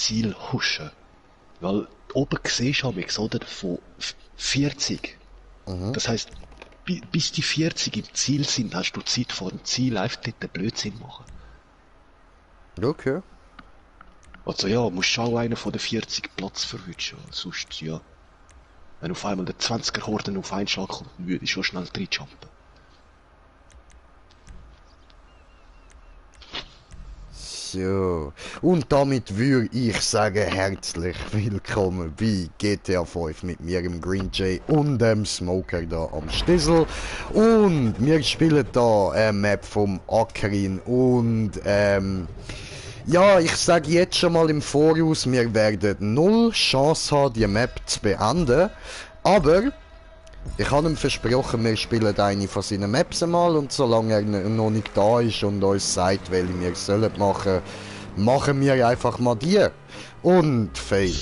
Ziel huschen. Weil oben siehst du amigs, oder? Von 40. Das heisst, bis die 40 im Ziel sind, hast du Zeit vor dem Ziel einfach dort den Blödsinn machen. Okay. Also ja, musst schon einen von den 40 Platz verwünschen. Sonst, ja. Wenn auf einmal der 20er Horden auf einen Schlag kommt, dann würde ich schon schnell reinjumpen. So. Und damit würde ich sagen, herzlich willkommen bei GTA 5 mit mir, dem Green Jay und dem Smoker da am Stissel. Und wir spielen da eine Map vom Akerin und ja, ich sage jetzt schon mal im Voraus, wir werden null Chance haben, die Map zu beenden. Aber ich habe ihm versprochen, wir spielen eine von seinen Maps einmal und solange er noch nicht da ist und uns sagt, welche wir sollen machen wir einfach mal die. Und Fail.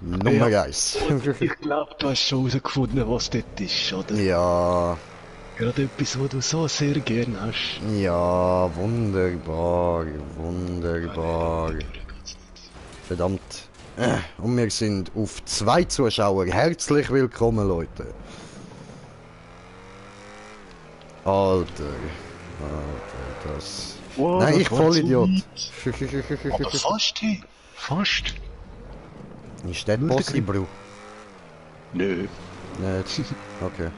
Nummer 1. Ich glaube, du hast schon herausgefunden, was dort ist, oder? Ja, Gerade etwas, was du so sehr gern hast. ja, wunderbar, wunderbar. Verdammt. Und wir sind auf 2 Zuschauer. Herzlich willkommen, Leute. Alter, das... Wow, Nein, das ich war Vollidiot. zu weit. Aber fast, hey. Fast. Ist das possible? Nö. Nicht. Okay.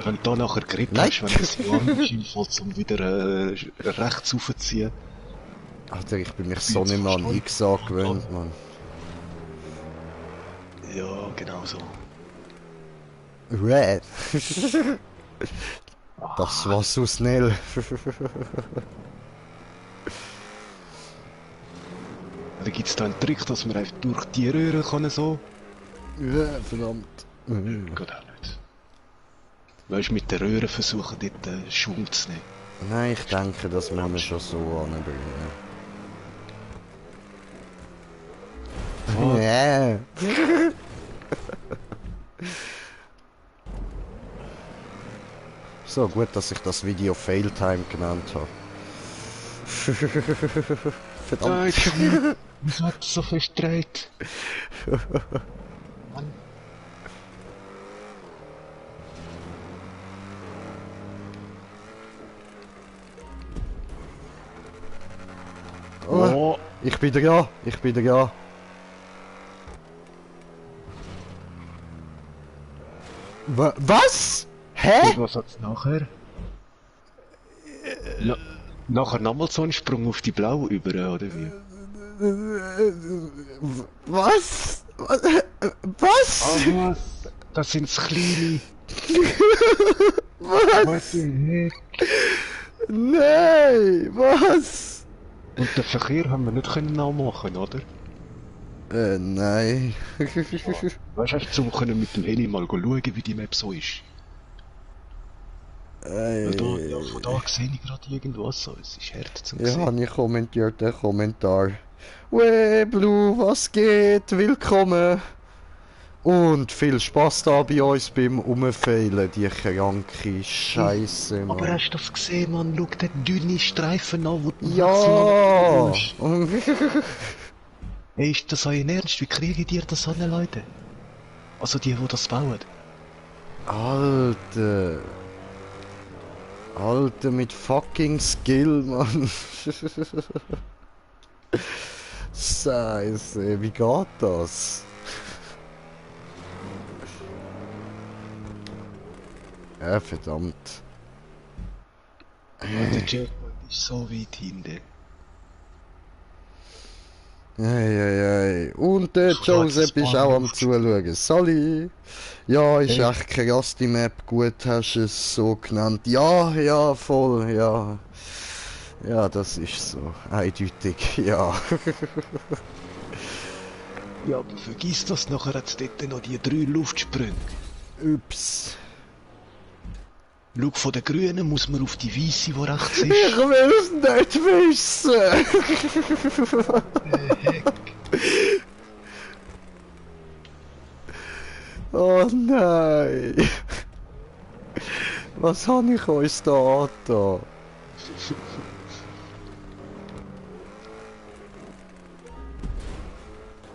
Wenn du da nachher geredet Nein. hast, wenn das Warmschild fällt, um wieder rechts raufzuziehen. Alter, ich bin mich so nicht mehr an X gewöhnt, Mann. Ja, genau so. Red. Das war so schnell. Da gibt es da einen Trick, dass man einfach durch die Röhre kann so. Ja, verdammt. Geht auch nicht. Weißt du, mit der Röhre versuchen, dort Schwung zu nehmen. Nein, ich denke, das müssen wir schon so anbringen. Oh. Ja. So gut, dass ich das Video Failtime genannt habe. Verdammt. Wieso hat es so fest gedreht? Mann. Oh, ich bin da, ich bin da. Was? Hä? Was hat's nachher? Nachher nochmal so einen Sprung auf die Blau über, oder wie? Was? Was? Ah, das sind's Kleine. Was? Nein, was? Und den Verkehr haben wir nicht können nachmachen, oder? Nein. Weißt du, einfach so können mit dem Heli mal schauen, wie die Map so ist. Weil da, ja, von da sehe ich gerade irgendwas so. Es ist hart zum Ja, sehen. habe ich kommentiert, den Kommentar. Wey, Blue, was geht? Willkommen! Und viel Spaß da bei uns beim Umfehlen, die kranke Scheiße, Aber Mann. hast du das gesehen, Mann? Schau den dünnen Streifen an, wo du Ja! maximal... Hey, ist das euer Ernst? Wie kriegen die das an, Leute? Also die das bauen. Alter! Alter, mit fucking Skill, Mann. Scheiße, wie geht das? Ja, verdammt. Der Jackpot ist so weit hinten. Ei. Und der Joseph ist auch am Zuschauen. Sali! Ja, ist Hey. echt krass die Map. Gut hast du es so genannt. Ja, voll, ja. Ja, das ist so. Eindeutig, ja. Ja, aber vergiss das, nachher hat es dort noch die 3 Luftsprünge. Ups. Schau, von den Grünen muss man auf die Weiße, die rechts ist. Ich will es nicht wissen! Oh nein! Was habe ich uns da angetan?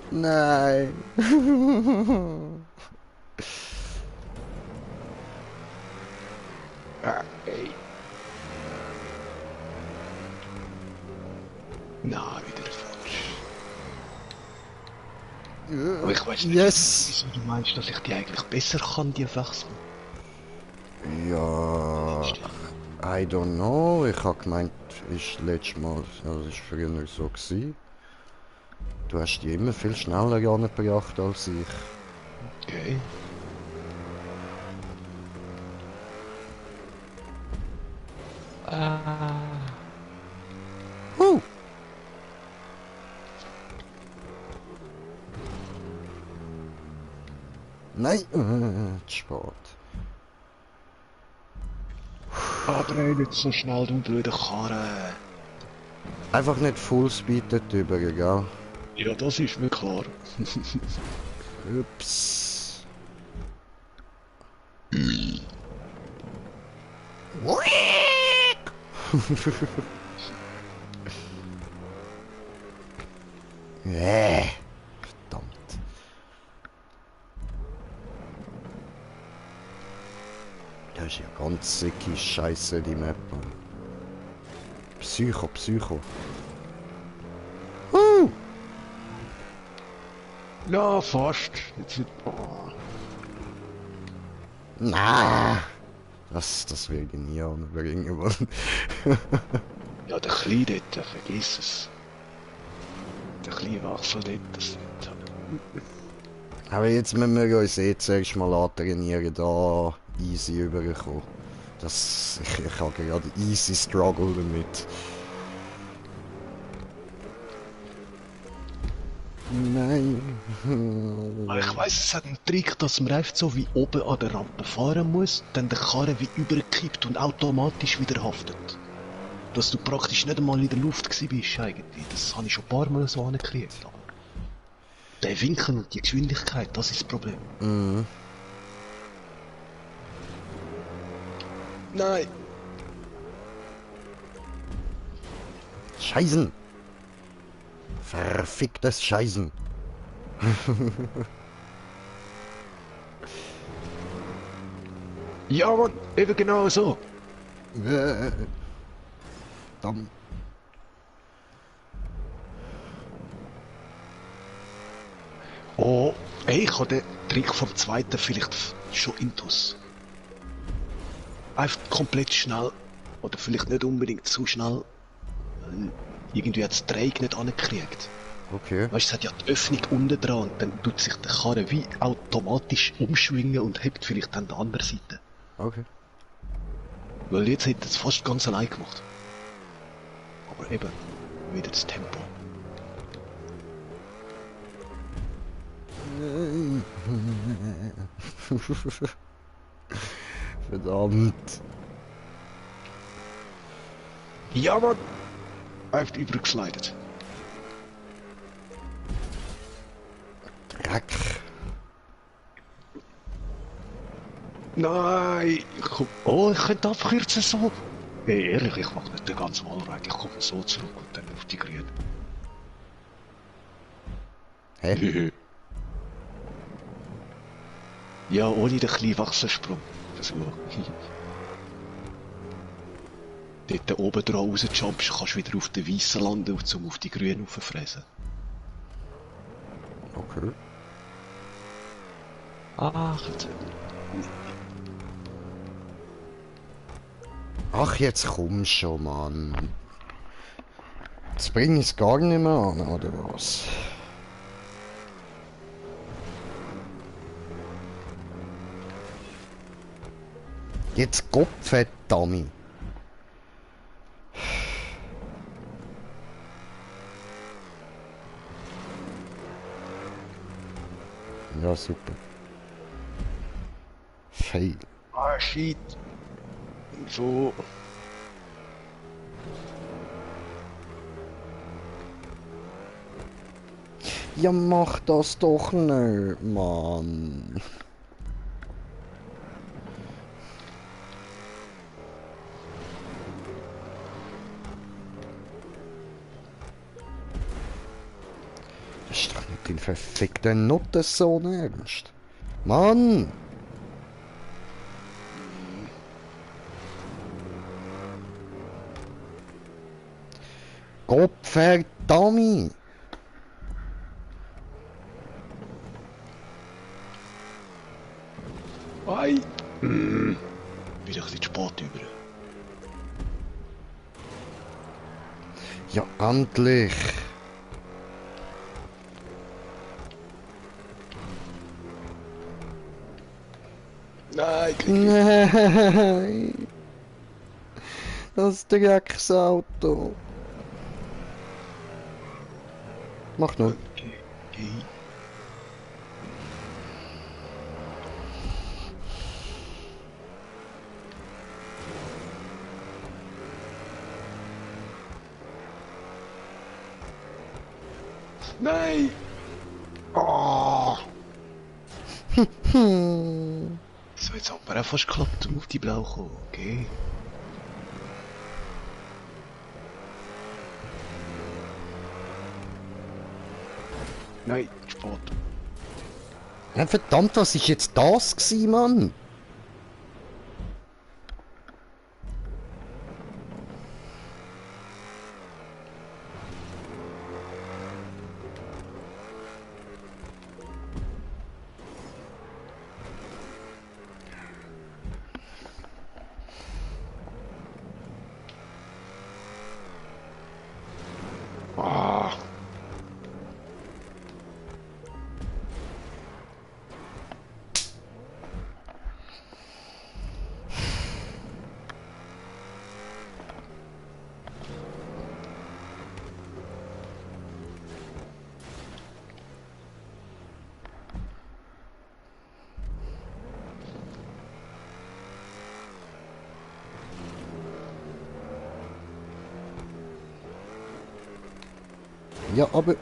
Nein. Ey. Na, wieder falsch. Aber ich weiß nicht, Yes. wieso du meinst, dass ich die eigentlich besser kann, die wechseln. Ja, I don't know. Ich habe gemeint, ist letztes Mal, also ist früher so gewesen. Du hast die immer viel schneller angebracht als ich. Okay. Huh. Nein, zu spät. Aber nicht so schnell, du blöde Karre. Einfach nicht Fullspeed dort drüber, gell? Ja, das ist mir klar. Ups. Verdammt. Das ist ja ganz sicke Scheiße, die Map. Psycho, Psycho. Ja, fast. Jetzt wird... Oh. Nein. Das will ich nie anbringen wollen. Ja, der Kleine dort, vergiss es. Der kleine Wachsel dort, das wird... Aber jetzt müssen wir uns zuerst mal antrainieren, da easy überkommen. Ich habe gerade easy Struggle damit. Nein. Aber ich weiss, es hat einen Trick, dass man einfach so wie oben an der Rampe fahren muss, dann der Karre wie überkippt und automatisch wieder haftet. Dass du praktisch nicht einmal in der Luft gewesen bist eigentlich. Das habe ich schon ein paar Mal so angekriegt. Aber der Winkel und die Geschwindigkeit, das ist das Problem. Mhm. Nein! Scheißen! Verficktes Scheißen! Ja, Mann, eben genau so. Dann. Oh, ey, ich habe den Trick vom zweiten vielleicht schon intus. Einfach komplett schnell. Oder vielleicht nicht unbedingt zu schnell. Irgendwie hat das Dreieck nicht angekriegt. Okay. Weißt du, es hat ja die Öffnung unten dran und dann tut sich der Karre wie automatisch umschwingen und hebt vielleicht dann die andere Seite. Okay. Weil jetzt hätte es fast ganz allein gemacht. Aber eben, wieder das Tempo. Verdammt. Ja, Mann! Einfach übergeslidet. Dreck. Nein! Oh, ich könnte abkürzen so. Hey, ehrlich, ich mach nicht den ganzen Wallride. Ich komme so zurück und dann auf die Grüne. Hä? Ja, ohne den kleinen Wachselsprung. Versuch. Dort oben dran rausjumpst, kannst du wieder auf den Weissen landen und zum auf die Grünen rauffräsen. Okay. Ach, jetzt. Ach, jetzt komm schon, Mann. Jetzt bring ich's gar nicht mehr an, oder was? Jetzt Kopfett, Dummy. Ja, super. Fail. Ah, shit. So. Ja, mach das doch nicht, Mann. Das ist doch nicht dein Verfickte Nutte so ernst. Mann! Gottverdammt! Ei! Wieder ein bisschen spät über. Ja, endlich! Nein, Nein! Das Drecksauto! Mach nur. Okay. Nein! Oh. So, jetzt hat man auch fast geklappt, um auf die Blau zu kommen, okay? Nein, spät. Ja, verdammt, was ist jetzt das gewesen, Mann? Ah. Ja, aber...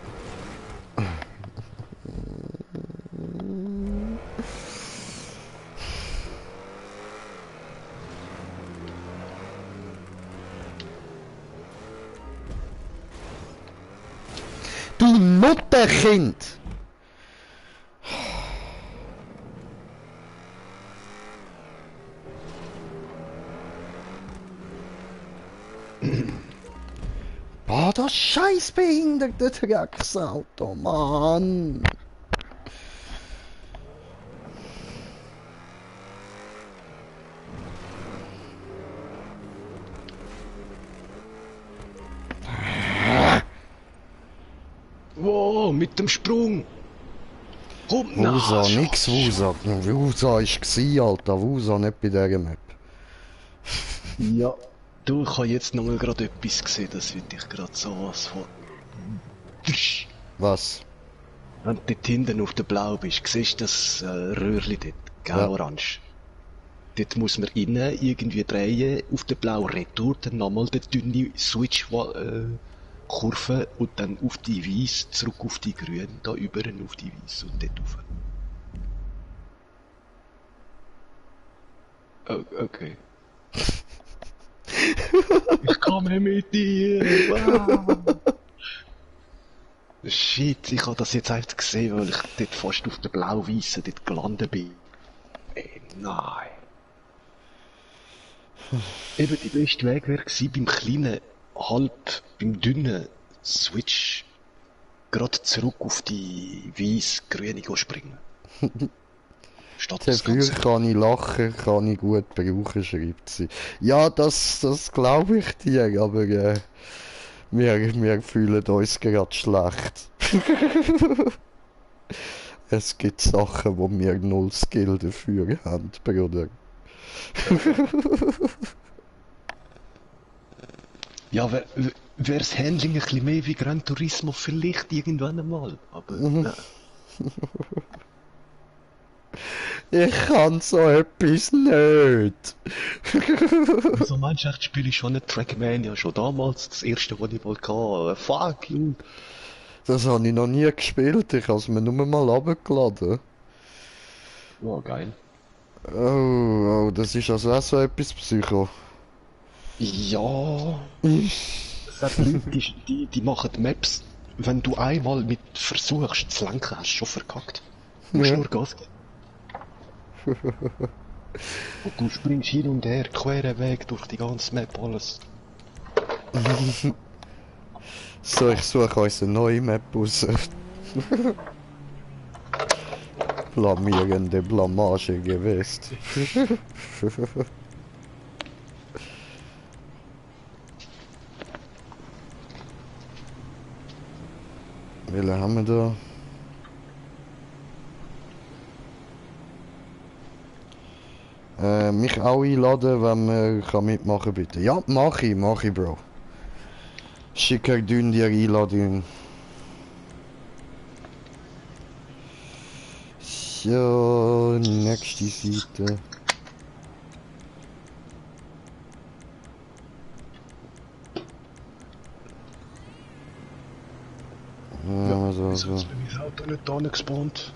Du Mutterkind! Boah, das scheiß behinderte Drecksauto, Mann! Wow, mit dem Sprung! Komm, Wusa, na, nix Wusa. Wusa ist gsi, Alter. Wusa nicht bei dieser Map. Ja. Du, ich habe jetzt nochmal gerade etwas gesehen, das wird dich gerade sowas von... Was? Wenn du dort hinten auf der Blau bist, siehst du das Röhrchen dort, gell, Ja. orange. Dort muss man innen irgendwie drehen, auf der Blau retour, dann nochmal die dünne Switch-Kurve und dann auf die Weiß, zurück auf die Grün, da über auf die Weiß und dort rauf. Oh, okay. Ich komme mit dir! Wow. Shit, ich habe das jetzt einfach gesehen, weil ich dort fast auf der Blau-Weissen dort gelandet bin. Ey, nein. Eben, der beste Weg wäre gewesen, beim kleinen, beim dünnen Switch gerade zurück auf die weiß-grüne springen. Statt das Dafür Ganze. kann ich lachen, kann ich gut brauchen, schreibt sie. Ja, das glaube ich dir, aber wir fühlen uns gerade schlecht. Es gibt Sachen, wo wir null Skill dafür haben, Bruder. Ja, wäre das Handling ein bisschen mehr wie Gran Turismo vielleicht irgendwann einmal. Aber, Ich kann so etwas nicht. wieso meinst du echt, spiele ich schon nicht Trackmania? Schon damals, das erste, was ich mal hatte. Fuck you. Das habe ich noch nie gespielt, ich habe es mir nur mal runtergeladen. Oh, geil. Oh, das ist also auch so etwas Psycho. Ja. Es hat Leute, die machen Maps wenn du einmal mit versuchst zu lenken, hast du schon verkackt. Du musst Ja. nur Gas geben. Und du springst hin und her, queren Weg durch die ganze Map, alles. So, ich suche uns eine neue Map aus. Blamierende Blamage gewesen. Welche haben wir da? Mich auch einladen, wenn man kann mitmachen bitte. Ja, mach ich, Bro. Schicker dünn dir Einladung. So, nächste Seite. Ja, so. Wieso ist bei meinem Auto nicht da gespawnt?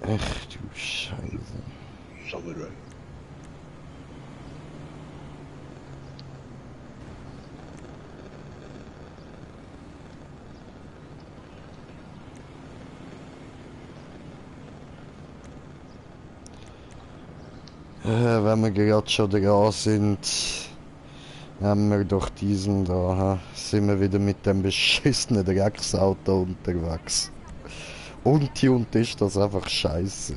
Ach du Scheiße. Samurai. Wenn wir gerade schon dran sind, haben wir doch diesen da, ha? Sind wir wieder mit dem beschissenen Drecksauto unterwegs. Und ist das einfach scheiße.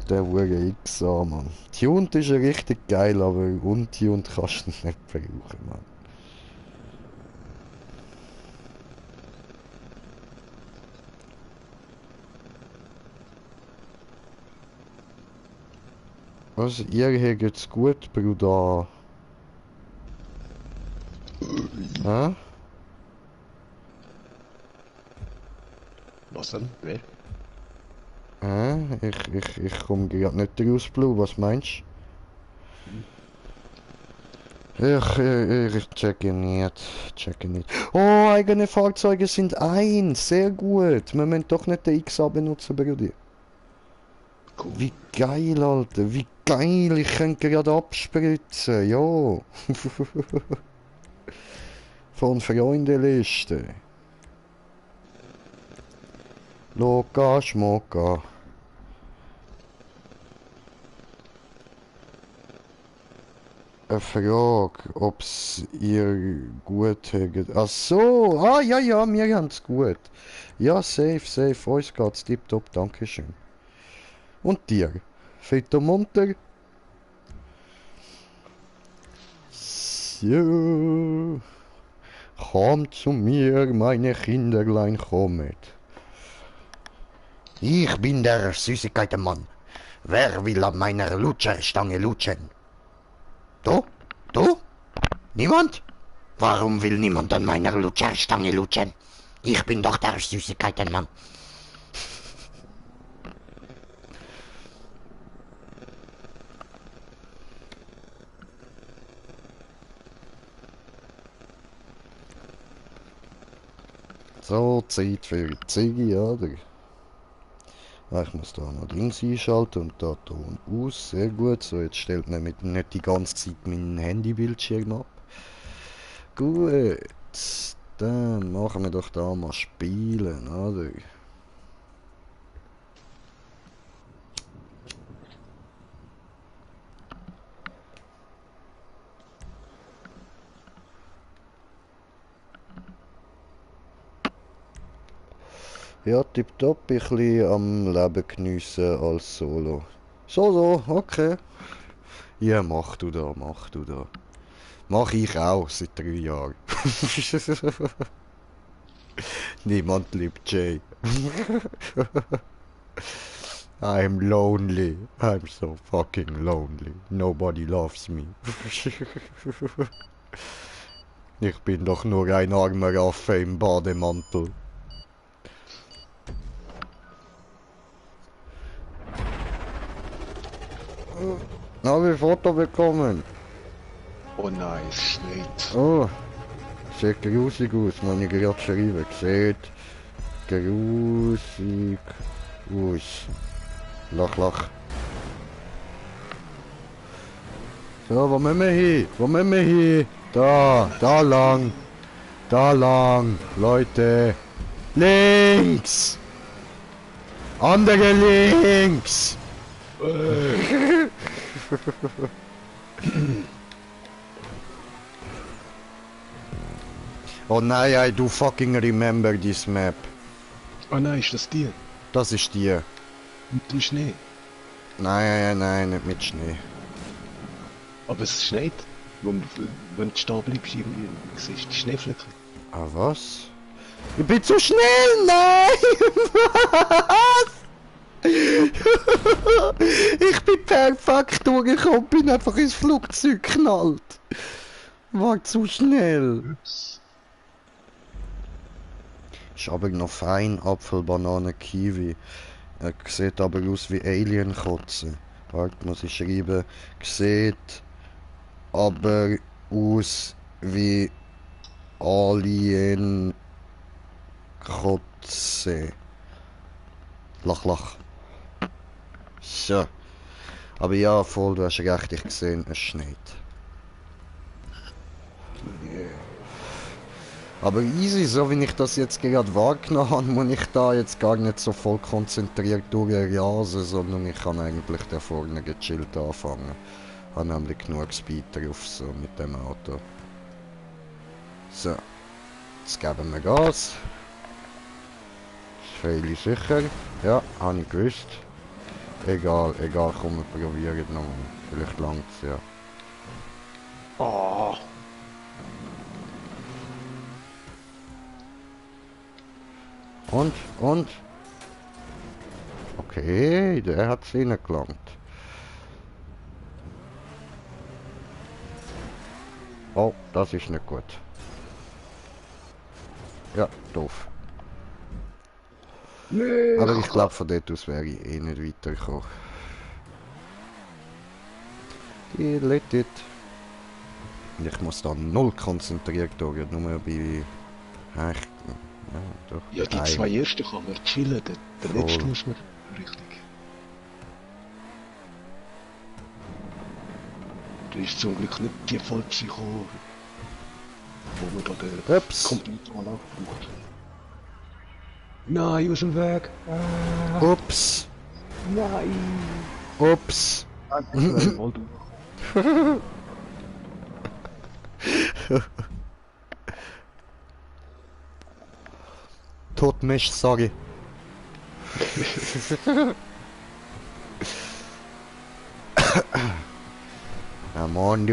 Der Hure XA, Mann. Tuned ist ja richtig geil, aber untuned kannst du nicht brauchen, Mann. Was, ihr hier geht's gut, Bruder? Hä? Was denn? Wer? Ich komme gerade nicht raus, Blue, was meinst du? Ich checke nicht. Oh, eigene Fahrzeuge sind eins, sehr gut. Wir müssen doch nicht den XA benutzen, Bruder. Cool. Wie geil, Alter, wie geil, ich könnte gerade abspritzen, ja. Von Freundeliste. Loka, Schmoka. Eine Frage, ob's ihr gut habt. Ach so, ja, wir haben's gut. Ja, safe, uns geht's tipptopp, dankeschön. Und dir? Fit und munter? So. Kommt zu mir, meine Kinderlein, kommet. Ich bin der Süßigkeitenmann. Wer will an meiner Lutscherstange lutschen? Du? Du? Niemand? Warum will niemand an meiner Lutscherstange lutschen? Ich bin doch der Süßigkeitenmann. So, Zeit für die Ziege, oder? Ich muss da noch links einschalten und da Ton aus. Sehr gut. So, jetzt stellt man nicht die ganze Zeit meinen Handybildschirm ab. Gut. Dann machen wir doch da mal spielen, oder? Ja, tipptopp, ein bisschen am Leben geniessen als Solo. So, okay. Ja, mach du da. Mach ich auch seit 3 Jahren. Niemand liebt Jay. I'm lonely. I'm so fucking lonely. Nobody loves me. Ich bin doch nur ein armer Affe im Bademantel. Habe ich Foto bekommen? Oh nice, nicht. Oh, sieht grusig aus, man, ich gerade schreiben. Sieht grusig aus. Lach. So, wo müssen wir hin? Da lang. Da lang. Leute. Links. Andere links. Oh nein, I do fucking remember this map. Ah nein, ist das die? Das ist die. Mit dem Schnee. Nein, nicht mit Schnee. Aber es schneit. Wenn du stehen bleibst, irgendwie siehst du die Schneeflecken. Ah, was? Ich bin zu schnell! Nein! Was? Ich bin perfekt durchgekommen, bin einfach ins Flugzeug geknallt. War zu schnell. Ups. Ist aber noch fein, Apfel, Banane, Kiwi. Sieht aber aus wie Alien-Kotze. Warte, muss ich schreiben. Sieht aber aus wie Alien-Kotze. Lach. So. Aber ja, voll, du hast recht, ich gesehen, es schneit. Aber easy, so wie ich das jetzt gerade wahrgenommen habe, muss ich da jetzt gar nicht so voll konzentriert durchrasen, sondern ich kann eigentlich da vorne gechillt anfangen. Ich habe nämlich genug Speed drauf, so mit dem Auto. So, jetzt geben wir Gas. Ist völlig sicher. Ja, habe ich gewusst. Egal, komm, wir probieren nochmal. Vielleicht langt's, ja. Oh. Und? Okay, der hat's reingelangt. Oh, das ist nicht gut. Ja, doof. Nee. Aber ich glaube, von dort aus wäre ich eh nicht weitergekommen. Let it. Ich muss da null konzentriert durch, nur bei... Ja, doch. Ja, die zwei ersten kann man chillen, der letzte muss man richtig. Da ist zum Glück nicht die Vollpsycho, wo man da den Computer braucht. Nein, aus dem Weg! Ah. Ups! Nein! Ups! Totmisch, sorry. I'm on the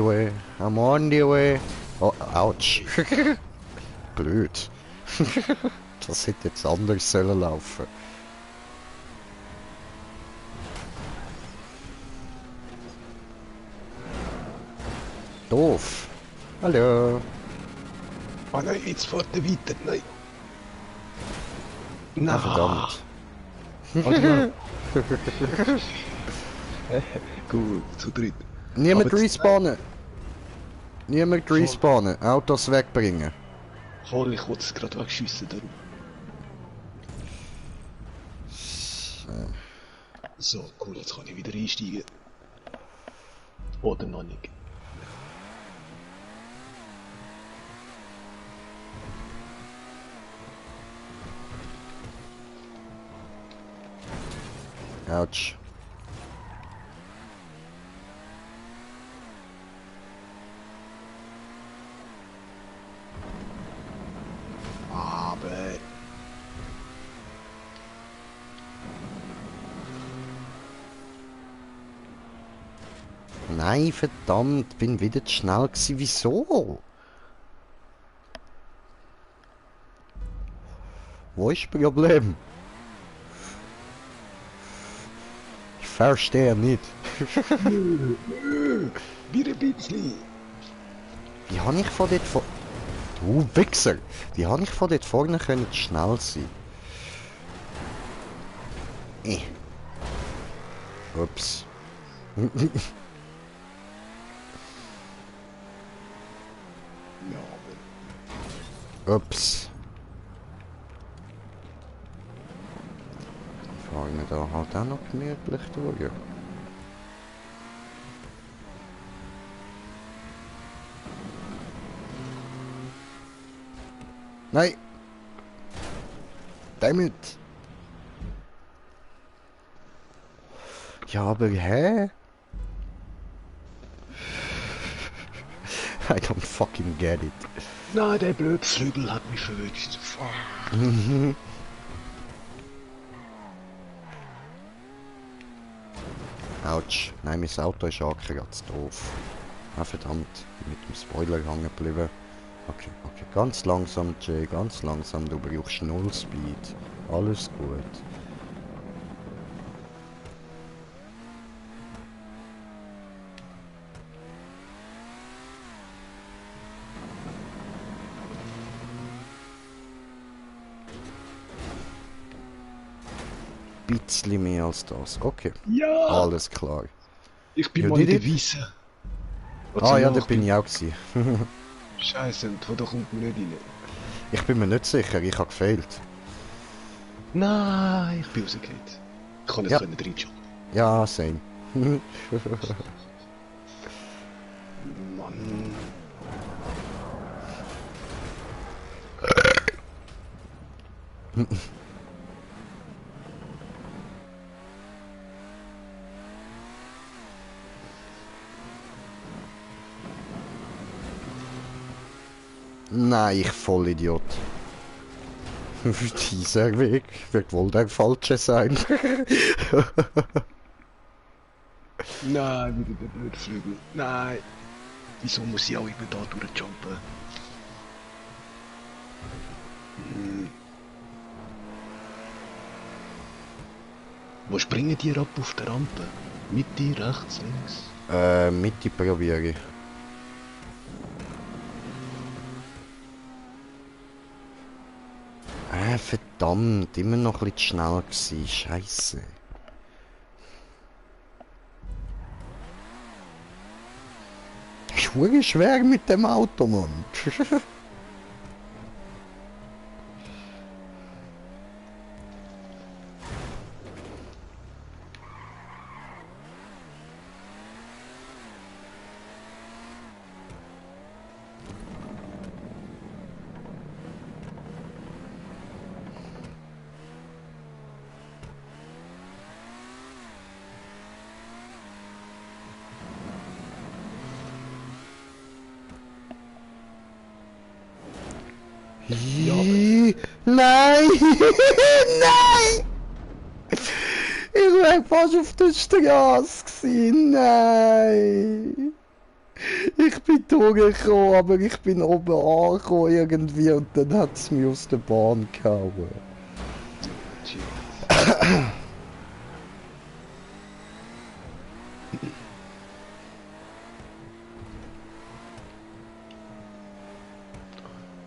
way. Oh, ouch. Blöd. Das hätte jetzt anders sollen laufen. Doof. Hallo. Oh nein, jetzt fährt er weiter, nein. Na verdammt. Gut, zu dritt. Niemand respawnen. Autos wegbringen. Voll, ich wollte es gerade wegschiessen. So, cool, jetzt kann ich wieder einsteigen. Oder noch nicht. Autsch. Aber... Nein, verdammt, bin wieder zu schnell gewesen. Wieso? Wo ist das Problem? Ich verstehe nicht. Wieder ein bisschen. Wie habe ich von dort vor... Du Wichser! Wie habe ich von dort vorne können schnell sein? Ups. Ups. Fahren wir da halt auch noch gemütlich durch. Nein! Damit! Ja, aber hä? I don't fucking get it. Nein, der blöde Flügel hat mich verwünscht. Fuck. Autsch. Nein, mein Auto ist angekratzt. Doof. Ah, verdammt. Mit dem Spoiler hängen geblieben. Okay, okay. Ganz langsam, Jay. Ganz langsam. Du brauchst null Speed. Alles gut. Bisschen mehr als das. Okay. Ja! Alles klar. Ich bin Ja, mal in der die- Wiese. Ah ja, da bin ich auch gewesen. Scheiße, und da kommt man nicht rein. Ich bin mir nicht sicher, ich habe gefehlt. Nein, ich bin rausgefallen. Ich kann nicht Ja. reinschauen. Ja, same. Mann. Nein, ich Vollidiot. Dieser Weg wird wohl der falsche sein. Nein, wieder der blöde Flügel. Nein. Wieso muss ich auch immer da durchjumpen? Wo springen die ab auf der Rampe? Mitte, rechts, links? Mitte probiere ich. Verdammt, immer noch ein bisschen schnell gewesen. Scheiße. Das ist wirklich schwer mit dem Auto, Mann. Nein! Nein! Ich war fast auf der Straße gewesen. Nein! Ich bin durchgekommen, aber ich bin oben angekommen irgendwie und dann hat es mich aus der Bahn gehauen.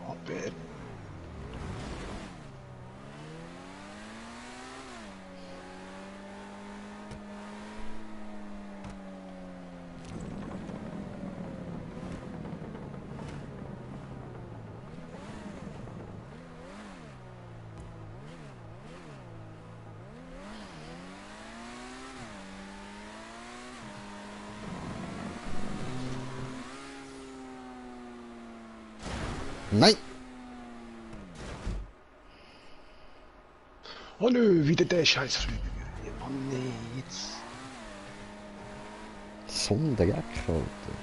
Aber... Nein! Oh nö, wieder der Scheißflügel. Oh nee, jetzt... So ein Dreck, Alter.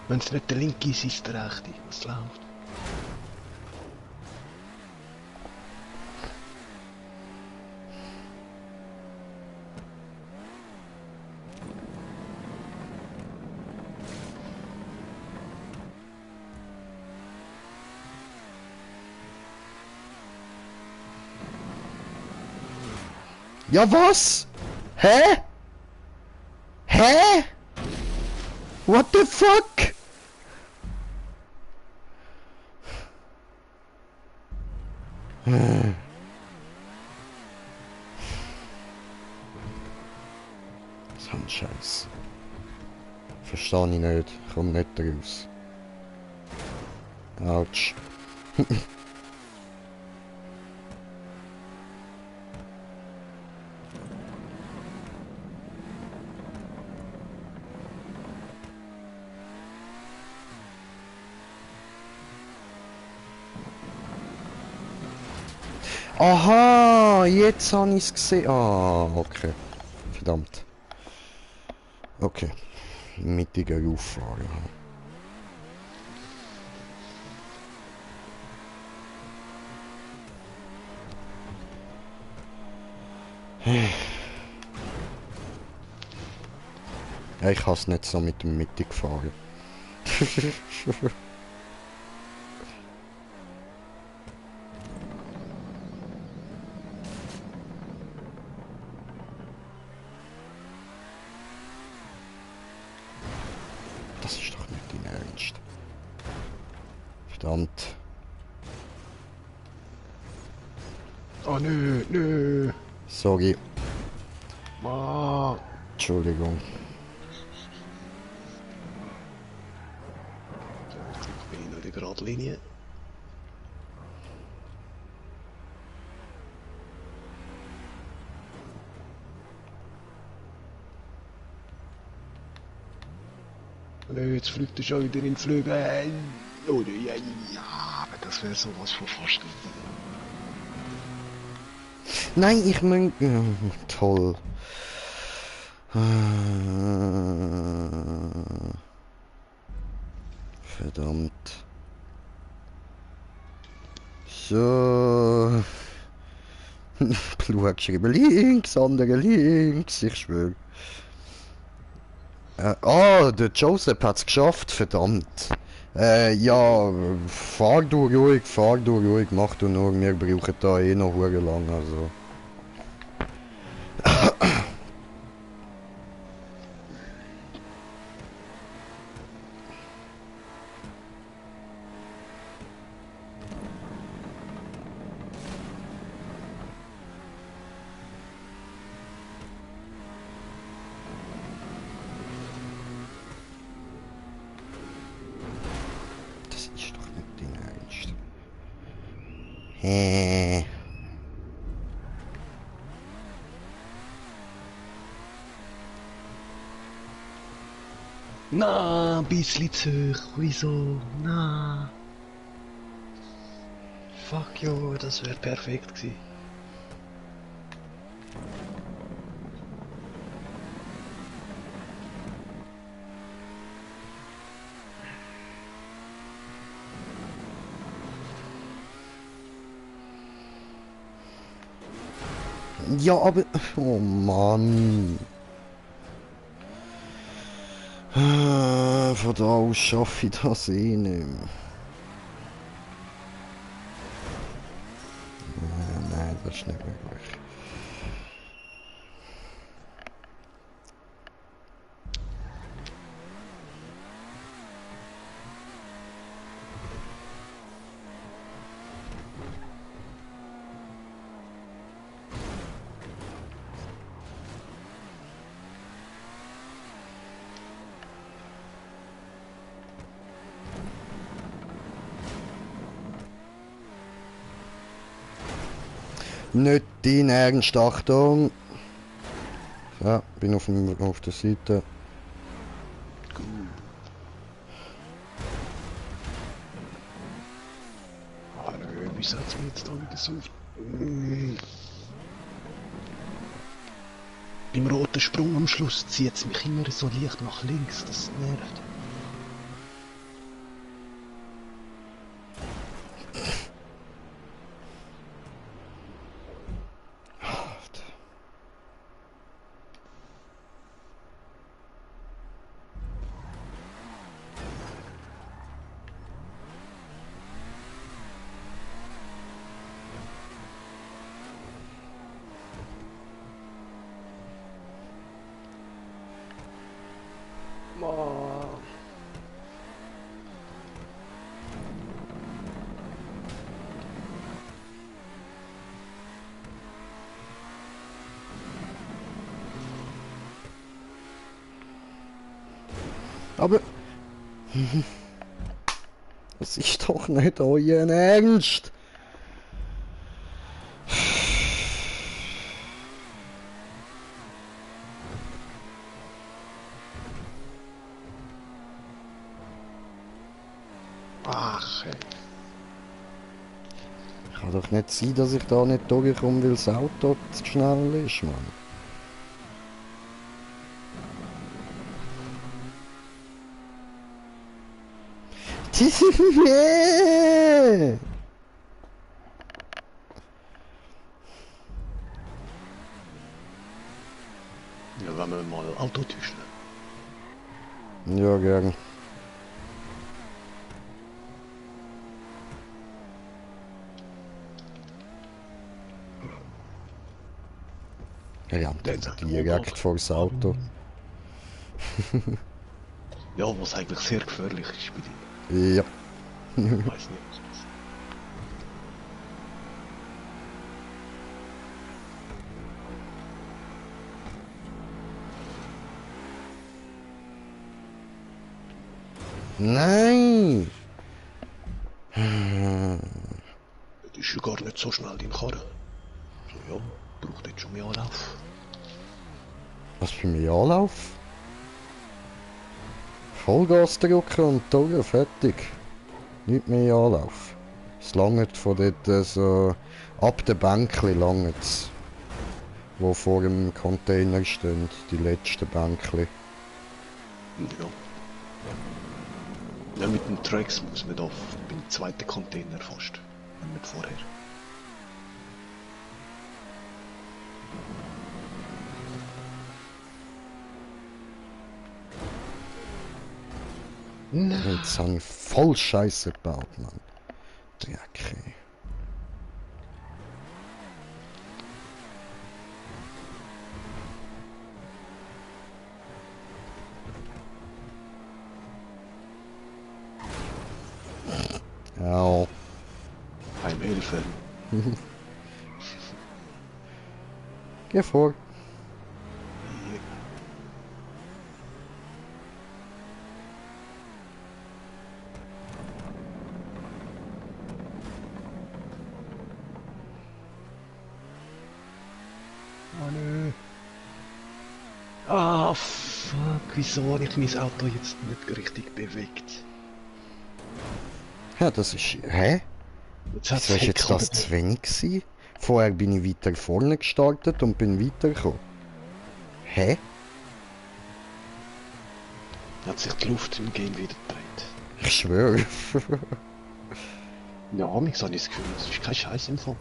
Wenn es nicht der linke ist, ist der rechte. Was läuft? Ja, was? Hä? Hä? What the fuck? So ein Scheiß. Verstehe ich nicht. Komm nicht raus. Autsch. Aha, jetzt habe ich es gesehen. Ah, okay. Verdammt. Okay. Mittiger Auffahrer. Ja, ich hasse nicht so mit dem mittig fahren. Das ist doch nicht dein Ernst. Verdammt. Oh nö, nö. Sorry. Mann. Entschuldigung. Jetzt bin ich noch in der Gradlinie. Nö, jetzt fliegt er schon wieder in den Flügel. Oh nö, ja, aber das wäre sowas von fast. Nein, ich mein... toll. Verdammt. So. Blue hat geschrieben, links, andere links, ich schwöre. Der Joseph hat's geschafft, verdammt. Ja, fahr du ruhig, mach du nur, wir brauchen da eh noch hure lang, also. Das ist doch nicht dein Ernst. Hä? Na, ein bisschen zu hoch. Wieso? Na. Fuck jo, das wäre perfekt gewesen. Ja, aber... Oh Mann. Von da aus schaffe ich das eh nicht mehr. Nein, das ist nicht möglich. Nicht dein Ernst, Achtung. Ja, bin auf der Seite. Gut. Ah nö, wieso hat's mich jetzt da wieder so... Beim roten Sprung am Schluss zieht es mich immer so leicht nach links, das nervt. Aber... Das ist doch nicht euer Ernst. Ach, ey. Kann doch nicht sein, dass ich da nicht durchkomme, weil das Auto zu schnell ist, Mann. Ja, wenn wir mal Auto tüscheln. Ja, gern. Ja, direkt vor das Auto. Ja, was eigentlich sehr gefährlich ist bei dir. Ja. Ich weiß nicht, was passiert. Nein! Das ist ja gar nicht so schnell dein Karren. So, ja, braucht jetzt schon mehr Anlauf. Was für mich Anlauf? Vollgas drücken und durch, fertig. Nicht mehr Anlauf. Es langt von dort so ab der Bänkli langt's. Wo vor dem Container stehen, die letzten Bänkli. Ja. Ja, mit den Tracks muss man da beim zweiten Container fast. Wenn nicht vorher. Nein. Jetzt habe ich voll Scheiße gebaut, Mann. Dreck. Au. Heimhilfe. Geh vor. Oh nö. Ah, fuck. Wieso habe ich mein Auto jetzt nicht richtig bewegt? Ja, das ist... Hä? Jetzt hat's Wieso ist jetzt das zu wenig gewesen? Vorher bin ich weiter vorne gestartet und bin weitergekommen. Hä? Hat sich die Luft im Game wieder gedreht. Ich schwöre. Ja, mich habe ich das Gefühl, das ist kein Scheiß im Fall.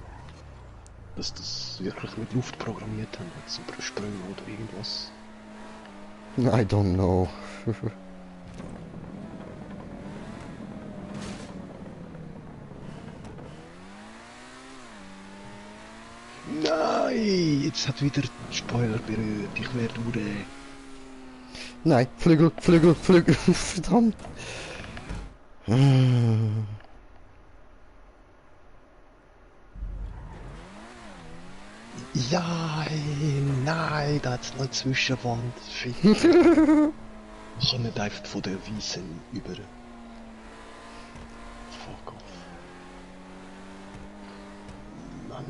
Dass das wirklich mit Luft programmiert haben, jetzt Übersprünge oder irgendwas. I don't know. Nein, jetzt hat wieder die Spoiler berührt. Ich werde nur... Nein, Flügel, Flügel, Flügel. Verdammt. Ja, nein, da hat's noch eine Zwischenwand. Shit. Ich kann nicht einfach von der Wiese über... Fuck off. Mann.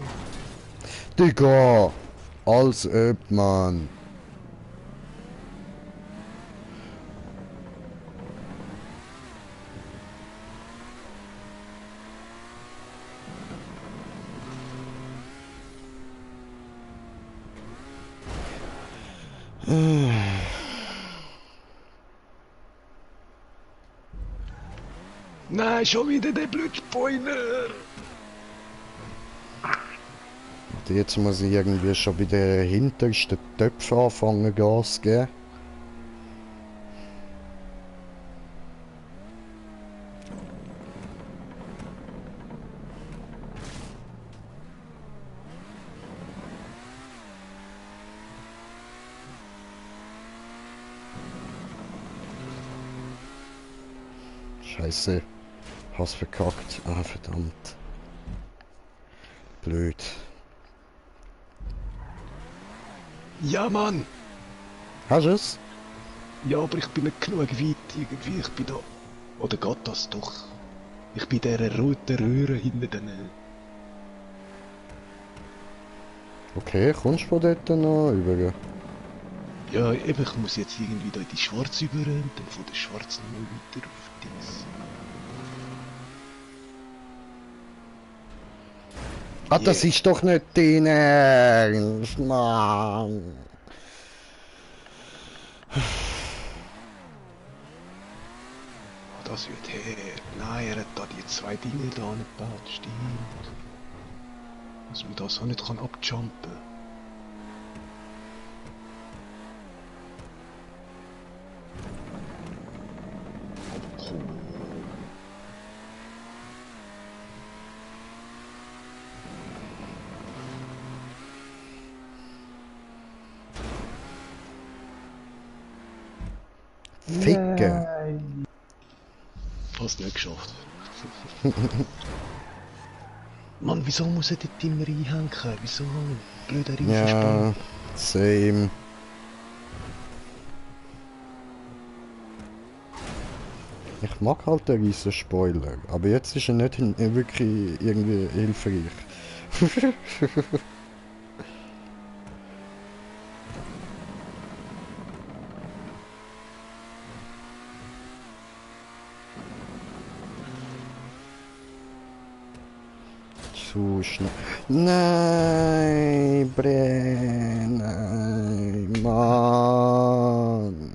Digga. Als ob, Mann. Nein, schon wieder der blöde Spoiler! Jetzt muss ich irgendwie schon bei den hintersten Töpfen anfangen Gas zu geben. Scheiße. Hast verkackt. Ah, verdammt. Blöd. Ja, Mann! Hast du es? Ja, aber ich bin nicht genug weit irgendwie. Ich bin da... Oder geht das doch? Ich bin dieser roten Röhre hinter den... Okay, kommst du von dort noch über? Ja, eben, ich muss jetzt irgendwie da in die Schwarz über und dann von der Schwarz nochmal weiter auf Ah, das ist doch nicht dein Ernst, Mann. Das wird her. Nein, er hat da die zwei Dinge da gebaut, stimmt. Dass man das auch nicht abjumpen kann. Aber cool. Ficken. Hast nicht geschafft. Mann, wieso muss er dort immer reinhängen? Wieso? Blöder Ja, Reifenspann. same. Ich mag halt den riesen Spoiler, aber jetzt ist er nicht wirklich irgendwie hilfreich. Zu schnell. Nein, nein, Mann.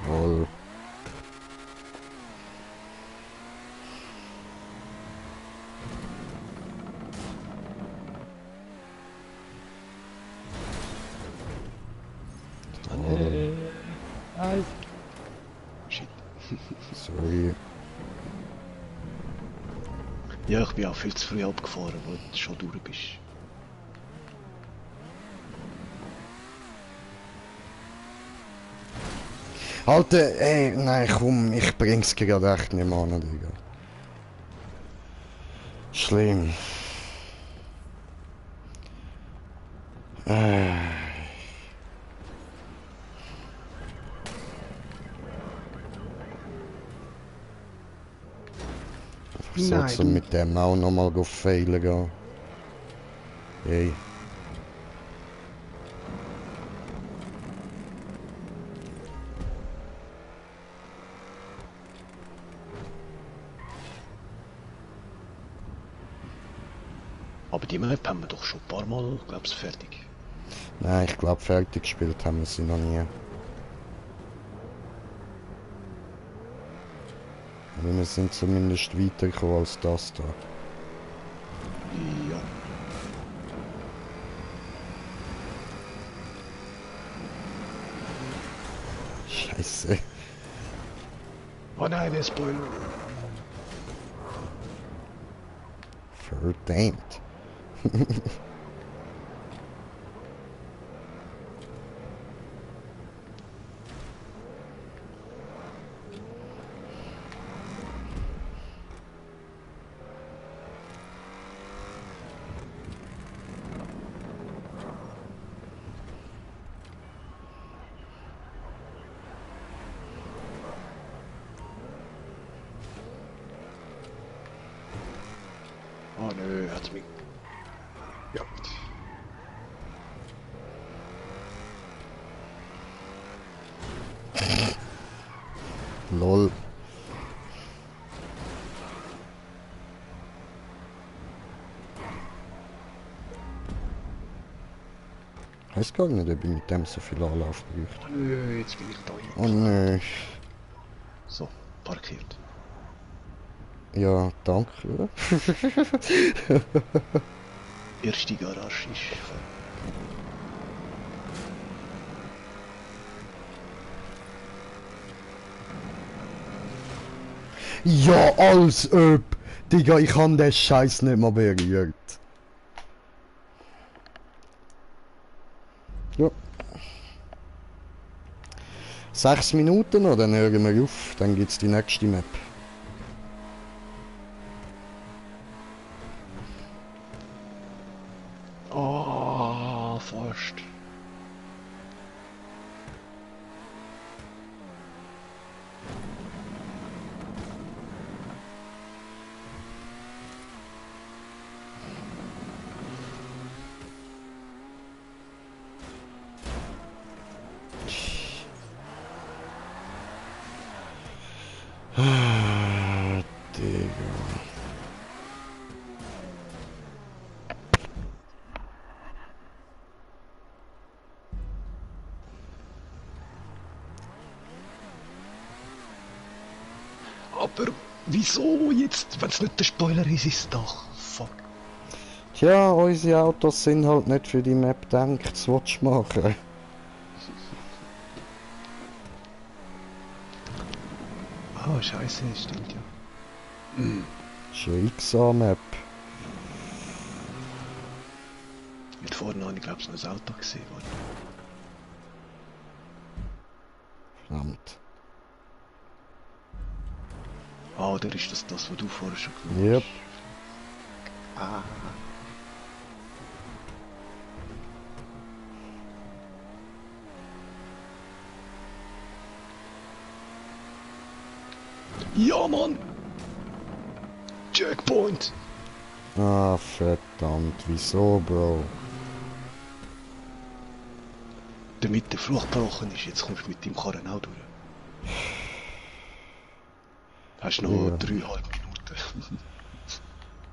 Wohl. Nein. Shit. Sorry. Ja, ich bin auch viel zu früh abgefahren, wo du schon durch bist. Alter, ey, nein, komm, ich bring's gerade echt nicht mehr an, Digga. Schlimm. Ich Nein, sollte du. mit dem auch nochmal failen gehen. Hey. Aber die Map haben wir doch schon ein paar Mal, glaubst du, fertig. Nein, ich glaube, fertig gespielt haben wir sie noch nie. Aber wir sind zumindest weitergekommen als das da. Ja. Scheiße. Oh nein, der Spoiler. Verdammt. Oh nö, hat's mich. Ja. Lol. Ich weiß gar nicht, ob ich mit dem so viel Anlauf bräuchte. Oh nö, jetzt bin ich da Oh hin. nö. So, parkiert. Ja, danke. Erste Garage ist voll. Ja, als ob. Digga, ich habe den Scheiß nicht mal berührt. Ja. 6 Minuten noch, dann hören wir auf. Dann gibt's die nächste Map. Oh, fast. Wieso jetzt? Wenn es nicht der Spoiler ist, ist es doch. Fuck. Tja, unsere Autos sind halt nicht für die Map gedacht, was willst du machen? Ah, scheiße, stimmt ja. Das ist eine XA-Map. Mit vorne habe ich glaube ich noch ein Auto gesehen. Oder? Verdammt. Ah, oder ist das das, was du vorher schon gemacht Yep. hast? Ah. Ja, Mann! Checkpoint! Ah, verdammt. Wieso, Bro? Damit der Fluch gebrochen ist, jetzt kommst du mit deinem Karren auch durch. Hast noch Ja. 3,5 Minuten.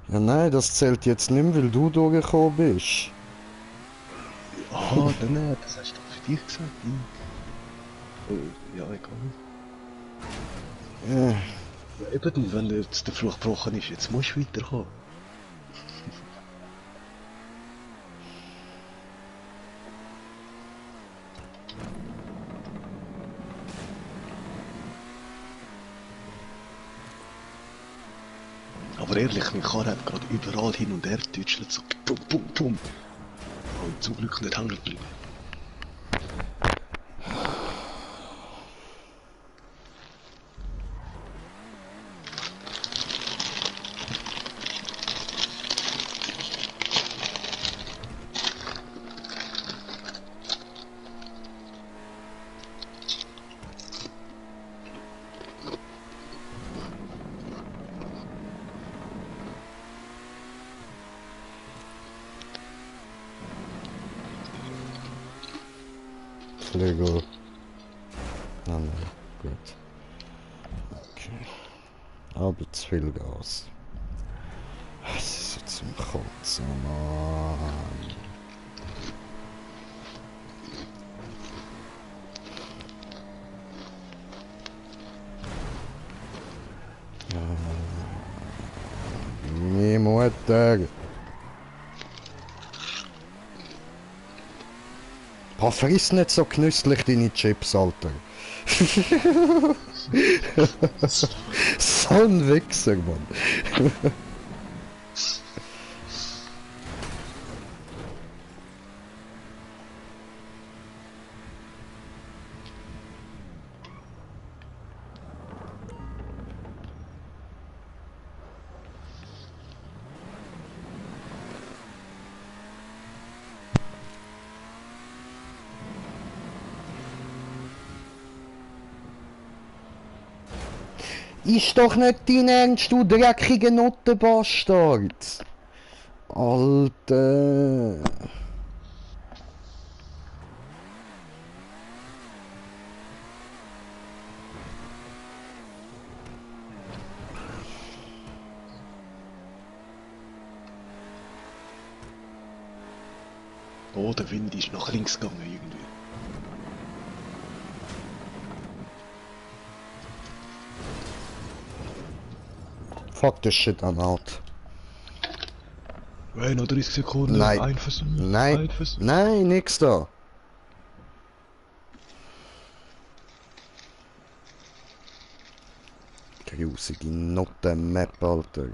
Ja, nein, das zählt jetzt nicht mehr, weil du durchgekommen bist. Ah, dann, das hast du doch für dich gesagt. Ja, egal. Äh, Ja, eben, wenn jetzt der Fluch gebrochen ist, jetzt musst du weiterkommen. Aber ehrlich, mein Karren hat gerade überall hin und her getätschelt, so pum pum pum. Und zum Glück nicht hängen geblieben. Flügel. Ah, nein, gut. Okay. Aber zu viel Gas. Es ist so zum Kotzen, Mann. Meine Mutter. Oh, friss nicht so genüsslich deine Chips, Alter. So ein Wichser, Mann. Ist doch nicht dein Ernst, du dreckiger Nottenbastard. Alter. Oh, der Wind ist nach links gegangen irgendwie. Fuck this shit, I'm out. Hey, noch 30 Sekunden, Nein. ein Versuch, Nein. ein Versuch. Nein, nix da. Grusige Noten-Map, Alter.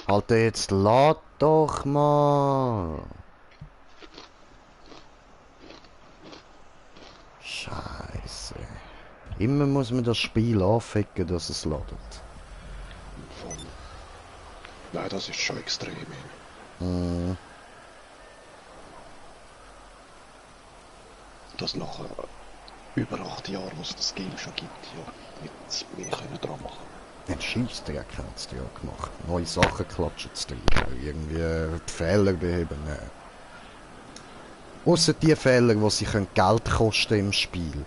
Alter, jetzt lad doch mal. Scheiße. Immer muss man das Spiel anficken, dass es ladet. Voll. Nein, das ist schon extrem. Hm. Das nach über 8 Jahren, was das Game schon gibt, ja, nicht mehr können dran machen. Ein Scheissdreck hat es ja gemacht. Neue Sachen klatschen zu drin. Irgendwie die Fehler beheben. Ausser die Fehler, die sie Geld kosten im Spiel.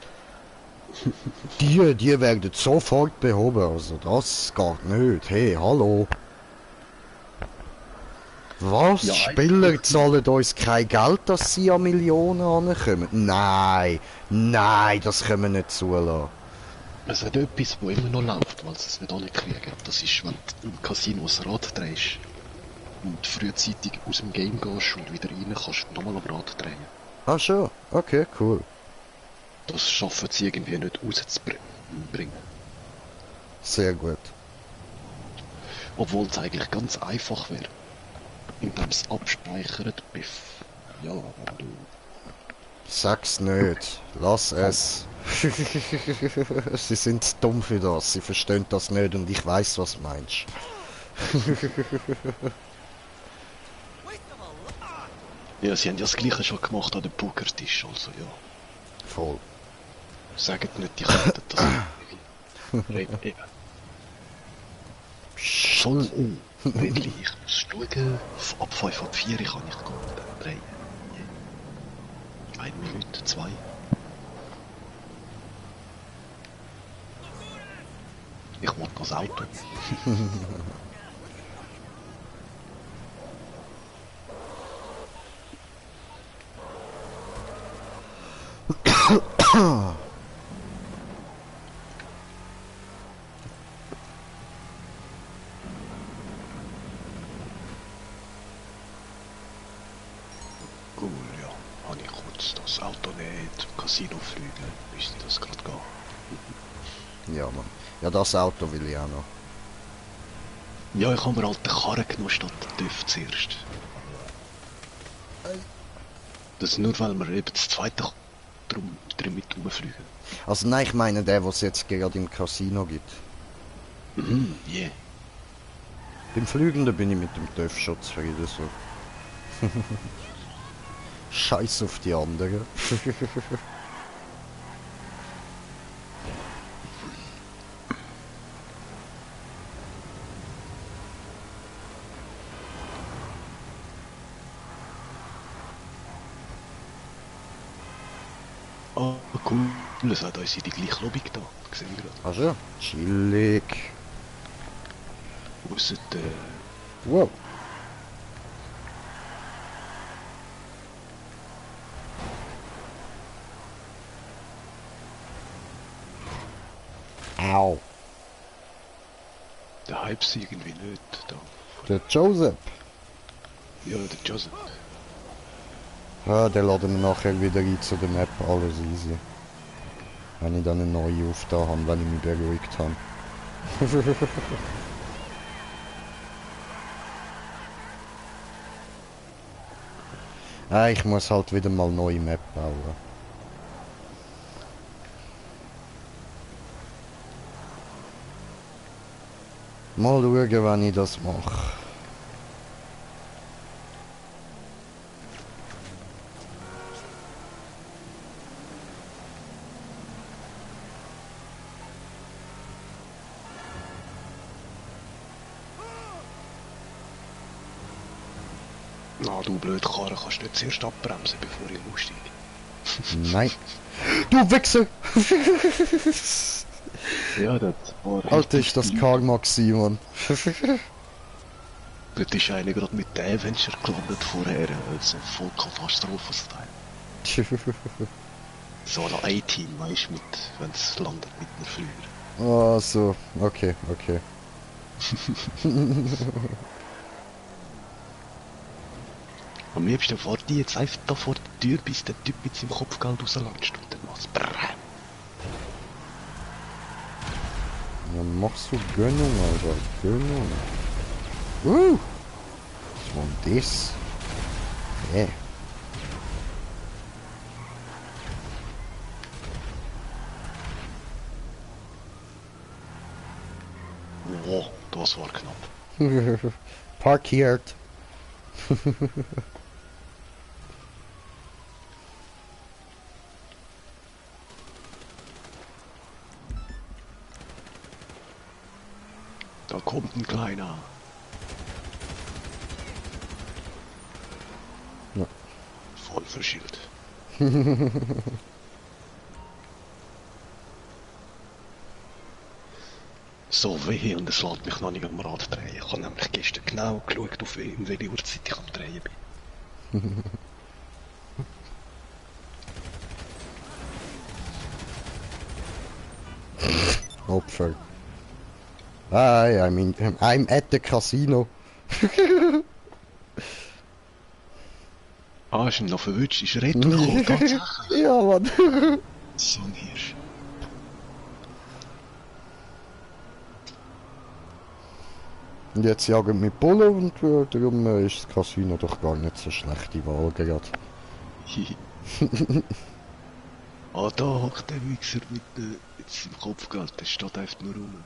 Die werden sofort behoben. Also das geht nicht. Hey, hallo. Was? Ja, Spieler zahlen uns kein Geld, dass sie an Millionen ankommen? Nein. Nein, das können wir nicht zulassen. Es hat etwas, wo immer noch läuft, weil sie es nicht ankriegen. Das ist, wenn du im Casino ein Rad drehst und frühzeitig aus dem Game gehst und wieder rein kannst du nochmal am Rad drehen. Ah schon, okay, cool. Das schaffen sie irgendwie nicht rauszubringen. Sehr gut. Obwohl es eigentlich ganz einfach wäre. Indem es abspeichert, ja, wenn du... Sag's nicht. Lass es. Sie sind zu dumm für das. Sie verstehen das nicht und ich weiß, was du meinst. Ja, sie haben ja das Gleiche schon gemacht an dem Pokertisch, also ja. Voll. Sagt nicht, die könnten das nicht. Eben. Voll Männli, ich muss schauen, ab 5 ab 4 kann ich drehen. 1 Minute, 2. Ich mag das Auto. Cool, ja. Habe ich kurz das Auto nicht zum Casino flügeln, müsste das gerade gehen. Ja, Mann. Ja, das Auto will ich auch noch. Ja, ich habe mir halt den Karren genommen statt den TÜV zuerst. Das nur, weil wir eben das zweite drum mit rumfliegen. Also nein, ich meine der, was es jetzt gerade im Casino gibt. Mhm, yeah. Beim Flügenden bin ich mit dem TÜV schon zufrieden, so. Scheiß auf die anderen. Ah, cool. Es hat uns in die gleiche Lobby da. Sehen wir gerade. Also, chillig. Ausser Wow. Au. der Hype sie irgendwie nicht da. Der Joseph. Ja, der Joseph. Ja, der laden wir nachher wieder rein zu der Map, alles easy. Wenn ich dann eine neue aufgetan habe, wenn ich mich beruhigt habe. Ich muss halt wieder mal neue Map bauen. Mal schauen, wann ich das mache. Na, du blöd Karre, kannst du nicht zuerst abbremsen, bevor ich aussteige. Nein. Du Wichser! Ja, das war... Alter, ist das Karma gewesen, Mann. Dort ist einer gerade mit der Adventure gelandet vorher, also voll Katastrophen-Style. So ein A-Team, weißt du, wenn es landet mit einem Flüger. Ah, so. Okay, okay. Am liebsten fahrt die jetzt einfach da vor der Tür, bis der Typ mit seinem Kopfgeld rauslatscht und dann macht's brrrr. Ja, machst du Gönnung, Alter. Gönnung. das? Hä? Oh, das war knapp. Parkiert. Da kommt ein kleiner. Ja. Voll verschilt. So weh, und es lässt mich noch nicht am Rad drehen. Ich habe nämlich gestern genau geschaut, auf welche Uhrzeit ich am Drehen bin. Opfer. Hi, I'm at the casino. Ah, ist ihm noch verwünscht, ist retour gekommen, tatsächlich. Ja, Mann. So ein Hirsch. Und jetzt jagen wir Bullen und darum ist das Casino doch gar nicht so schlechte Wahl gerade. Ah, da hockt der Wichser mit jetzt im Kopfgeld, der steht einfach nur rum.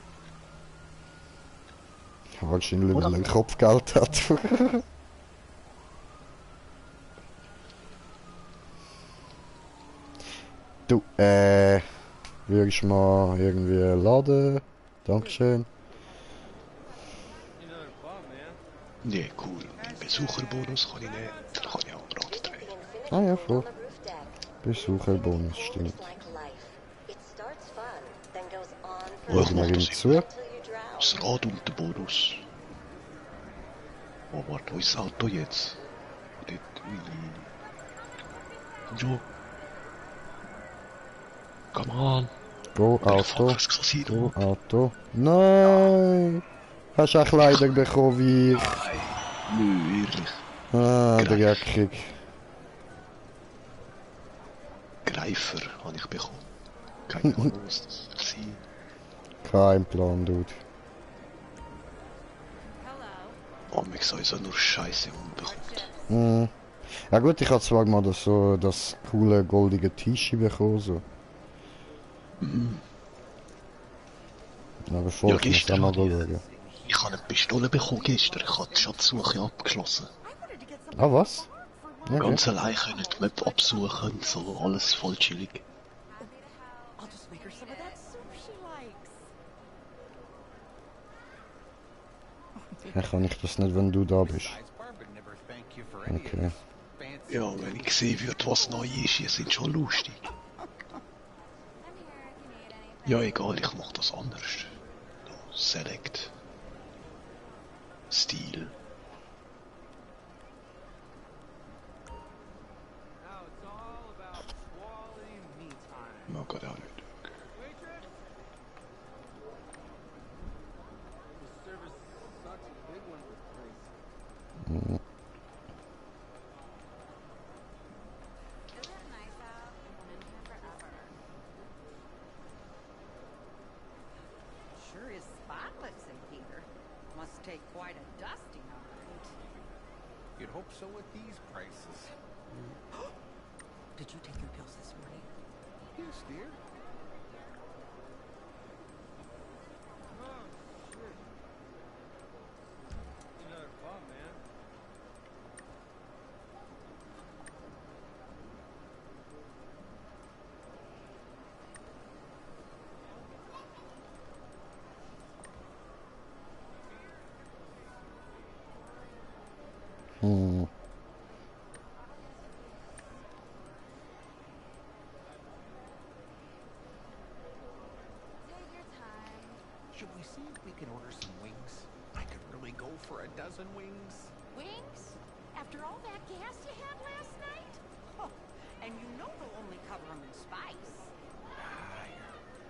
Wahrscheinlich, Oder? weil er Kopfgeld hat. Du, würdest du mal irgendwie laden? Dankeschön. Nee, cool. Den Besucherbonus kann ich nehmen, dann kann ich auch am Rad drehen. Ah ja, voll. Besucherbonus, stimmt. Oh, ich mach ihm das zu. immer. Das Rad und der Bonus. Oh, warte, wo ist das Auto jetzt? Dort, komm schon. Come on. Go, Oder Auto. fuck, das Casino. Go, Auto. Nein! Hast du auch Kleider bekommen wie ich? Nö, ehrlich. Ah, Greif. dreckig. Greifer habe ich bekommen. Keine Ahnung, was das war. Kein Plan, Dude. Oh, mich sowieso nur Scheiße umbekommt. Hm. Ja gut, ich habe zwar mal das coole goldige T-Shirt bekommen, so. Mhm. Aber voll, Ja, ich muss auch gestern mal habe schauen. ich habe eine Pistole bekommen gestern. Ich habe die Schatzsuche abgeschlossen. Ah, was? Okay. Ganz allein können die Map absuchen und so, alles voll chillig. Ja, kann ich das nicht, wenn du da bist. Okay. Ja, wenn ich sehen würde, was neu ist, die sind schon lustig. Ja, egal, ich mach das anders. Select. Stil. Oh Gott, auch nicht. Mhm. Sure is spotless in here. Must take quite a dusting, all right. You'd hope so with these prices. Did you take your pills this morning? Yes, dear. Hm. Should we see if we can order some wings? I could really go for a dozen wings. Wings? After all that gas you had last night? Oh, and you know they'll only cover them in spice.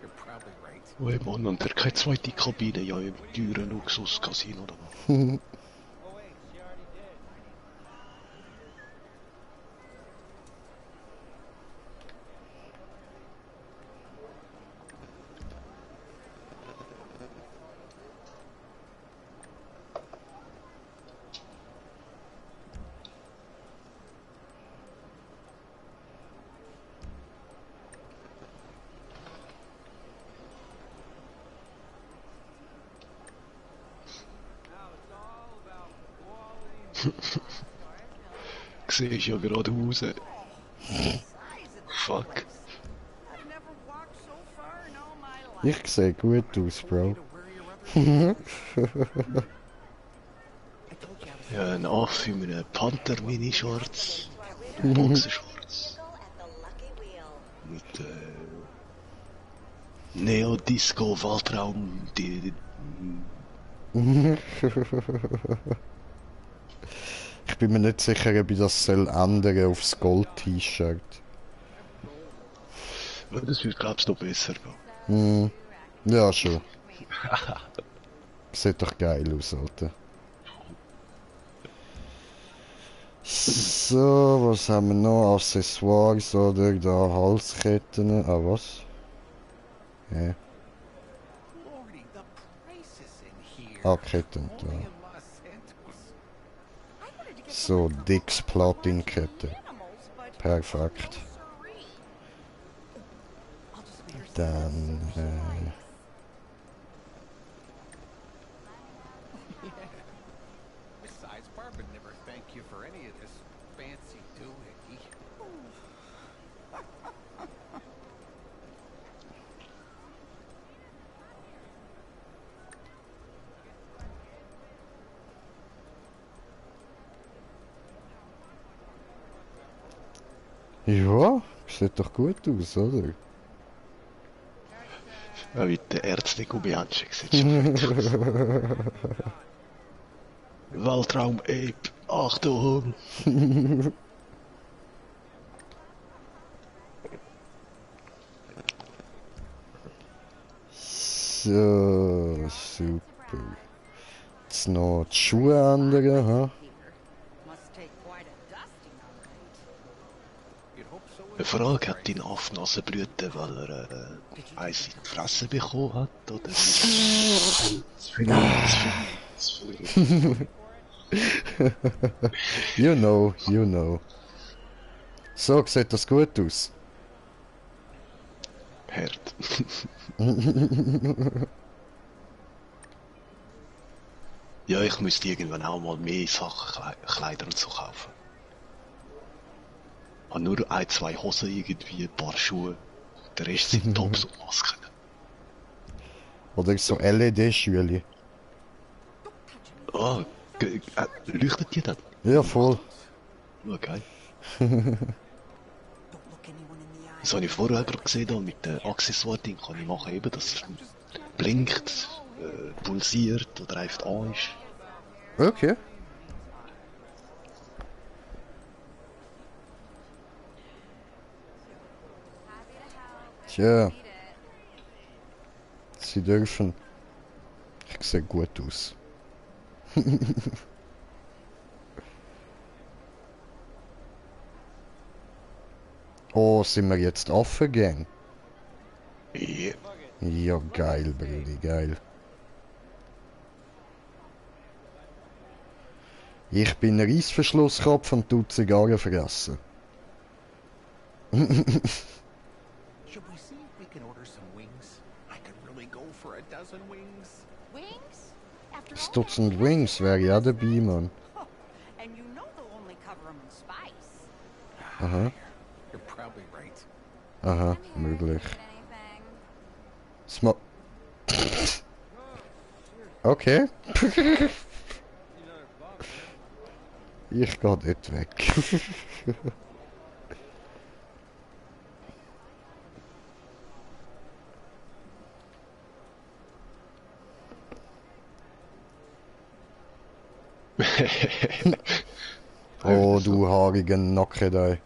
You're probably right. Oh Mann, und keine zweite Kabine, ja, im teuren Luxus-Casino da. Siehst ja gerade raus. Fuck. I've never walked so far in all my life. Ich sehe gut aus, Bro. To wear your other I told you I was Ja, ein Affe in einem Panther-Mini-Shorts. Boxershorts. Mit Neo-Disco, Waltraum, Ich bin mir nicht sicher, ob ich das soll ändern aufs Gold-T-Shirt. das wird, glaubst du, noch besser gehen. Ja, schon. Sieht doch geil aus, Alter. So, was haben wir noch? Accessoires oder da Halsketten. Ah, was? Ja. Lordy, the prices in here. Ah, Ketten da. Only in Los Santos. I wanted to get So, Dicks Platinkette. animals, but Perfekt. sorry. I'll just wear Dann, Besides, Barb would never thank you for any of this fancy doohickey. ja, sieht doch gut aus, oder? Ja, wie der Ärzte-Gummihandschuh sieht schon gut aus. Waltraum Ape, Achtung! So, super. Jetzt noch die Schuhe ändern, ha? Must take quite a dusting, all right. You'd hope so. Eine Frage, hat dein Affe Nasenblüten, weil er eins in die Fresse bekommen hat, oder? You know, you know. So, sieht das gut aus? Herd. Ja, ich müsste irgendwann auch mal mehr Sachen, Kleider und so kaufen. Habe nur ein, zwei Hosen irgendwie, ein paar Schuhe. Der Rest sind Tops und Masken. Oder so LED-Schüle? Ah, leuchtet die dann? Ja, voll. Oh, geil. Don't look anyone in the eye. Das habe ich vorher gerade gesehen, da mit dem Accessoire-Ding kann ich machen, eben, dass es blinkt, pulsiert oder einfach an ist. Okay. Tja. Sie dürfen. Ich sehe gut aus. Oh, sind wir jetzt Affengang? Ja. Ja, geil, Brudi, geil. Ich bin ein Reissverschlusskopf und tu Zigarren fressen. Should we see if we can order some wings? I could really go for a dozen wings. Wings? After Das all that Dutzend Wings wäre ja dabei, Mann. and you know they'll only cover 'em in spice. Aha, You're probably right. aha, möglich. Sma Okay. Ich geh dort weg. Oh, du haarigen Nackedei.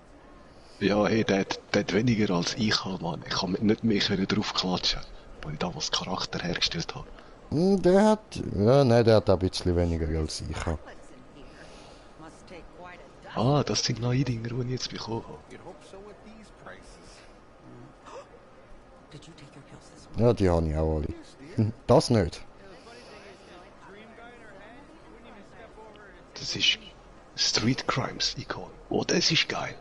Ja, hey, der hat weniger als ich habe, Mann. Ich kann nicht mehr drauf klatschen, weil ich damals Charakter hergestellt habe. Der hat... Ja, nein, der hat ein bisschen weniger als ich. What's in here? Must take quite a dusting. Ah, das sind neue Dinge, die ich jetzt bekommen habe. You'd hope so with these prices. Did you take your pills this morning? Ja, die habe ich auch alle. Das nicht. Das ist Street Crimes Icon. Oh, das ist geil.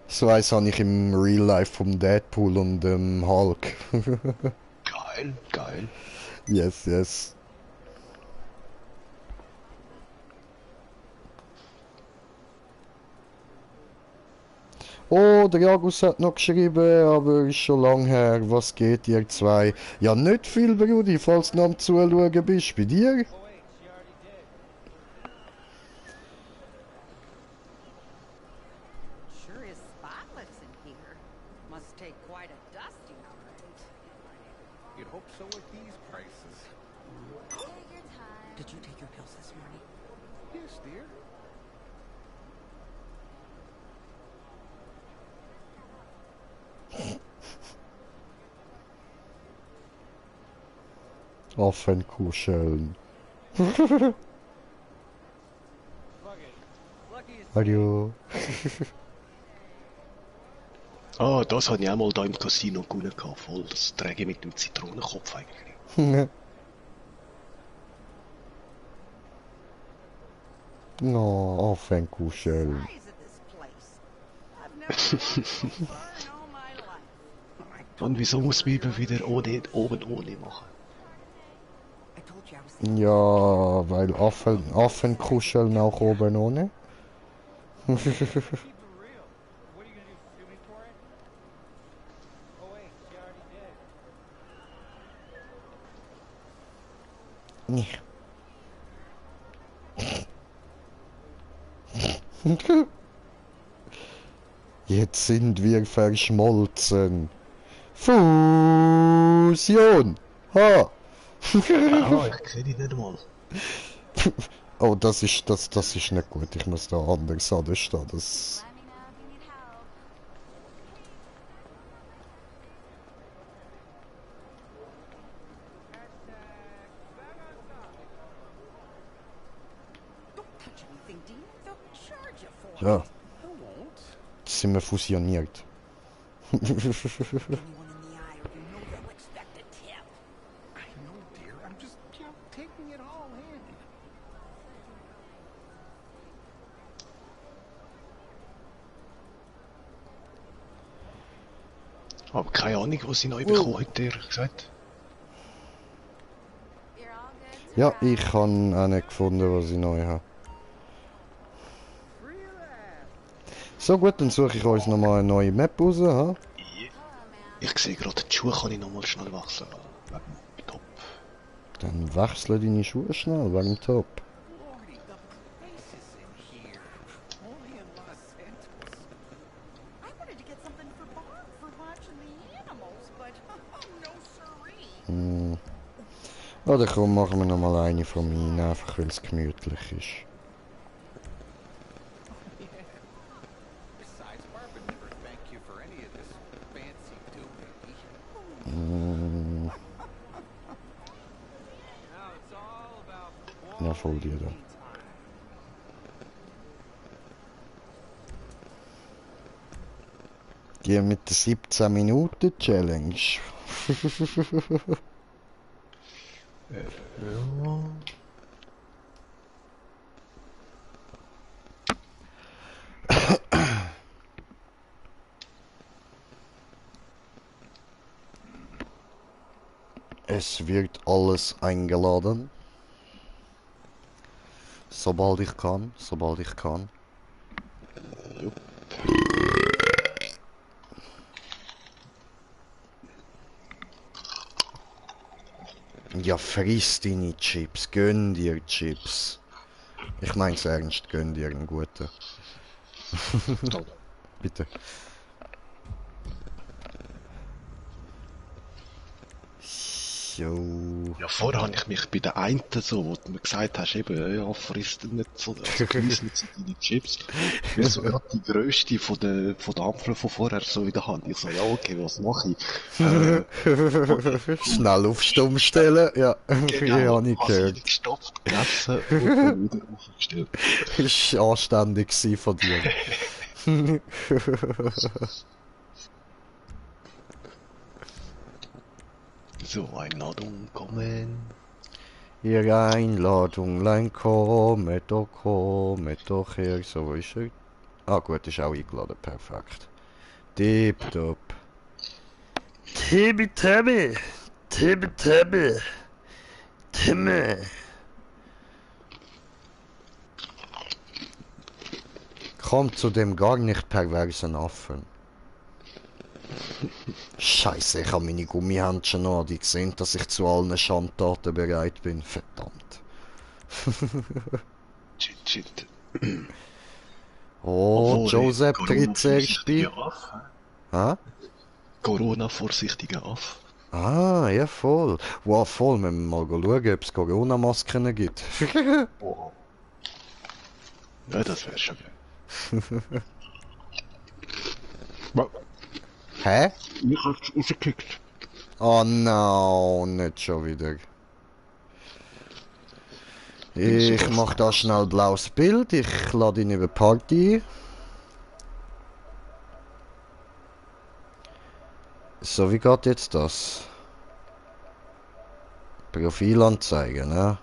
So eins habe ich im Real Life vom Deadpool und dem Hulk. Geil, geil. Yes, yes. Oh, der Agus hat noch geschrieben, aber ist schon lang her. Was geht ihr zwei? Ja, nicht viel, Brudi, falls du noch am Zuschauen bist. Bei dir? Sure is spotless in here. Must take quite a dusting, all right. You'd hope so with these prices. Did you take your pills this morning? Yes, dear. Affenkuscheln. Hallo. Ah, das habe ich auch mal da im Casino gewonnen gehabt, voll. Das träge ich mit dem Zitronenkopf eigentlich. Oh, Affenkuscheln. Eyes at this place. I've never been so far in all my life. Und wieso muss man immer wieder ohne, oben ohne machen? I told you I was thinking. Ja, weil Affenkuscheln auch oben ohne. Keep it real. What are you gonna do? Sue me for it? Oh wait, she already did. Jetzt sind wir verschmolzen. Fusion! Ha! Ah, ich sehe dich nicht mal. Oh, das ist nicht gut. Ich muss da anders anstehen. Das... Don't touch anything, Dean. They'll charge you for Ja, it. I won't. jetzt sind wir fusioniert. Anyone in the eye or you know they'll expect a tip. I know, dear. I'm just, taking it all in. Aber keine Ahnung, was sie neu bekommen hat, ehrlich gesagt. Ja, ich habe auch nicht gefunden, was ich neu habe. So gut, dann suche ich uns nochmal eine neue Map raus. Ha? Ich sehe gerade, die Schuhe kann ich nochmal schnell wechseln. Wegen dem Top. Dann wechsle deine Schuhe schnell wegen dem Top. Lordy, the prices in here. Only in Los Santos. I wanted to get something for Bob for watching the animals, but no siree. Oder komm, machen wir nochmal eine von meinen, einfach weil es gemütlich ist. Besides, Barb would never thank you for any of this fancy doing. Now it's all about Ja, voll dir da. Die mit der 17 Minuten Challenge. Es wird alles eingeladen. Sobald ich kann, sobald ich kann. Ja, friss deine Chips, gönn dir Chips. Ich mein's ernst, gönn dir einen guten. Bitte. So. Ja, vorher habe ich mich bei der einen so, wo du mir gesagt hast, eben, ja, frisst du nicht so, also genieß nicht so deine Chips. Weil so gerade die grösste von der Ampel von vorher so in der Hand. Ich so, ja, okay, was mache ich? Schnell auf Stumm stellen, ja. Ja, nicht habe gehört. ich gestopft, gegessen und dann wieder aufgestellt. Das war anständig gewesen von dir. So, Einladung kommen. Ihre Einladung, kommet doch her. So, wo ist er? Ah gut, ist auch eingeladen, perfekt. Tipptopp. Tibi-Tabi! Tibi-Tabi! Timmy! kommt zu dem gar nicht perversen Affen? Scheiße, ich habe meine Gummihandschuhe noch, die sehen, dass ich zu allen Schandtaten bereit bin. Verdammt. Shit. Oh, Obwohl, Joseph tritt zuerst bei. Corona-vorsichtiger Affe. Hä? Corona-vorsichtiger Affe. Ah, ja voll. Wow, voll, wir müssen mal schauen, ob es Corona-Masken gibt. Oh. Ja, das wäre schon geil. Hä? Ich hab's rausgekickt. Oh no, nicht schon wieder. Ich mach da schnell blaues Bild, ich lade ihn über Party ein. So, wie geht jetzt das? Profilanzeigen, ne?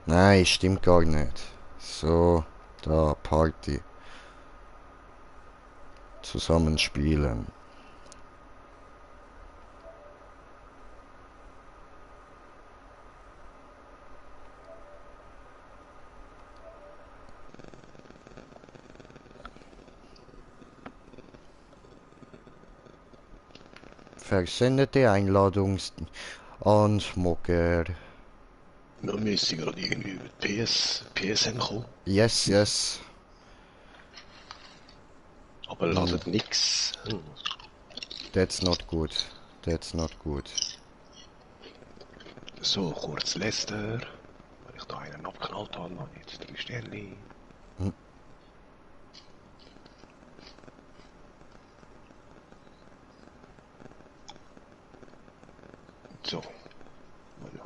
Nein, stimmt gar nicht. So, da, Party. Zusammenspielen. Versendete Einladung an Smoker. Wir müssen gerade irgendwie über PSN kommen. Yes, yes. Aber ladet nix. That's not good. That's not good. So, kurz Lester. Wenn ich da einen abgeknallt habe, habe ich jetzt 3 Sterne. So. Ja.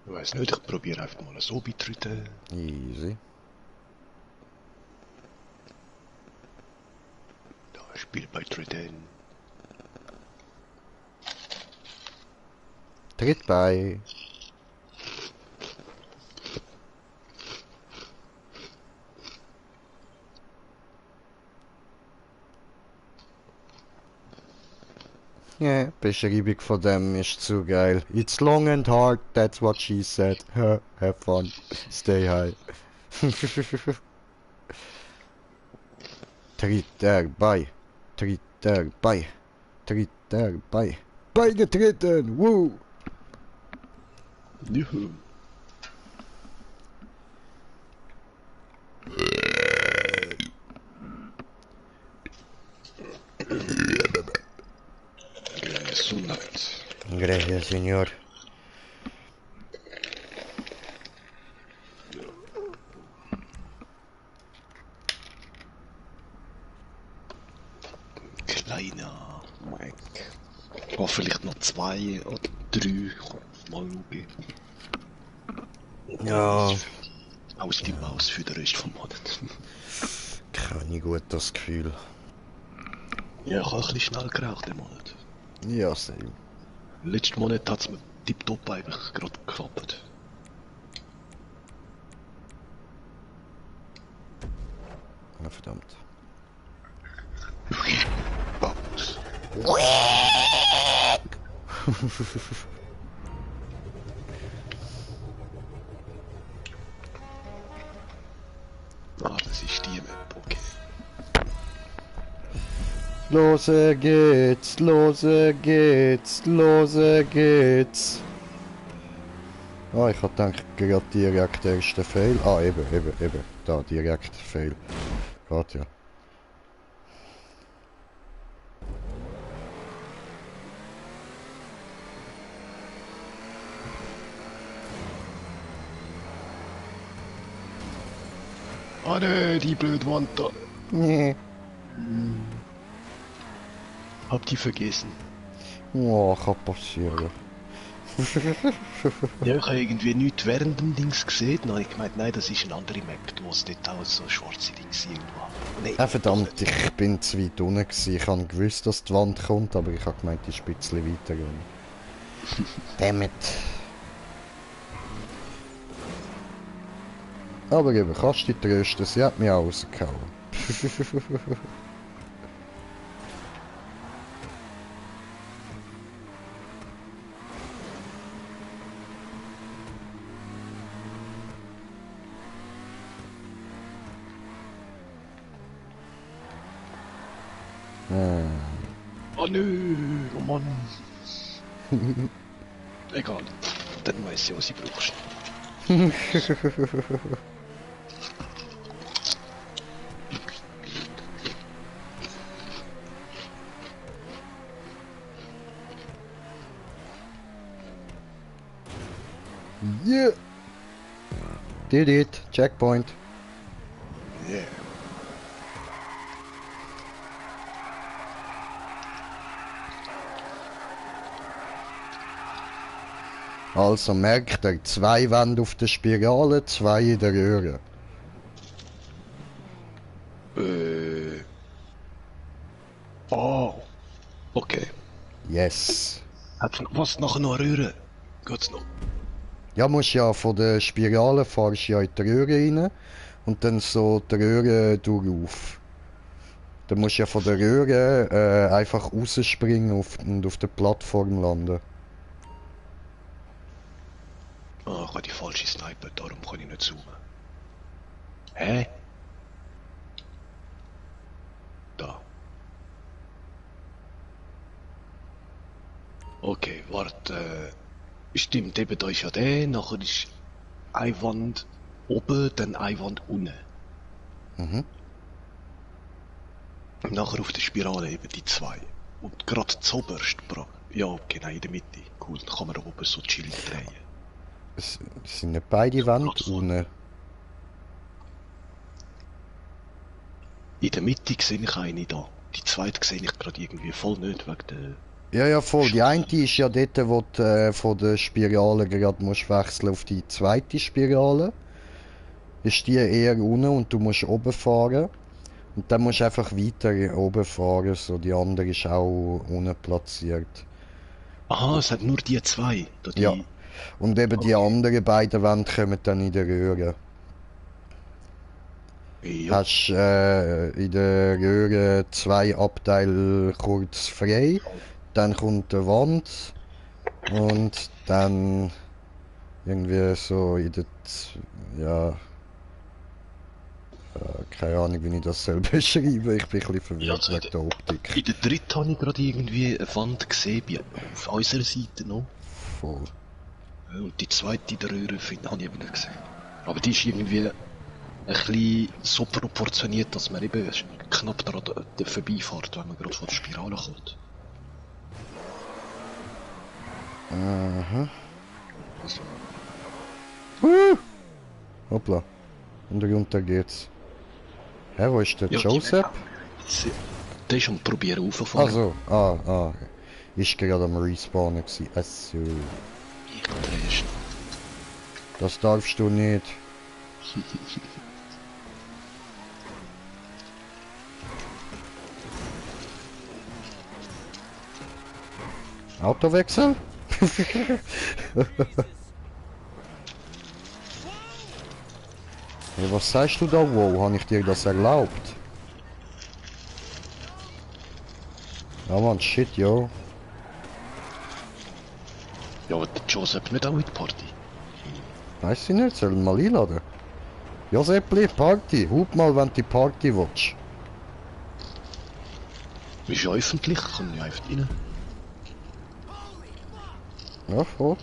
Ich weiß nicht, ich probiere einfach mal so beitreten. Easy. Da, Spiel beitreten. Tritt bei. Ja, Beschreibung von dem ist zu geil. It's long and hard, that's what she said. Have fun. Stay high. Tritt bei. Tritt bei. Tritt bei. Beigetreten! Woo! Juhu. Gesundheit. Gracias, señor. Kleiner Mac. Oh, vielleicht noch 2 oder 3. Mal schauen. Ja. Aus die Maus für den Rest vom Monat. Keine gut das Gefühl. Ja, ich habe ein bisschen schnell geraucht im Monat. Ja, same. Letzten Monat hat es mir tipptopp eigentlich gerade geklappt. Ja, verdammt. Bubbles. Ah, das ist die Map, okay. Lose geht's, lose geht's, lose geht's. Ah, ich hab gedacht, gerade direkt der erste Fail. Ah, eben. Da, direkt Fail. Geht ja. Ah ne, die blöde Wand da. Nee. Hab die vergessen. Oh, kann passieren. Ja, ich habe irgendwie nichts während dem Dings gesehen. Dann habe ich gemeint, nein, das ist eine andere Map, wo es dort auch so schwarze Dings irgendwo hat. Nein, Verdammt, ich bin zu weit unten gewesen. Ich habe gewusst, dass die Wand kommt, aber ich habe gemeint, die ist ein bisschen weiter gehen. Dammit. Aber eben, kannst du dich trösten, sie hat mich auch rausgehauen. Oh nö, oh Mann. Egal, dann weiß ich, was ich brauchst. Yeah! Did it! Checkpoint! Yeah. Also merkt ihr, 2 Wände auf der Spirale, 2 in der Röhre. Oh. Okay. Yes! Hat's noch was nachher noch eine Röhre? Geht's noch? Ja, musst ja von der Spirale fahrst ja in die Röhre rein und dann so die Röhre durch. Dann musst du ja von der Röhre einfach rausspringen und auf der Plattform landen. Ah, ich habe die falsche Sniper, darum kann ich nicht zoomen. Hä? Da. Okay, warte. Stimmt, eben da ist ja der, nachher ist eine Wand oben, dann eine Wand unten. Mhm. Und nachher auf der Spirale eben die 2. Und gerade zuoberst, ja, genau, in der Mitte. Cool, dann kann man da oben so chillig drehen. Es sind nicht beide Wände unten. In der Mitte sehe ich eine da. Die zweite sehe ich gerade irgendwie voll nicht, wegen der... Ja, ja, voll. Die eine ist ja dort, wo du von der Spirale gerade musst wechseln auf die zweite Spirale. Ist die eher unten und du musst oben fahren. Und dann musst du einfach weiter oben fahren, so die andere ist auch unten platziert. Aha, es hat nur die 2. Da die... Ja. Und eben die anderen beiden Wände kommen dann in der Röhre. Ja. Hast in der Röhre 2 Abteile kurz frei, dann kommt die Wand und dann irgendwie so in der... ja... keine Ahnung, wie ich das soll beschreiben. Ich bin ein bisschen verwirrt Ja, wegen der Optik. In der dritten habe ich gerade irgendwie eine Wand gesehen, auf unserer Seite noch. Voll. Und die zweite der Röhre habe ich eben nicht gesehen. Aber die ist irgendwie ein bisschen so proportioniert, dass man eben knapp daran vorbeifährt, wenn man gerade von der Spirale kommt. Aha. Also, Hoppla. Und runter geht's. Hä, wo ist der ja, Joseph? Der ist am Probieren raufzufahren. Also, ist gerade am Respawnen gewesen. Also, Ich drehst. das darfst du nicht. Autowechsel? Ja, was sagst du da, wow? Habe ich dir das erlaubt? Ja, man, shit, yo. Ja, aber der Joseph nicht auch in die Party. Weiß ich nicht, sollen wir mal einladen? Joseppli, Party. Hub mal, wenn du die Party willst. Ist ja öffentlich, kann ich einfach rein. Ja, voll.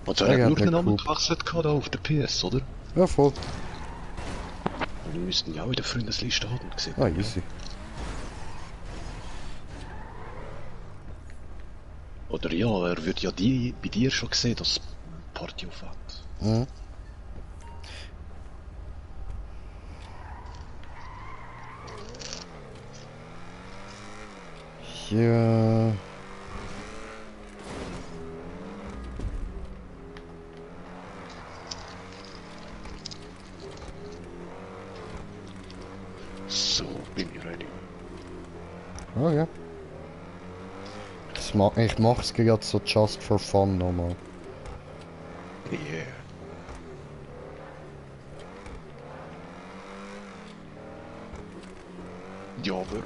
Also Ja, er hat nur der den Namen Coop. gewechselt gehabt auf der PS, oder? Ja, voll. Und wir müssten ja auch in der Freundesliste haben gesehen. Ah, easy. Oder ja, er würde ja die bei dir schon gesehen, dass Party auf hat. Mhm. Ja. So, bin ich ready. Oh ja. Ich mach's gerade so just for fun nochmal. Yeah. Ja, aber...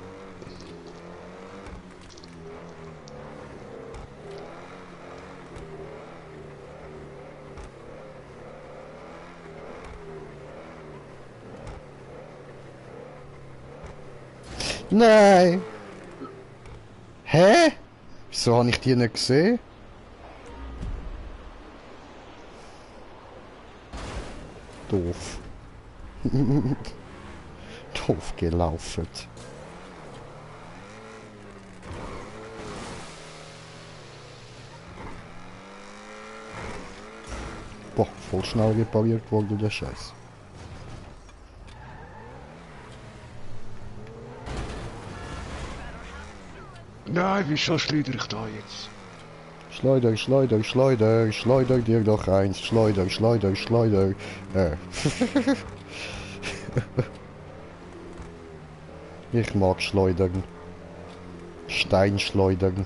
Nein! Hä? Wieso habe ich die nicht gesehen? Doof. Doof gelaufen. Boah, voll schnell repariert worden, der Scheiß. Nein, wieso schleudere ich da jetzt? Schleuder, Schleuder, Schleuder, Schleuder dir doch eins, Schleuder, Schleuder, Schleuder. Ich mag Schleudern. Steinschleudern.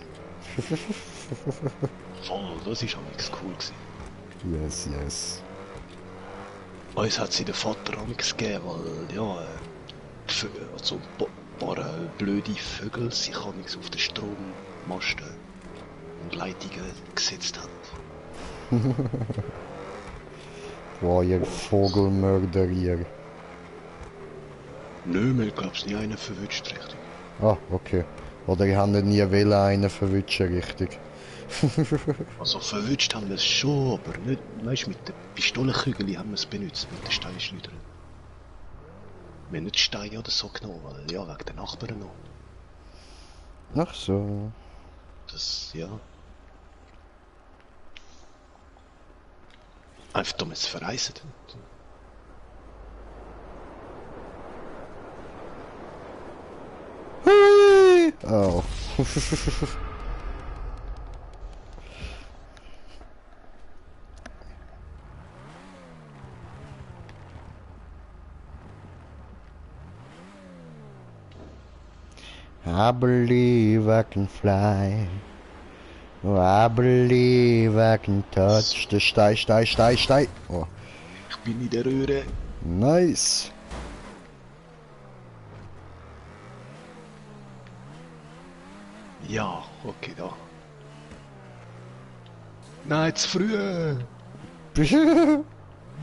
Voll, das ist auch nichts cool gewesen. Yes, yes. Uns hat sie den Vater Angst gegeben, weil, ja, also ein paar blöde Vögel sich auf den Strommasten und Leitungen gesetzt haben. Wow, ihr Vogelmörder hier. Nö, mir glaub's nie einen verwünscht, richtig. Ah, okay. Oder ich habe nie wollen einen verwünschen, richtig. Also verwünscht haben wir es schon, aber nicht, weißt, mit den Pistolenkügeln haben wir es benutzt, mit den Steinschleudern. Wir haben nicht Steine oder so genommen, weil, ja, wegen den Nachbarn noch. Ach so. Das, ja. Einfach damit es verreisen. Hui! Oh. I believe I can fly. Oh, I believe I can touch the Stein. Oh, Ich bin in der Röhre. nice. Ja, okay, da. Nein, zu früh.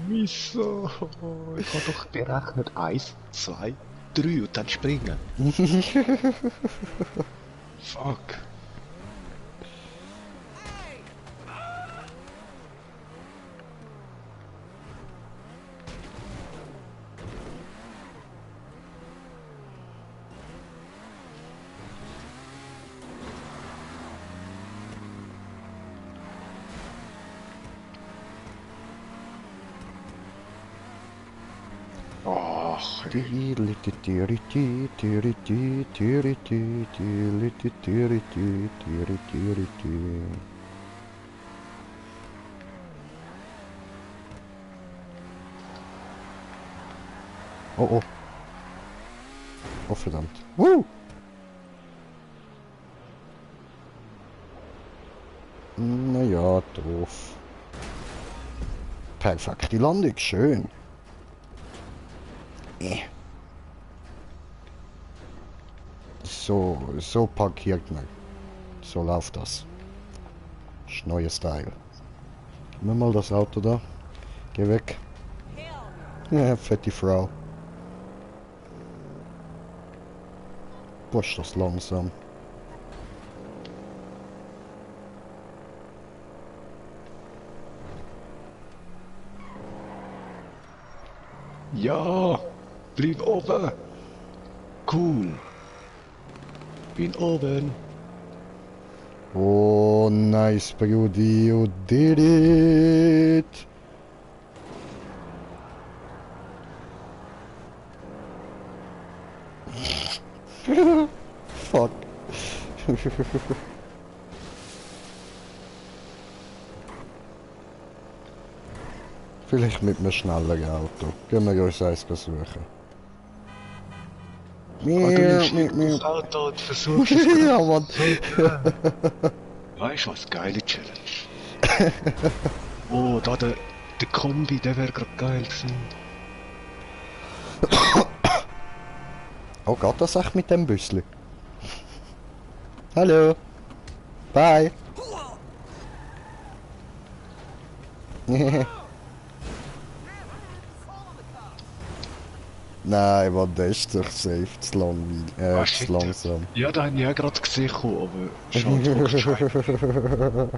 Wieso? Ich habe doch berechnet 1, 2, 3 und dann springen. Fuck. Ach, Oh oh. Oh verdammt. Naja, doof. Perfekte Landung, schön. So parkiert man. So läuft das. Ist neuer Style. Gib mir mal das Auto da. Geh weg. Ja, fette Frau. Boah, ist das langsam. ja, bleib oben. Cool. Bin oben. Oh, nice, Brudi, you did it! Fuck. Vielleicht mit einem schnelleren Auto. Gehen wir uns eins besuchen. Du nimmst das Auto und versuchst es. Ja, Mann. Weißt du was? Geile Challenge. Oh, da der Kombi, der wäre gerade geil gewesen. Oh, geht das echt mit dem Büssli? Hallo. Bye. Nein, Mann, der ist doch safe zu langweilig. Ah, Zu shit. langsam. Ja, da habe ich auch gerade gesehen, aber schade, Hochschein.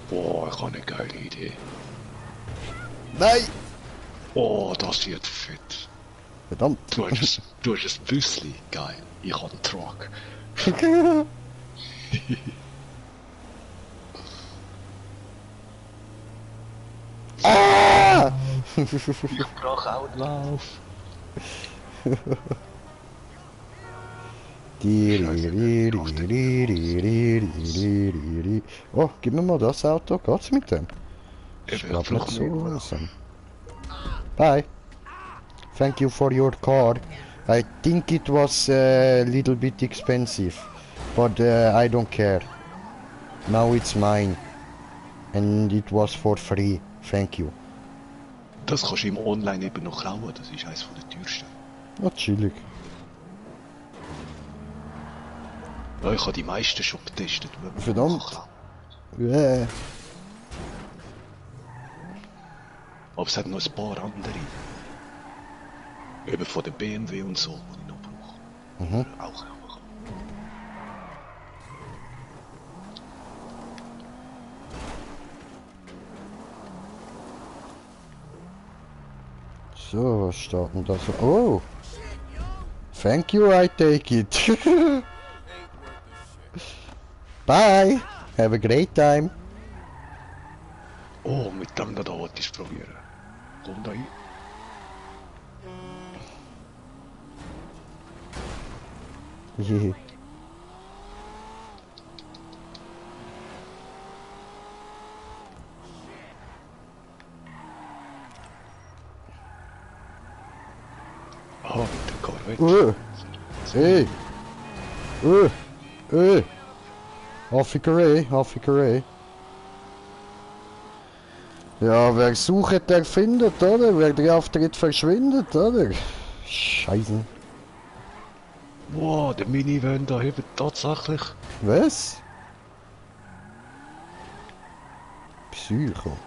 Boah, ich habe eine geile Idee. Nein! Oh, das wird fett. Verdammt. Du hast ein Büssli. Geil. Ich habe einen Truck. Ah! Ich brauche auch einen Lauf. Oh, gib mir mal das Auto. Geht's mit dem? Ich Eben, glaube nicht so mehr. langsam. Bye. Thank you for your car. I think it was a little bit expensive, but I don't care. Now it's mine. And it was for free. Thank you. Das kannst du im Online eben noch klauen. Das ist eines der teuersten. Oh, chillig. Ja, ich habe die meisten schon getestet. Verdammt. Yeah. Aber es hat noch ein paar andere. Eben von der BMW und so, die ich noch brauche. Mhm. Auch. So, was steht denn da so? Oh! Thank you, I take it. Bye! Have a great time. Oh, mit dem da wollte ich es probieren. Komm da hin. Yeah. Ah, mit dem Corvette. Hey! Hey! Affikerei. Ja, wer sucht, der findet, oder? Wer drauf tritt, verschwindet, oder? Scheiße. Wow, der Minivan da eben tatsächlich. Was? Psycho.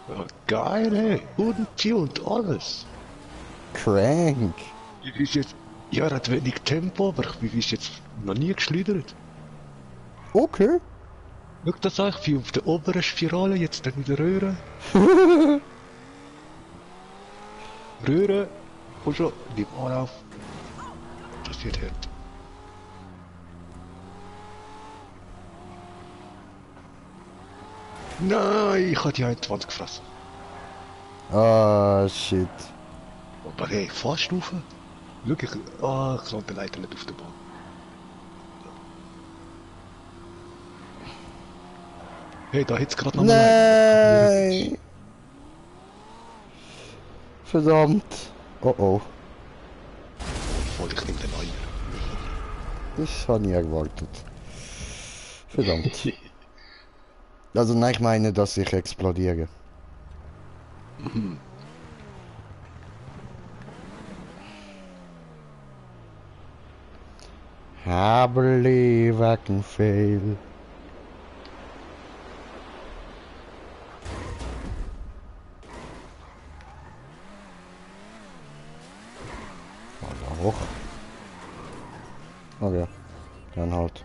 Ja, geil, hey. Und alles. Crank. Wie ist jetzt... Ja, er hat wenig Tempo, aber wie ist jetzt noch nie geschleudert. Okay. Schau das eigentlich wie auf der oberen Spirale, jetzt dann wieder Röhre. Röhre. Komm schon, nimm mal auf. Das wird hart. Nein, ich habe die eine Wand gefressen. Ah, shit. Aber hey, Fahrstufe? Schau, ich lande leider nicht auf der Bahn. Hey, da hätt's gerade noch mal einen. Nein! Verdammt. Oh oh. Voll, ich nehme den einen. Das habe ich erwartet. Verdammt. Also nein, ich meine, dass ich explodiere. I believe I can fail. Hoch. Okay. Dann halt.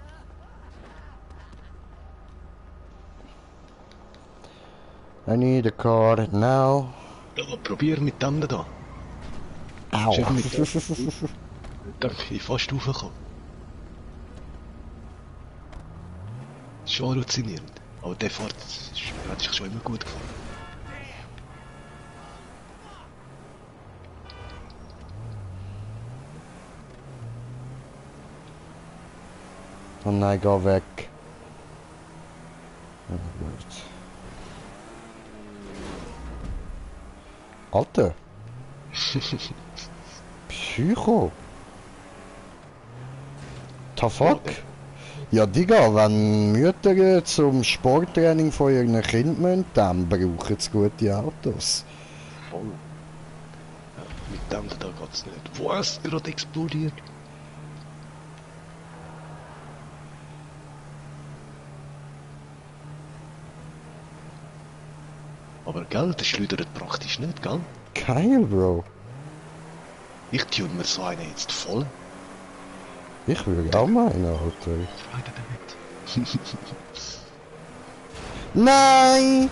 I need a car now. Ja, probier mit dem da. Au. Chef mit Dann bin ich fast raufgekommen. Schon halluzinierend. Aber der Fahrt hat sich schon immer gut gefallen. Oh nein, geh weg. Oh, gut. Alter. Psycho. The fuck? Ja, Digga, wenn Mütter zum Sporttraining von ihren Kindern müssen, dann brauchen sie gute Autos. Voll. Ja, mit dem da geht's nicht. Was? Gerade explodiert. Aber gell, das schleudert praktisch nicht, gell? Geil, Bro. Ich tue mir so einen jetzt voll. Ich würde auch meinen, Alter. Freude damit. Nein!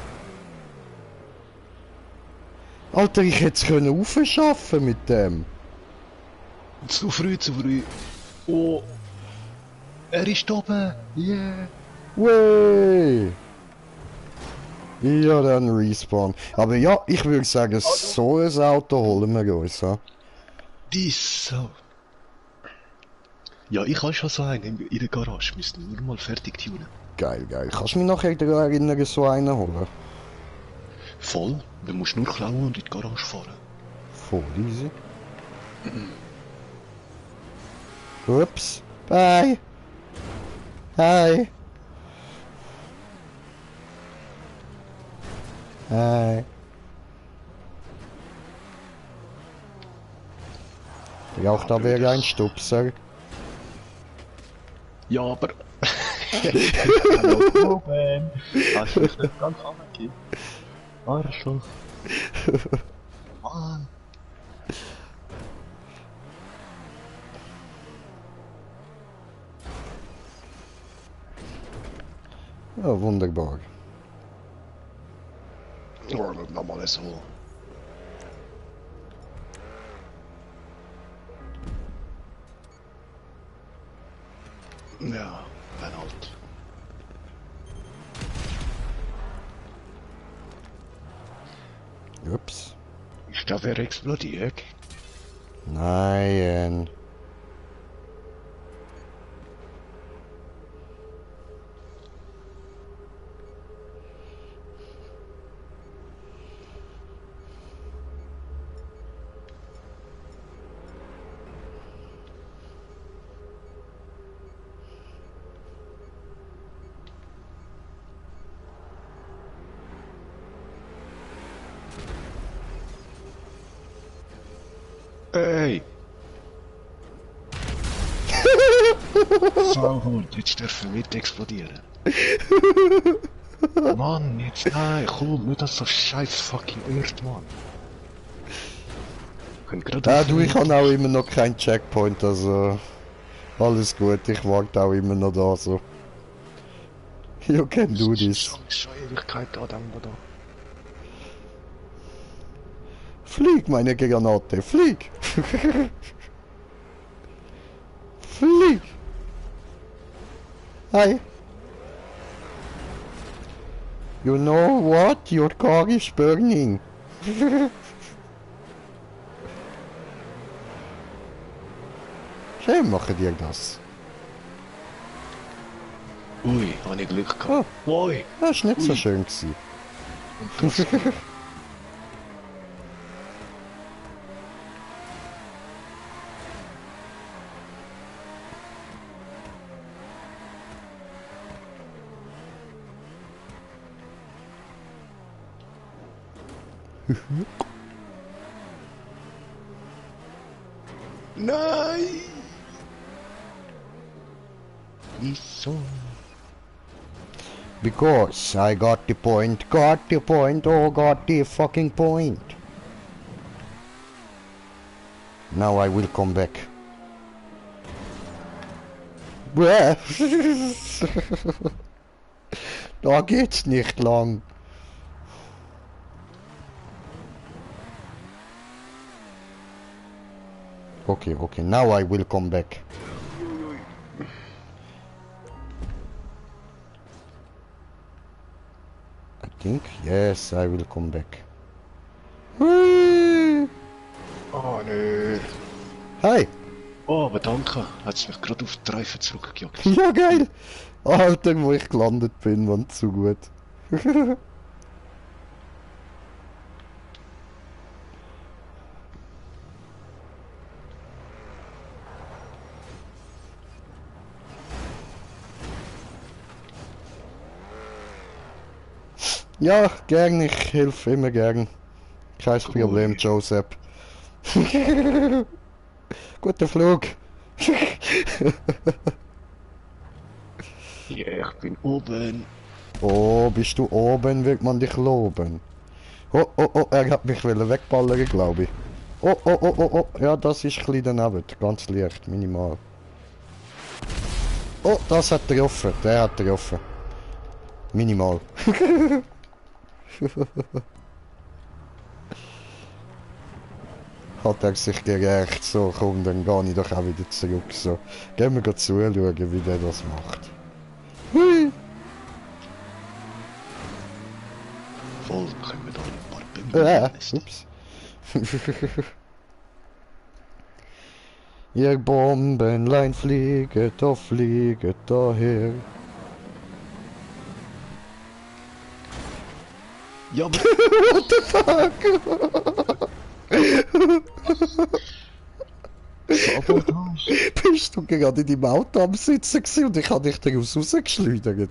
Alter, ich hätte es können aufschaffen mit dem. Zu früh, zu früh. Oh. Er ist oben. Yeah. Wey! Ja, dann Respawn. Aber ja, ich würde sagen, so ein Auto holen wir uns, ja. Dies so. Ja, ich habe schon so einen in der Garage. Müssen nur mal fertig tunen. Geil, geil. Kannst du mich nachher daran erinnern, so einen holen? Voll. Du musst nur klauen und in die Garage fahren. Voll easy. Ups. Bye. Hi. Hi. Ja, auch da wäre ein Stupser. Ja, aber... Hallo, oben. Hast du mich nicht ganz angegeben? Arschloch. Mann. Ja, wunderbar. Oh, nochmal so. Ja, mein Alt. Ups. Ist da wer explodiert? Nein. Hey! Sauhund, jetzt dürfen wir mit explodieren. Mann, jetzt nein, komm, nicht das so scheiß fucking Earth, Mann. Können gerade Ja, du, ich habe auch immer noch keinen Checkpoint, also... Alles gut, ich warte auch immer noch da, so. You can do this. Schon Ewigkeit da, dann da. Flieg, meine Granate, flieg! Flieg! Hi! You know what? Your car is burning! Schön machen dir das. Ui, habe ich Glück gehabt. Ui! Das war nicht so schön gewesen. Nein! Wieso? Because I got the point, oh got the fucking point. Now I will come back. Bäh. Da geht's nicht lang. Okay, okay, now I will come back. I think, yes, I will come back. Whee! Oh nö. Hi! Oh, aber danke. Hat's mich gerade auf die Reifen zurückgejagt. Ja, geil! Alter, wo ich gelandet bin, man, zu gut. Ja, gern, ich helfe immer gern. Kein Problem, Joseph. Guter Flug. Ja, ich bin oben. Oh, bist du oben, wird man dich loben. Oh, oh, oh, er hat mich wegballern, glaube ich. Oh, oh, oh, oh, oh, ja, das ist ein bisschen daneben, ganz leicht, minimal. Oh, das hat getroffen, der hat getroffen. Minimal. Hat er sich gerecht, so komm, dann gehe ich doch auch wieder zurück, so. Gehen wir zuschauen, wie der das macht. Hui! Voll, können wir da ein paar Bäume Ups. Ihr Bombenlein flieget daher. Ja, aber... What the fuck? Sabotage. Bist du gerade in deinem Auto am Sitzen gewesen und ich habe dich daraus rausgeschleudert?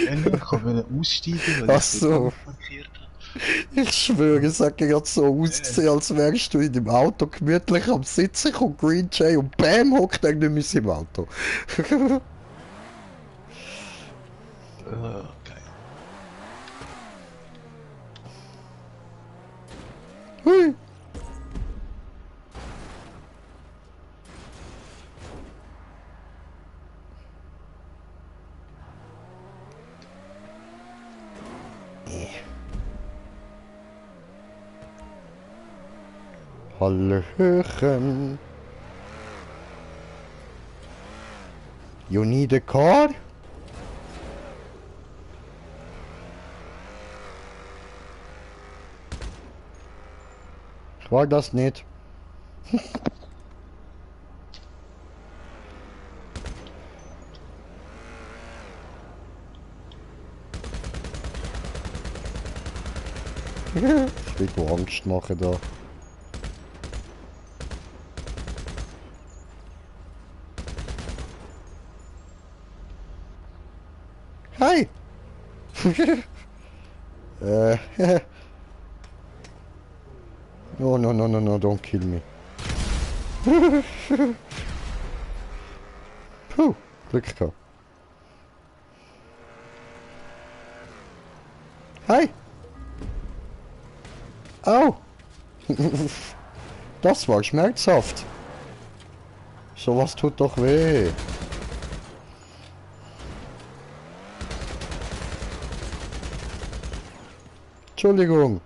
Ja, ich kann aussteigen, weil Ach ich so. nicht parkiert habe. Ich schwöre, es hat gerade so ausgesehen, als wärst du in deinem Auto gemütlich am Sitzen, kommt Green Jay und BAM hockt er nicht mehr in seinem Auto. Geil. Hui. Hallöchen. You need a car? Ich war das nicht. Ich will du Angst machen da. Hi! No, no, no, no, no, don't kill me. Puh, Glück gehabt. Hi! Au! Das war schmerzhaft. Sowas tut doch weh. Entschuldigung.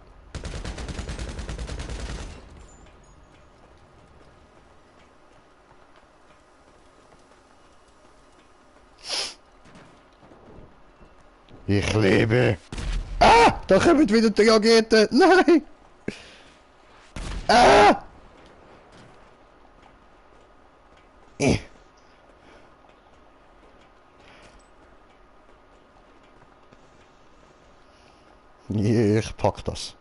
Ich lebe. Ah! Da kommen wieder die Raketen. Nein! Ah! Ich pack das.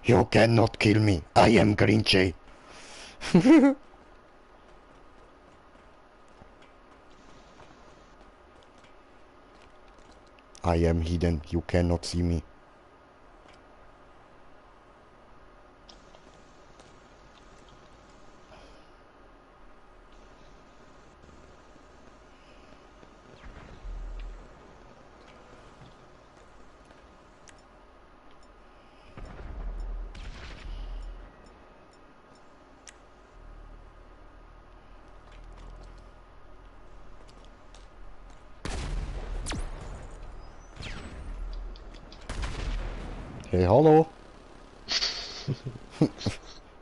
You cannot kill me. I am Green Jay. I am hidden. You cannot see me. Hey, hallo.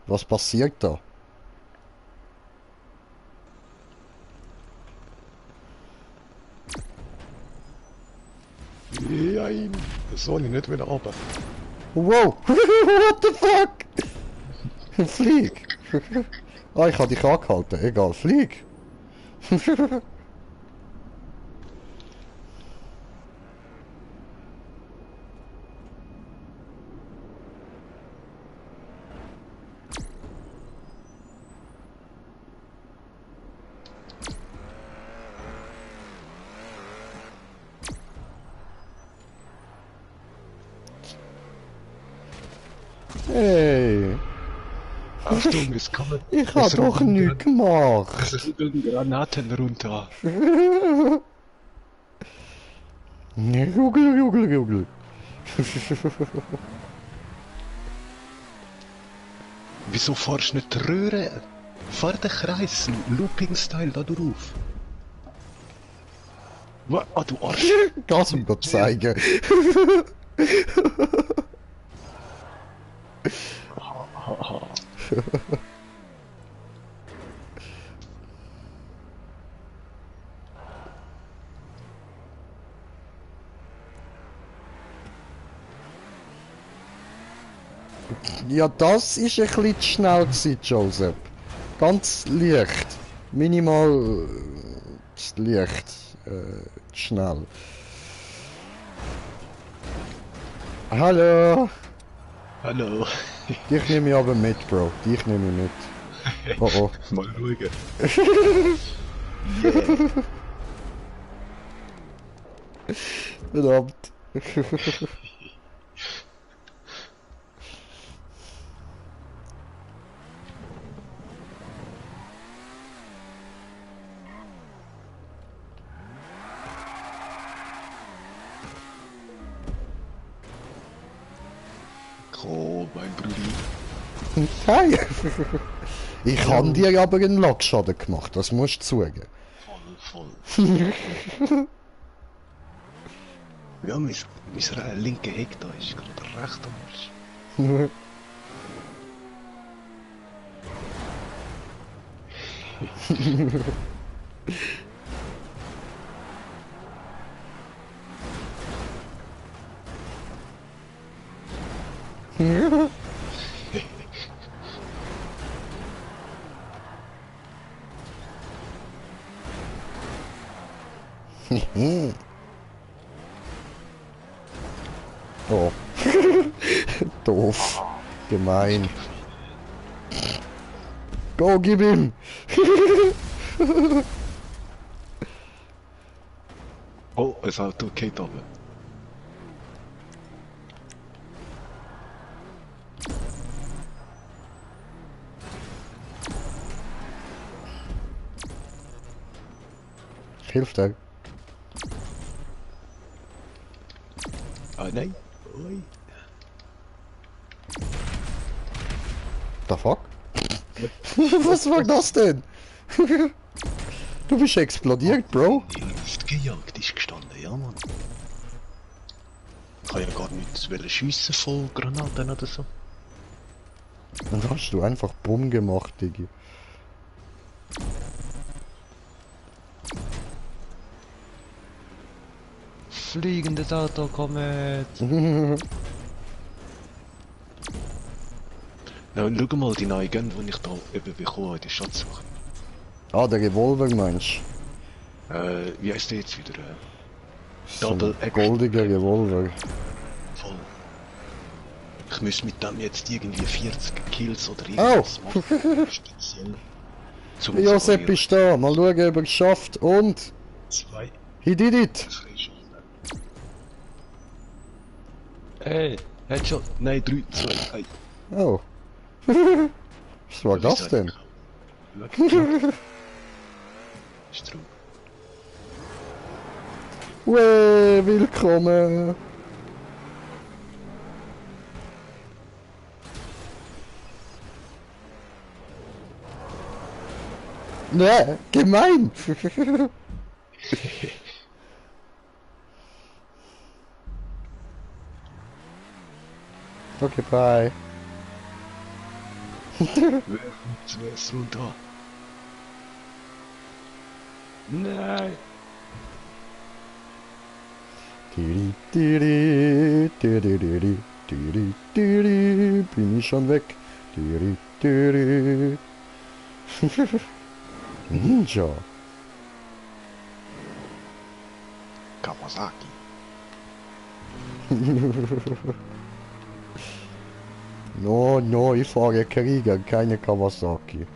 Was passiert da? Nein, das soll ich nicht wieder runter. Wow! What the fuck? Flieg! Ah, ich habe dich angehalten. Egal, flieg! Hey! Achtung, es kommen... Ich hab doch nichts gemacht! Es rügeln Granaten runter. Rugel, rugel, rugel. Wieso fahrst du nicht die Röhre? Fahr den Kreis, Looping-Style da drauf. Ah, du Arsch. Gas um Gott zeigen. Ja, das ist ein bisschen zu schnell gewesen, Joseph. Ganz leicht. Minimal leicht. Zu schnell. Hallo! Hallo. Dich nehme ich aber mit, Bro. Dich nehme ich mit. Oh oh. Mal schauen. Verdammt. Komm, mein Brudi. Hi! Ich habe dir aber einen Lackschaden gemacht, das musst du zugeben. Voll. Ja, mein linker Heck da ist gerade recht am Arsch. Oh. Doof. Gemein. Go, gib ihm! Oh, ein Auto geht runter. Hilft er? Ah, nein. Ui. The fuck? Was war das denn? Du bist explodiert, Bro. In die Luft gejagt ist gestanden, ja Mann. Ich kann ja gar nicht schiessen von Granaten oder so. Dann hast du einfach Bumm gemacht, Diggi. Fliegendes Auto kommt. Ja, und schau mal die neue Gun, die ich da eben bekommen habe, die Schatzsuche. Ah, der Revolver meinst Wie heißt der jetzt wieder? du? So Double ein Action. goldiger Revolver. Voll. Ich muss mit dem jetzt irgendwie 40 Kills oder Oh! irgendwas machen. Speziell. Zum Josep ist da. Mal schauen, ob er es schafft. Und... 2 He did it! Freischaden. Hey, Headshot. Nein, 3, 2, 1. Oh. Was war das denn? Strom. Uäh, willkommen! Ne, gemein! Okay, bye. Wer ist runter? nein. Tiri, tiri, tiri, tiri, tiri, tiri, bin ich schon weg. Tiri, tiri. Ninja. Kawasaki. No, no, ich fahre Krieger, keine Kawasaki.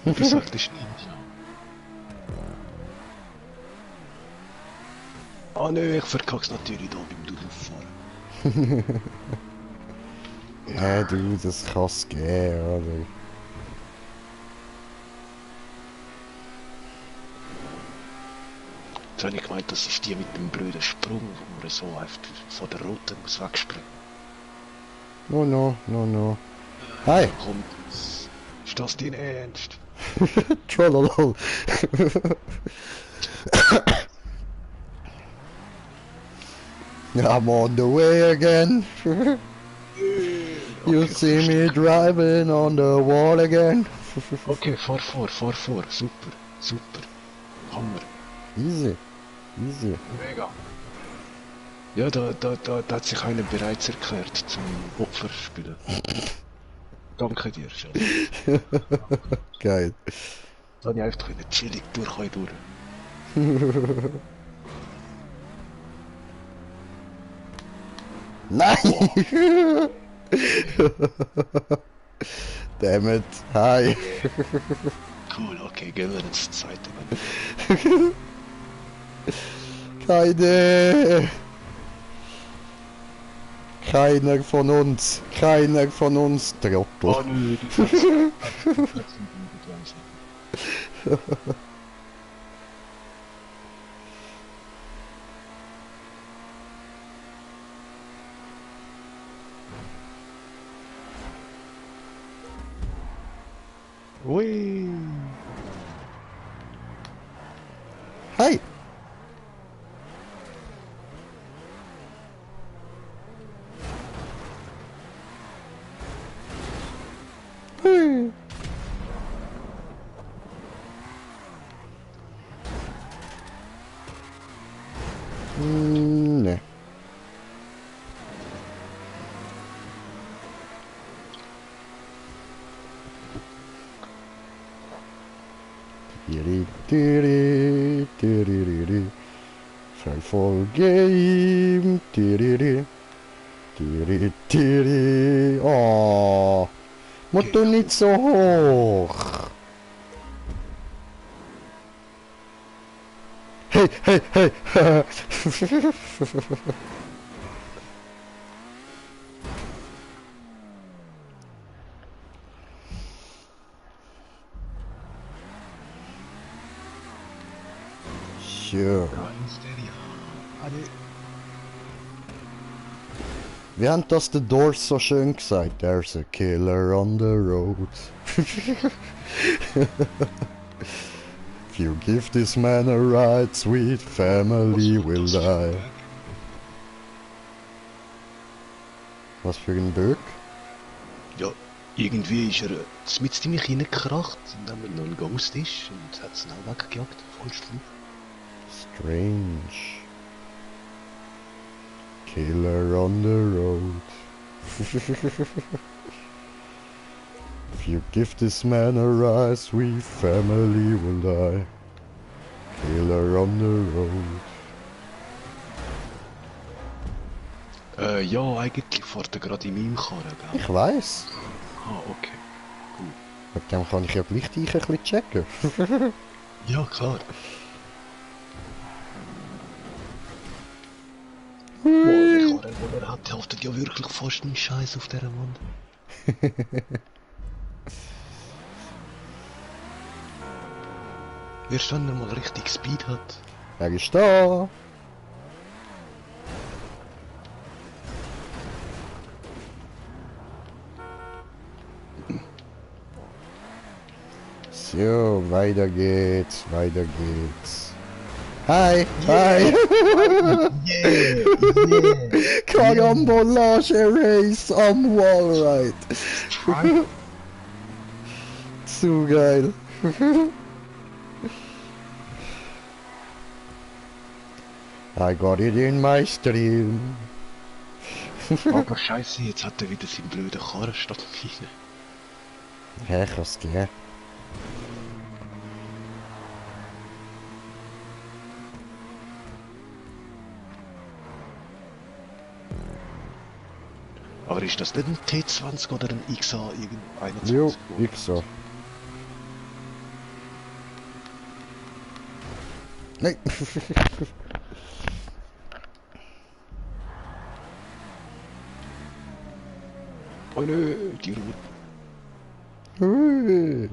Du sagtest Ninja. Ah nö, ich verkack's natürlich da beim Durchfahren. Ja, du, das kann's gehen, oder? Jetzt habe ich gemeint, das ist die mit dem blöden Sprung, wo man so einfach von der roten muss wegspringen. No, no, no, no. Hi! Kommt Ist das dein Ernst? Trollolol. I'm on the way again. You see me driving on the wall again. Okay, fahr vor. Super. Hammer. Easy. Easy. Mega. Ja, da hat sich einer bereits erklärt zum Opfer spielen. Danke dir, Schatz. Geil. Da habe ich einfach chillig durch. Nein! Damn it. Hi. Cool, okay, gehen wir ins zweite. Keiner von uns Trottel. Oh nö, Ui. Hi. Hui. Ne. Verfolge ihm. Oh. Motto nicht so hoch. Hey. Sure. Wie haben das The Doors so schön gesagt? There's a killer on the road. If you give this man a ride, sweet family will die. Was für ein Böck? Ja, irgendwie ist er mit in mich reingekracht, indem er noch ein Ghost ist und hat es dann auch weggejagt. Voll schlimm. Strange. Killer on the road. If you give this man a ride, sweet family will die. Killer on the road. Ja, eigentlich fährt er gerade in meinem Karren, gell? Ich weiss. Ah, okay. Mit dem kann ich ja gleich dich ein bisschen checken. Ja, klar. Boah, der Karren, den er hat, haftet ja wirklich fast einen Scheiß auf dieser Wand. Erst wenn er mal richtig Speed hat. Er ist da. So, weiter geht's. Hi, hi. Karambolage Race am Wallride. Zu geil. I got it in my stream. Aber scheiße, jetzt hat er wieder seinen blöden Karren statt rein. Hä, kann's gehen. Aber ist das nicht ein T20 oder ein XA irgendein? Jo, ich so. Nein. Oh nö, die Ruhe.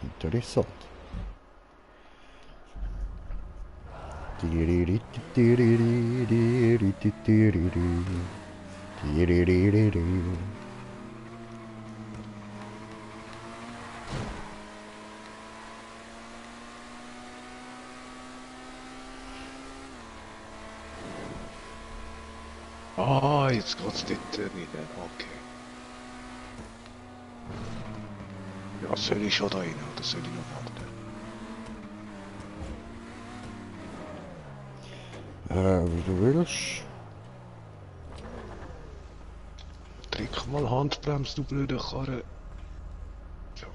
Interessant. Di-di-di-di-di. Ah, jetzt geht's dort rein. Okay. Ja, soll ich schon da rein oder soll ich noch warten? Wie du willst. Drück mal Handbremse, du blöde Karre. So.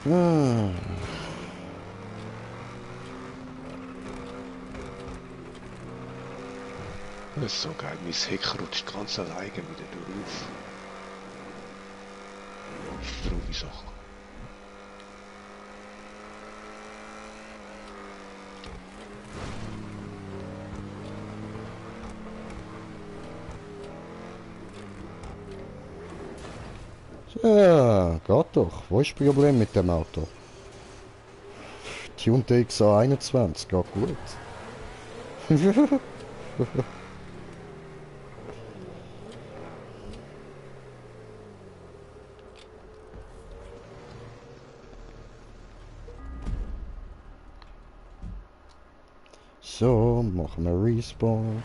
Hm. Das ist so geil, mein Heck rutscht ganz alleine wieder durch. Strube Sache. Ja, geht doch. Wo ist das Problem mit dem Auto? Hyundai XA21, geht gut. So, machen wir Respawn.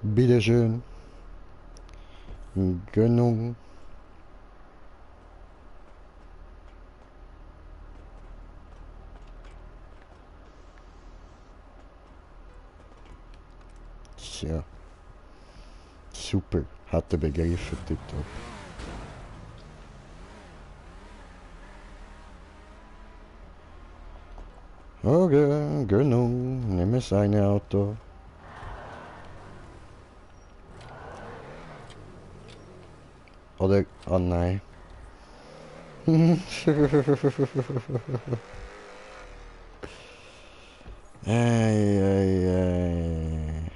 Bitteschön. Gönnung. Tja. Super. Hat er begriffen, tipptopp. Okay, Gönnung. Nimm es ein Auto. Oder, oh nein. Ei, ei, ei.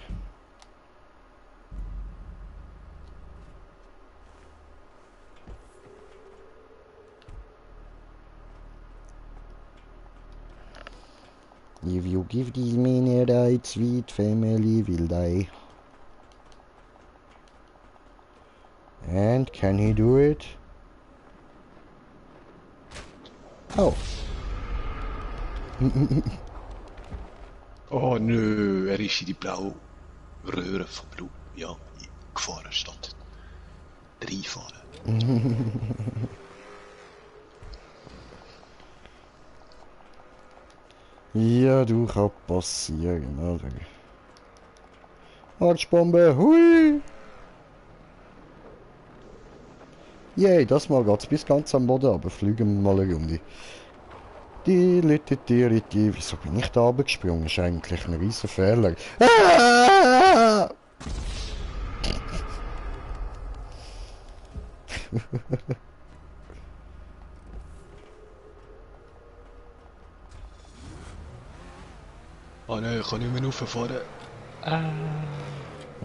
If you give these men a right, sweet family will die. And can he do it? Oh. Oh nö, er ist in die blaue Röhre vom Blut. Ja, gefahren statt reinfahren. Ja, du, kann passieren, oder? Arschbombe, hui! Yay, das mal geht's bis ganz am Boden, aber fliegen wir mal eine Runde. Wieso bin ich da runtergesprungen? Das ist eigentlich ein riesen Fehler. Ah! Oh nein, ich kann nicht mehr rauffahren.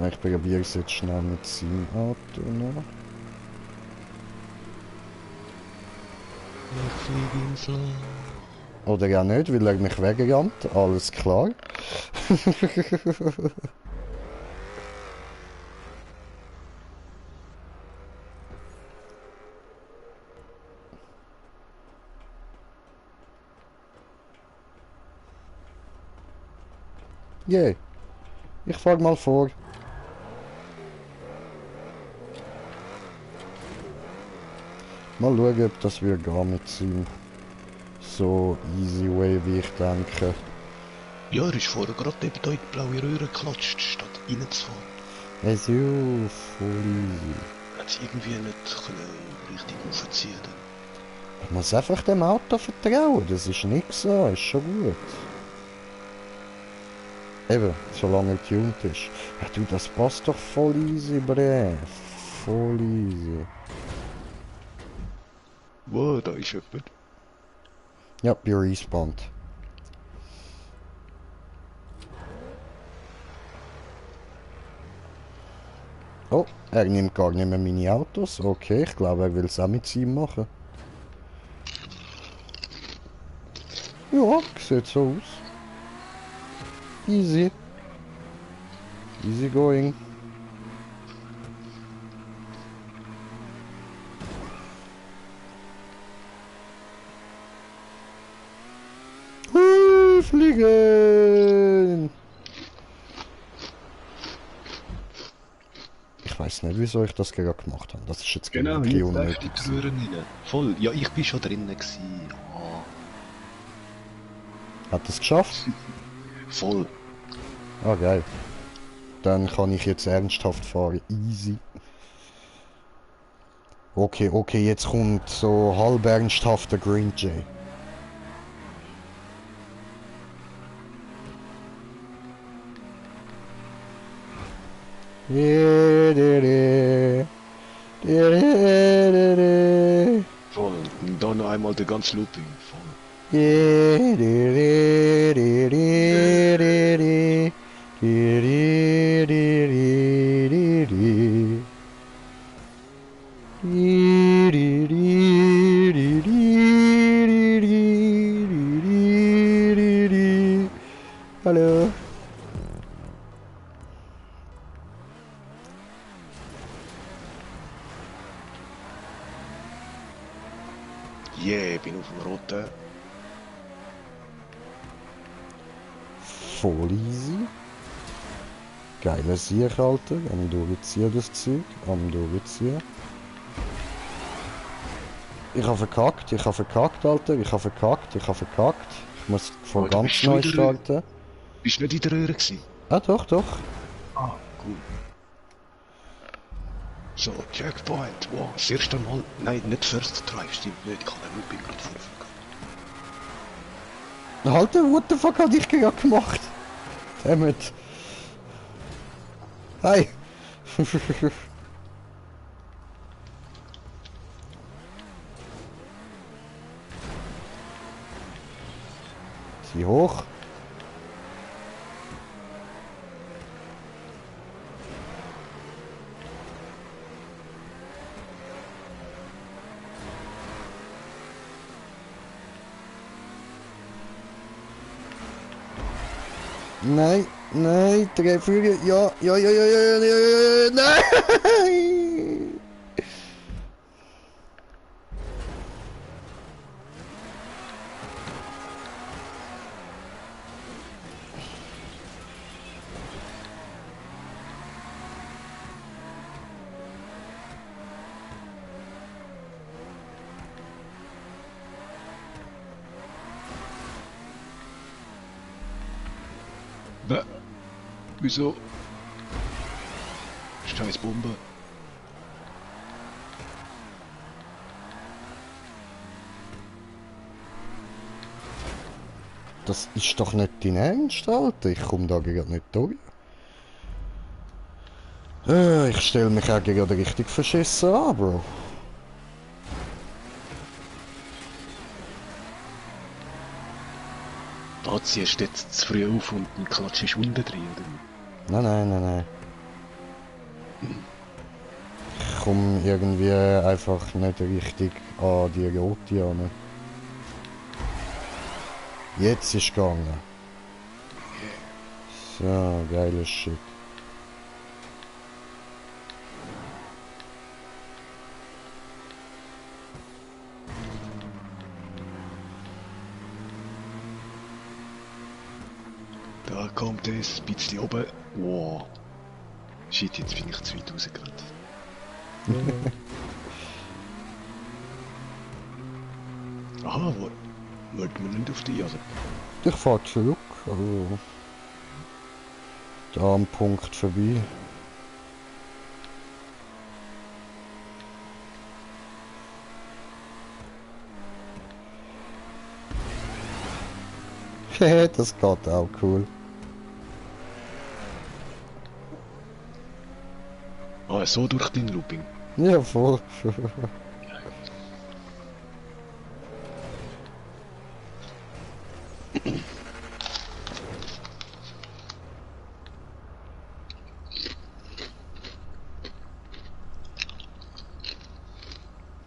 Ich probiere es jetzt schnell mit seinem Auto noch. Ich fliege ins Loch. Oder ja nicht, weil er mich weggerannt. Alles klar. Yay. Ich fahr mal vor. Mal schauen, ob das wir gehen mit ihm. So easy way, wie ich denke. Ja, er ist vorher gerade eben da in die blaue Röhre geklatscht, statt reinzufahren. Also, voll easy. Hat sie irgendwie nicht können richtig aufziehen. Ich muss einfach dem Auto vertrauen, das ist nix so, ist schon gut. Eben, solange er tuned ist. Ja du, das passt doch voll easy, bre. Voll easy. Wow, da ist jemand. Ja, bin respawned. Oh, er nimmt gar nicht mehr meine Autos. Okay, ich glaube, er will es auch mit seinem machen. Ja, sieht so aus. Easy. Easy going. Fliegen! Ich weiß nicht, wieso ich das gerade gemacht habe. Das ist jetzt Genau, wirklich jetzt unnötig. läuft die Türen rein. Voll. Ja, ich bin schon drinnen gewesen. Ah, Hat es geschafft? voll. Ah, geil. Dann kann ich jetzt ernsthaft fahren. Easy. Okay, okay, jetzt kommt so halb ernsthafter Green Jay. Voll. Und dann noch einmal der ganze Looping. Voll. Hallo. Yeah, bin auf dem Roten. Voll easy. Geiler Sieg, Alter. Am durchziehen das Zeug. Am durchziehen. Ich habe verkackt, Alter. Ich habe verkackt. Ich muss von Oh, du ganz bist schon neu in der Röhre. starten. Bist du nicht in der Röhre gewesen? Ah, doch, doch. Ah, cool. So, Checkpoint. Wow, das erste Mal. Nein, nicht First Try, stimmt nicht. Ich habe den Looping gerade vorgefügt. Alter, what the fuck hab ich gerade gemacht? Dammit. Hey. Sieh hoch. Nein, nein, drei Flüge, ja, nein! Bäh. Wieso? Scheiß Bombe. Das ist doch nicht dein Ernst, Alter. Ich komme da gerade nicht durch. Ich stelle mich auch gerade richtig verschissen an, Bro. Da ziehst du jetzt zu früh auf und dann klatschst du unten drin, oder? Nein. Ich komme irgendwie einfach nicht richtig an die Rote an. Jetzt ist gegangen. So, geiles Shit. Da kommt es, ein bisschen oben. Wow. Shit, jetzt bin ich zu weit rausgerannt. Aha, wollten wir nicht auf die, oder? Ich fahr zurück, also da am Punkt vorbei. Das geht auch cool. Ah, so durch den Looping. Ja, voll.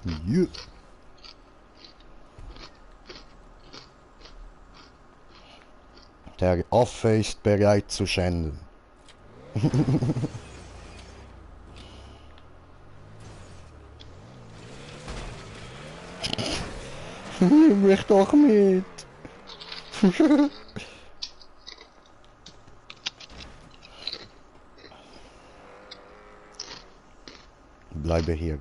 Ja. Der Affe ist bereit zu schänden. Nimm mich doch mit. Bleibe hier.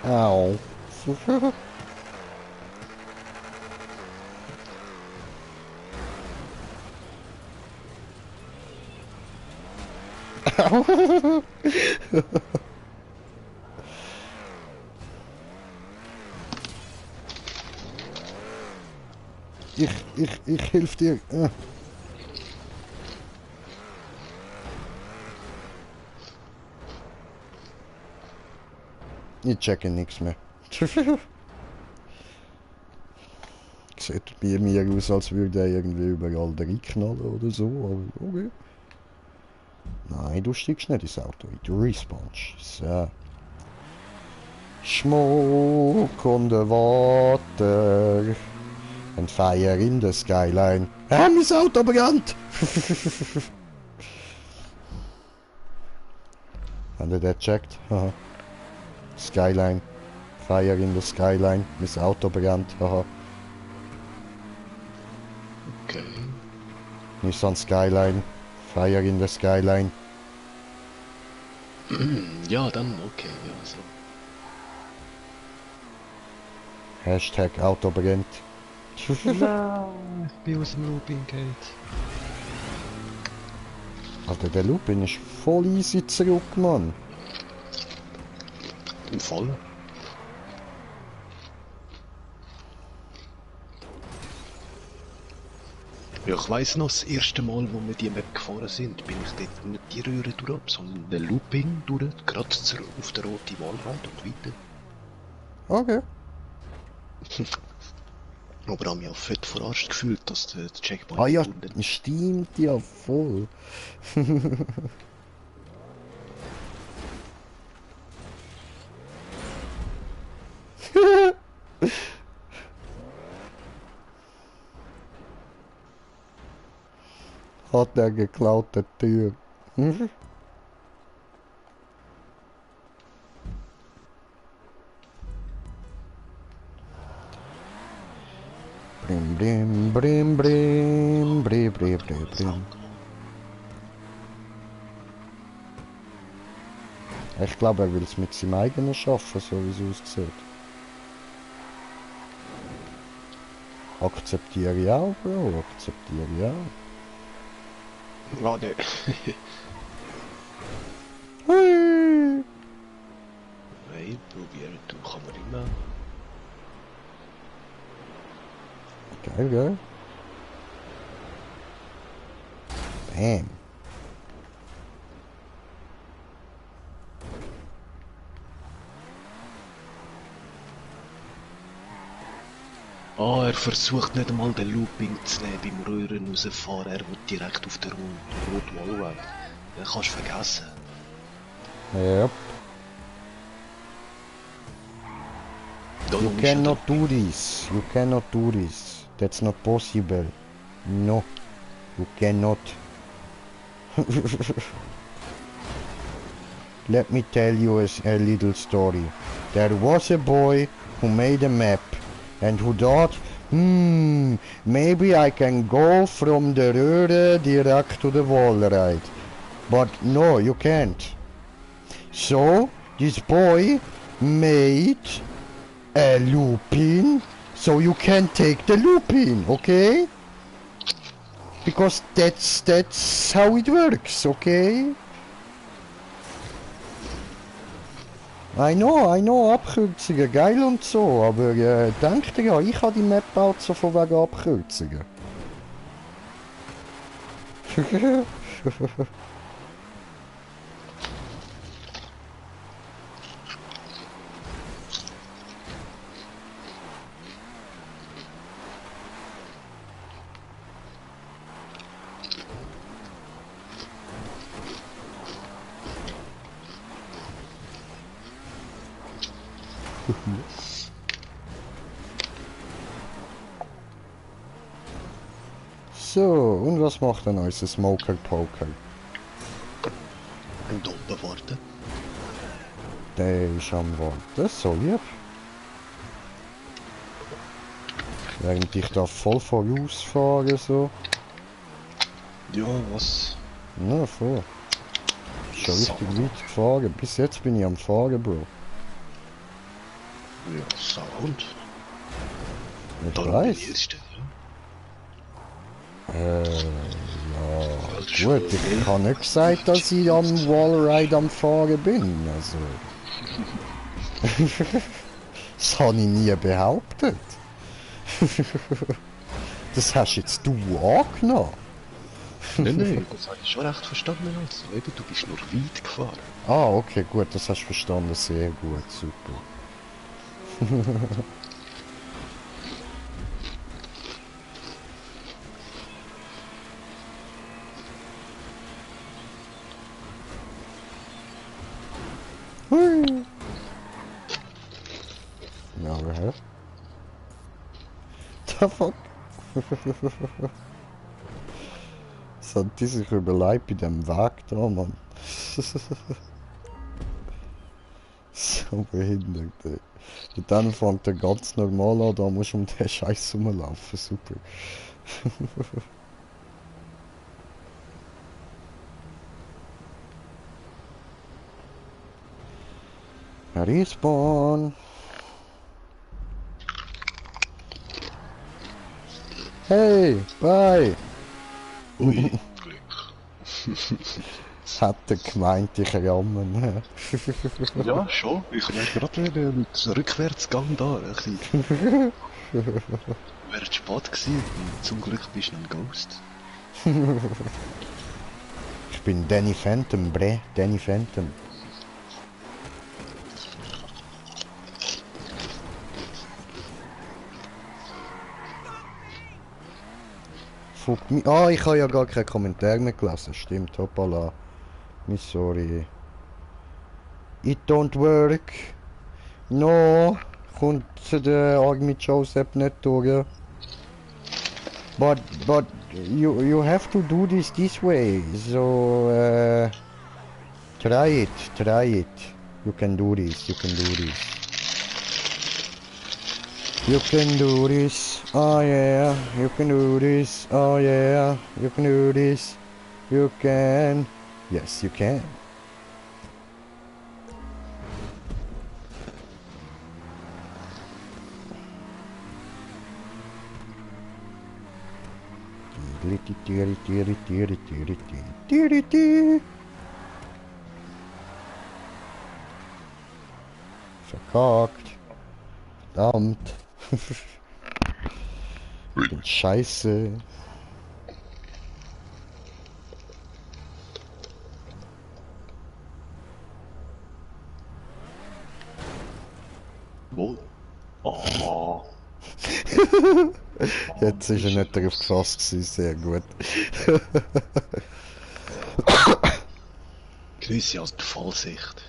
Au. Ich hilf dir. Ich checke nichts mehr. Sieht bei mir aus, als würde er irgendwie überall reinknallen oder so, aber okay. Nein, du steigst nicht ins Auto, du respawnst. So. Schmuck und Water. And fire in the skyline. Ah, mein Auto brennt! Habt ihr das gecheckt? Aha. Skyline. Fire in the skyline. Mein Auto brennt. Aha. Okay. Nissan Skyline. Fire in the skyline. Ja, dann okay, ja, so. Hashtag Auto brennt. Nein, ich bin aus dem Looping Gate. Alter, der Lupin ist voll easy zurück, Mann. Im Fall. Ja, ich weiss noch, das erste Mal, wo wir die Map gefahren sind, bin ich dort nicht die Röhre durch, sondern den Looping durch, gerade auf der roten Wallrand und weiter. Okay. Aber habe mich auch fett verarscht gefühlt, dass der Checkpoint Ah ja, gefunden ist. stimmt ja voll. Hat der geklaute Tür. Brim, brim, brim, brim, brim, brim, brim, brim. Ich glaube, er will es mit seinem eigenen schaffen, so wie es aussieht. Akzeptiere ich auch, Bro. Akzeptiere ich auch. Warte. Hui. Nein, probieren tun kann man immer. Geil, geil. Bam. Ah, er versucht nicht einmal den Looping zu nehmen beim Röhren rausfahren, er will direkt auf der roten Wallrand. Den kannst du vergessen. Yep. Darum You ist er cannot do this. You cannot do this. That's not possible. No. You cannot. Let me tell you a little story. There was a boy who made a map and who thought, maybe I can go from the Röhre direct to the Wallride. But no, you can't. So, this boy made a looping, so you can take the looping, okay? Because that's how it works, okay? I know, Abkürzungen, geil und so, aber denkt ihr ja, ich habe die Map gebaut so von wegen Abkürzungen. So, und was macht denn unser Smoker Poker? Und oben warten. Der ist am Warten, so lieb. Während ich da voll vorausfahre, so. Ja, was? Na, voll. Schon richtig weit gefahren. Bis jetzt bin ich am Fahren, Bro. Ja, Sound. Ich Darum weiß. die erste. Ja, Das ist schon gut, ich habe nicht gesagt, dass ich am Wallride am Fahren bin, also... Das habe ich nie behauptet. Das hast jetzt du angenommen. Nein, das habe ich schon recht verstanden. Also, eben, du bist nur weit gefahren. Ah, okay, gut, das hast du verstanden, sehr gut, super. Hui. Ja, hä? The fuck? Was hat die sich überlegt bei dem Weg da, Mann? So behindert, ey. Und dann fängt er ganz normal an, da musst du um den Scheiß rumlaufen, super. Respawn! Hey, bye! Ui, Glück. Hätte gemeint, ich ramme. Ja, schon. Ich wäre gerade wieder mit Rückwärtsgang da. Ein bisschen. Wäre spät gewesen. Zum Glück bist du ein Ghost. Ich bin Danny Phantom, bre, Danny Phantom. Fuck mich. Ah, ich habe ja gar keinen Kommentar mehr gelesen. Stimmt, hoppala. Me sorry. It don't work. No. Kommt der Army Joseph nicht durch. But you have to do this way. So try it. You can do this. You can do this. You can do this. Oh yeah. You can do this. Oh yeah. You can do this. You can. Yes, you can. Verkackt. Verdammt. Ich bin scheiße. Wo? Oh. Jetzt ist er nicht darauf gefasst gewesen, sehr gut. Grüße aus der Vollsicht.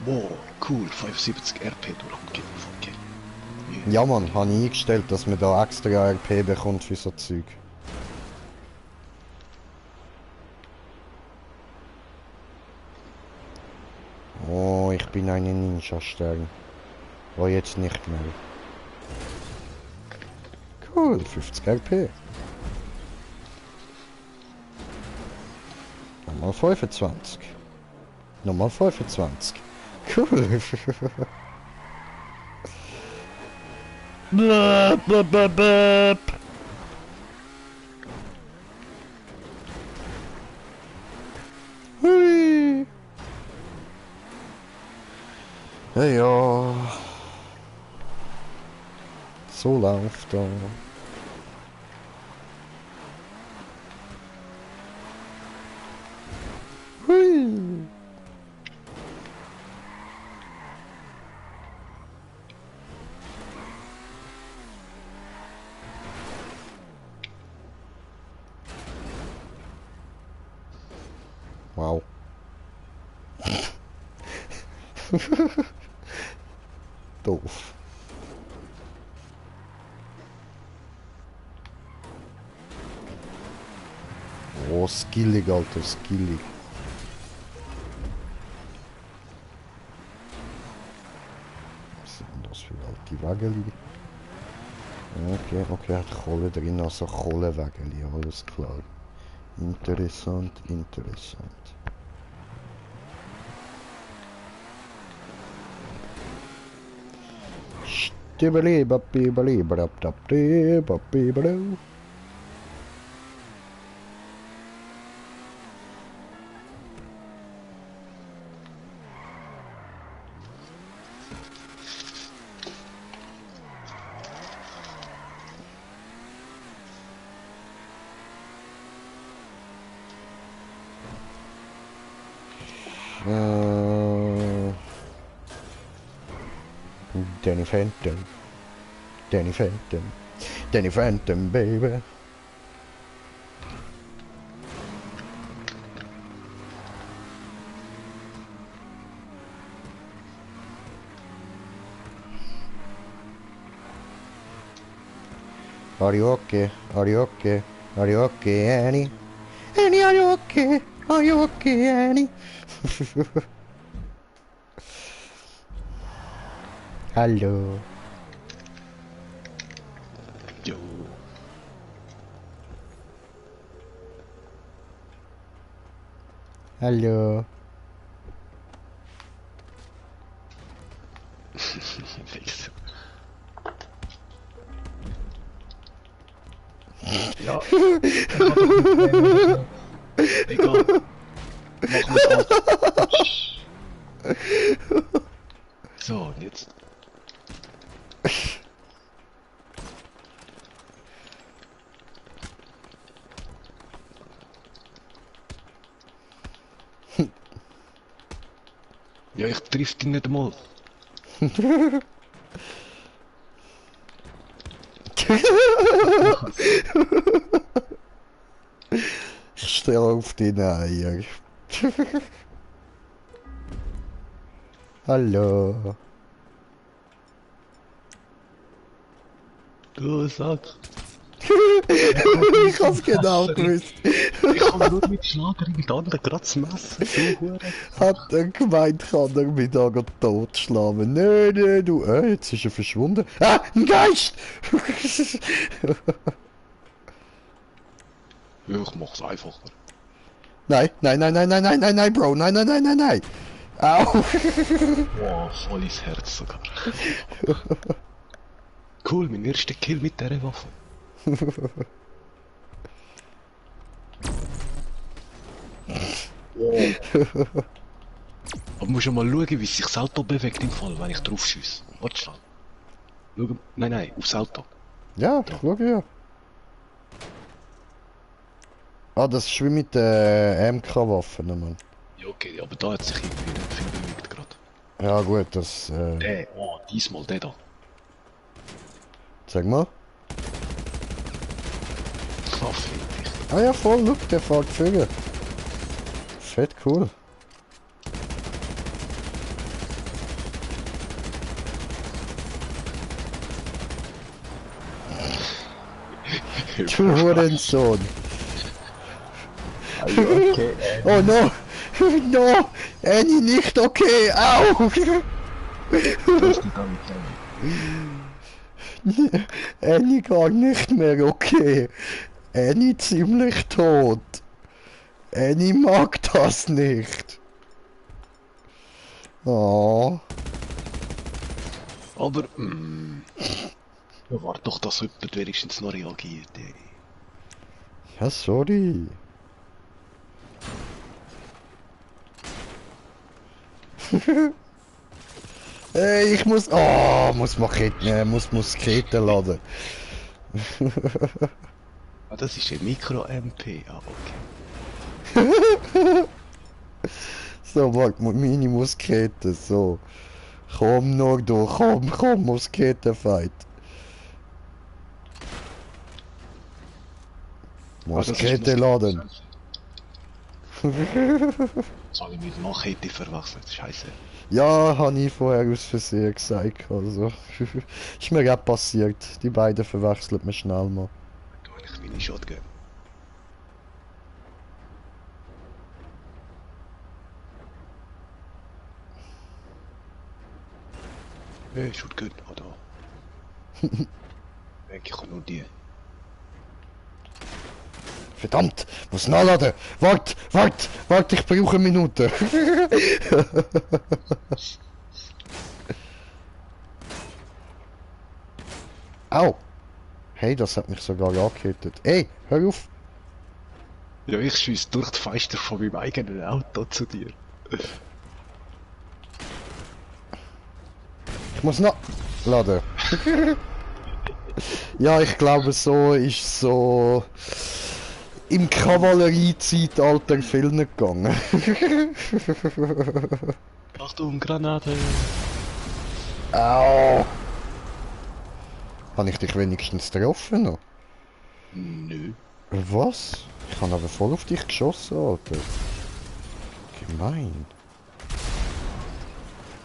Wow, cool, 75 RP durchgehen. Okay. Ja Mann, habe ich eingestellt, dass man da extra RP bekommt für so Zeug. Oh, ich bin ein Ninja-Stern. Oh, jetzt nicht mehr. Cool, 50 RP. Nochmal 25. Nochmal 25. Cool. Blöp, blöp, blöp, blöp. Hui. Ja, ja. So läuft da. Hui. Wow. Doof. Oh, skillig, Alter, skillig. Was sind denn das für alte Wägeli? Okay, okay, hat Kohle drin, also Kohlewägeli, alles klar. Interessant, interessant. Stibbeli, babbibeli, brabdabdi, babbibelu. Danny Phantom. Danny Phantom. Danny Phantom, baby. Are you okay? Are you okay? Are you okay, Annie? Annie, are you okay? Are you okay, Annie? Hallo. Jo. Hallo. Fix. Ja. Egal. Machen wir es So, und jetzt. Ja, ich triff dich nicht mal. Ich stehe auf die Eier. Hallo. Du sagst. Ich hab's genau gewusst. Ich kann nur mit Schlager mit anderen gerade das Messer. Du Hure. Hat er gemeint, kann er mich da grad totschlagen. Nö, nö, du, jetzt ist er verschwunden. Ah, ein Geist! Ja, ich mach's einfacher. Nein, nein, nein, nein, nein, nein, nein, nein, Bro, nein, nein, nein, nein, nein. Au! Wow, voll ins Herz sogar. Cool, mein erster Kill mit dieser Waffe. Wow. Aber musst ja mal schauen, wie sich das Auto bewegt im Fall, wenn ich drauf schiesse. Warte schnell. Schau, nein, nein, aufs Auto. Ja, schau ja. Ah, das ist wie mit den MK-Waffen, Mann. Ja, okay, aber da hat sich irgendwie nicht viel bewegt gerade. Ja gut, das... Oh, diesmal der da. Sag mal. Ah, fertig. Ah ja, voll, look, der fährt Vögel. Fett cool. Du Hurensohn. Okay, Oh no! No! Annie nicht okay! Au! Annie gar nicht mehr okay. Annie ziemlich tot. Annie mag das nicht. Oh. Aber, ja, warte doch, dass jemand wenigstens noch reagiert, ey. Ja, sorry. Hey, ich muss... Oh, muss Musketen laden. Ah, das ist ein Mikro-MP, ah, okay. So, warte, meine Musketen, so. Komm nur durch, komm, Musketenfight. Ah, das ist Musketen laden. Jetzt habe ich mit Machete verwechselt, scheiße. Ja, habe ich vorher aus Versehen gesagt. Also, ist mir auch passiert. Die beiden verwechselt man schnell mal. Da habe ich meine Shotgun. Hey, Shotgun, oh da. Ich habe nur die. Verdammt, muss nachladen. Wart, ich brauche eine Minute. Au. Hey, das hat mich sogar angehittet. Ey, hör auf. Ja, ich schieße durch die Fenster von meinem eigenen Auto zu dir. Ich muss nachladen. Ja, ich glaube, so ist so im Kavalleriezeitalter viel nicht gegangen. Achtung, Granate! Au! Habe ich dich wenigstens getroffen noch? Nö. Was? Ich habe aber voll auf dich geschossen, Alter. Gemein.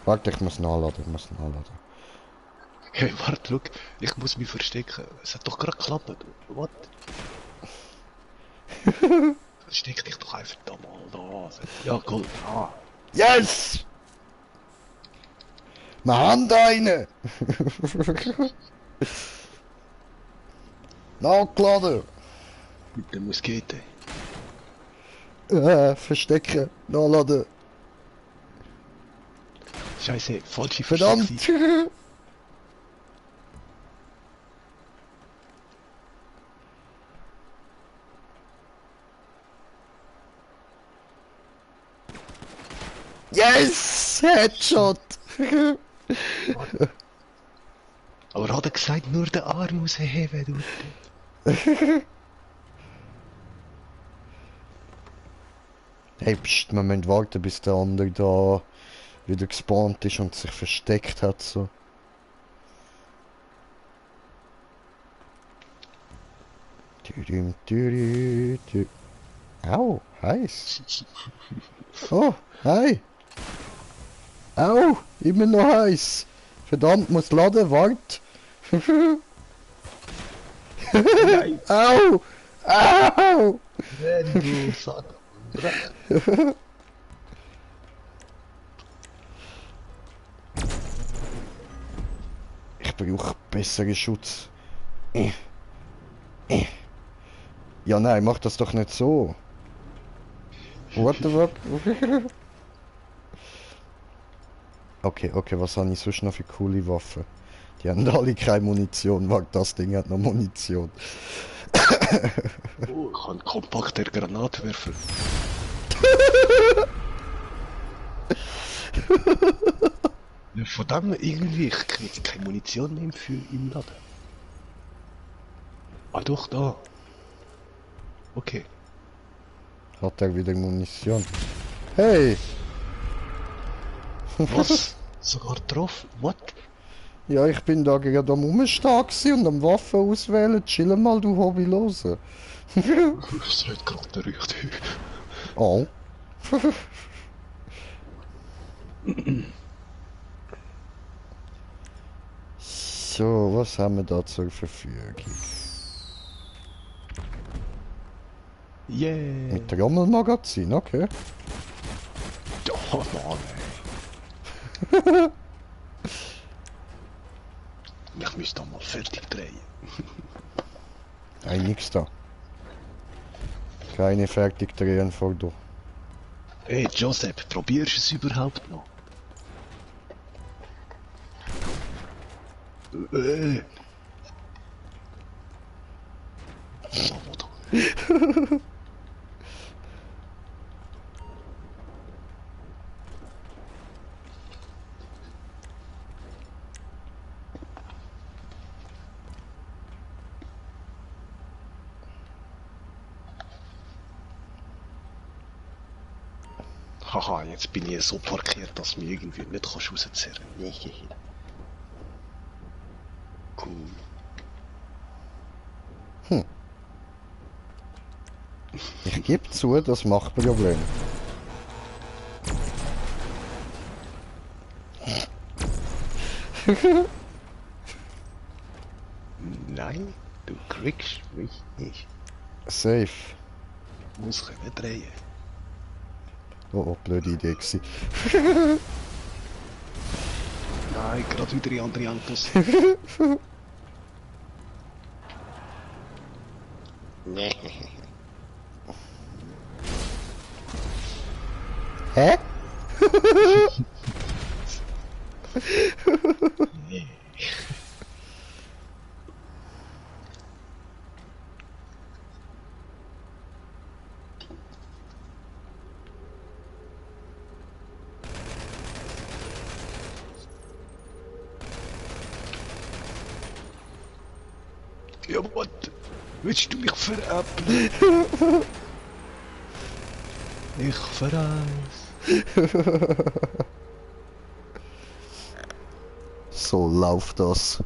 Warte, ich muss nachladen. Hey, warte, schau, ich muss mich verstecken. Es hat doch gerade geklappt. What? Versteck dich doch einfach da mal da. Ja, cool. Ah. Yes! Wir haben einen! Nachgeladen! Mit der Muskete. Verstecken, nachladen. Scheiße, falsche Verdammt! Versteckung. Yes! Headshot! Aber hat er gesagt, nur den Arm rausheben, du? Hey, pst, wir müssen warten, bis der andere da wieder gespawnt ist und sich versteckt hat, so. Tüdüm, tüdü, tü. Au, heiß. Oh, hi. Au, immer noch heiß. Verdammt, muss laden, wart. Au, au. Du Sack. Ich brauche besseren Schutz. Ja, nein, mach das doch nicht so. What the fuck? Okay, was habe ich sonst noch für coole Waffen? Die haben alle keine Munition. Warte, das Ding hat noch Munition. Oh, ich habe kompakter Granatwerfer. Ja, von dem irgendwie, ich kriege jetzt keine Munition mehr für im Laden. Ah doch, da. Okay. Hat er wieder Munition? Hey! Was? Sogar getroffen? What? Ja, ich bin da gerade am Umstehen gewesen und am Waffen auswählen. Chill mal, du Hobbylose. Das hat gerade der Richtige. Oh. So, was haben wir da zur Verfügung? Yeah. Mit Trommelmagazin, okay. Oh Mann, ey. Ich müsste mal fertig drehen. Nein, nix da. Keine fertig drehen vor du. Hey Joseph, probierst du es überhaupt noch? Haha, jetzt bin ich so parkiert, dass du mich irgendwie nicht rauszerren kannst. Cool. Ich gebe zu, das macht Probleme. Nein, du kriegst mich nicht. Safe. Muss können drehen. Oh, oh, blöde Idee gewesen. Nein, gerade wieder in andere Autos. Nee. Hä? Ja, was? Willst du mich veräppeln? Ich verreis. So läuft das.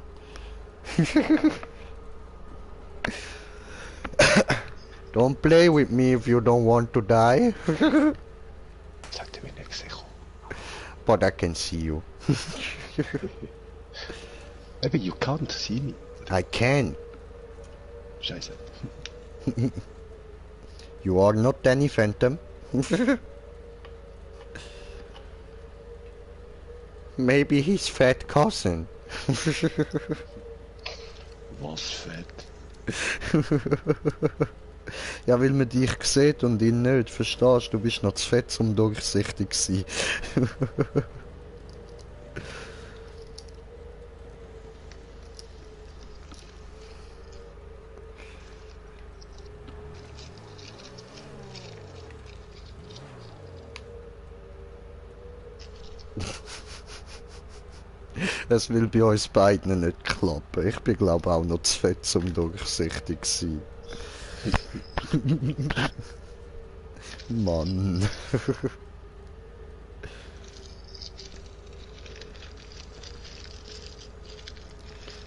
Don't play with me if you don't want to die. Sagt er mir nicht gesehen. But I can see you. Maybe you can't see me. I can. Scheiße. You are not Danny Phantom. Maybe his fat cousin. Was fett. Ja, weil man dich sieht und ihn nicht, verstehst du? Du bist noch zu fett, um durchsichtig zu sein. Es will bei uns beiden nicht klappen. Ich bin glaube auch noch zu fett, um durchsichtig zu sein. Mann.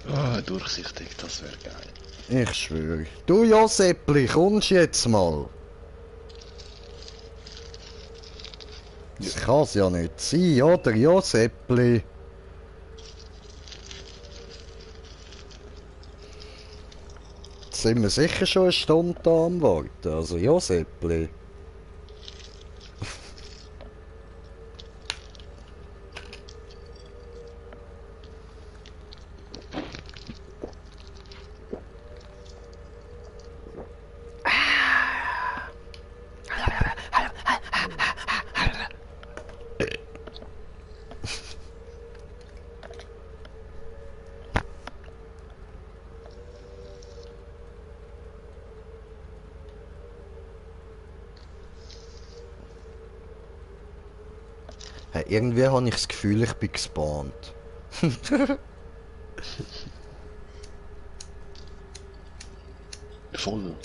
Ah, durchsichtig, das wäre geil. Ich schwöre. Du Joseppli, kommst jetzt mal. Das kann's ja nicht sein, oder Joseppli? Jetzt sind wir sicher schon eine Stunde da am Warten, also Joseppli. Irgendwie habe ich das Gefühl, ich bin gespawnt. Voll.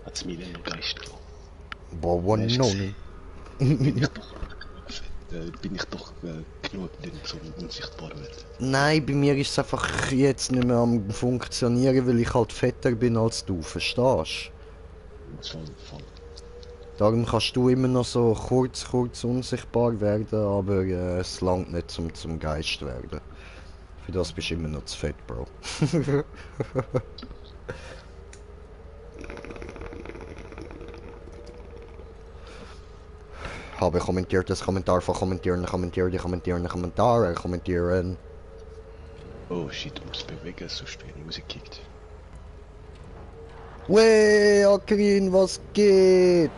Hat's mir dann noch Geist gehabt. Boah, wo noch nicht? Bin ich doch genug denn zum unsichtbar werden. Nein, bei mir ist es einfach jetzt nicht mehr am funktionieren, weil ich halt fetter bin als du, verstehst Voll. Darum kannst du immer noch so kurz unsichtbar werden, aber es langt nicht zum Geist werden. Für das bist du immer noch zu fett, Bro. Habe kommentiert das Kommentar von kommentieren, kommentieren. Oh shit, du musst bewegen, sonst werde ich rausgekickt. Wey, Akrin, was geht?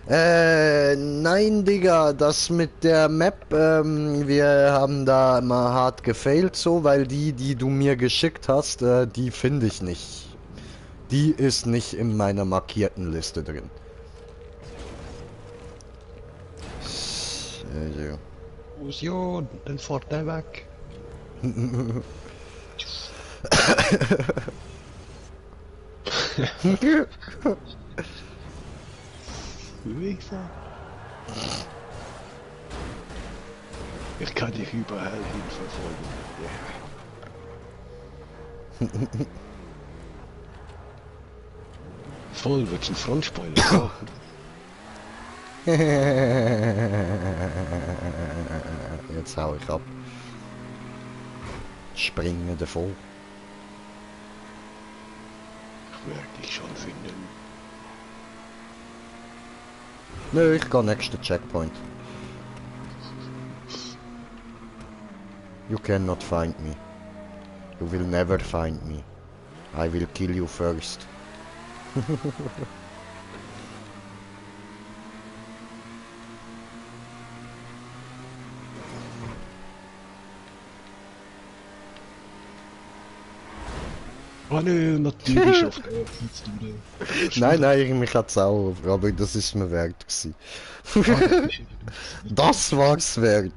Nein, Digga, das mit der Map, wir haben da mal hart gefailt so, weil die du mir geschickt hast, die finde ich nicht. Die ist nicht in meiner markierten Liste drin. Also. Fusion, dann fährt der weg. Wichser. Ich kann dich überall hin verfolgen. Voll, willst du einen Frontspoiler? Jetzt hau ich ab. springe davon. Ich werde dich schon finden. Nö, ich gehe nächsten Checkpoint. You cannot find me. You will never find me. I will kill you first. Oh ne, natürlich auf der Kiezdude. Nein, mich hat's auch, aber das ist mir wert gewesen. Das war's wert.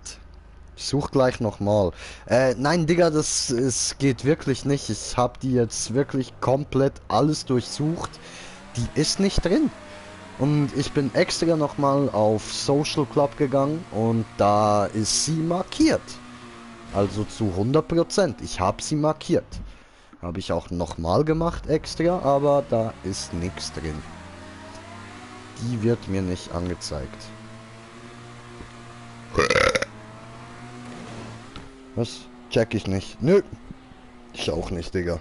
Ich such gleich nochmal. Nein, Digga, es geht wirklich nicht. Ich hab die jetzt wirklich komplett alles durchsucht. Die ist nicht drin. Und ich bin extra nochmal auf Social Club gegangen und da ist sie markiert. Also zu 100%. Ich habe sie markiert. Habe ich auch nochmal gemacht extra, aber da ist nichts drin. Die wird mir nicht angezeigt. Was? Check ich nicht. Nö. Ich auch nicht, Digga.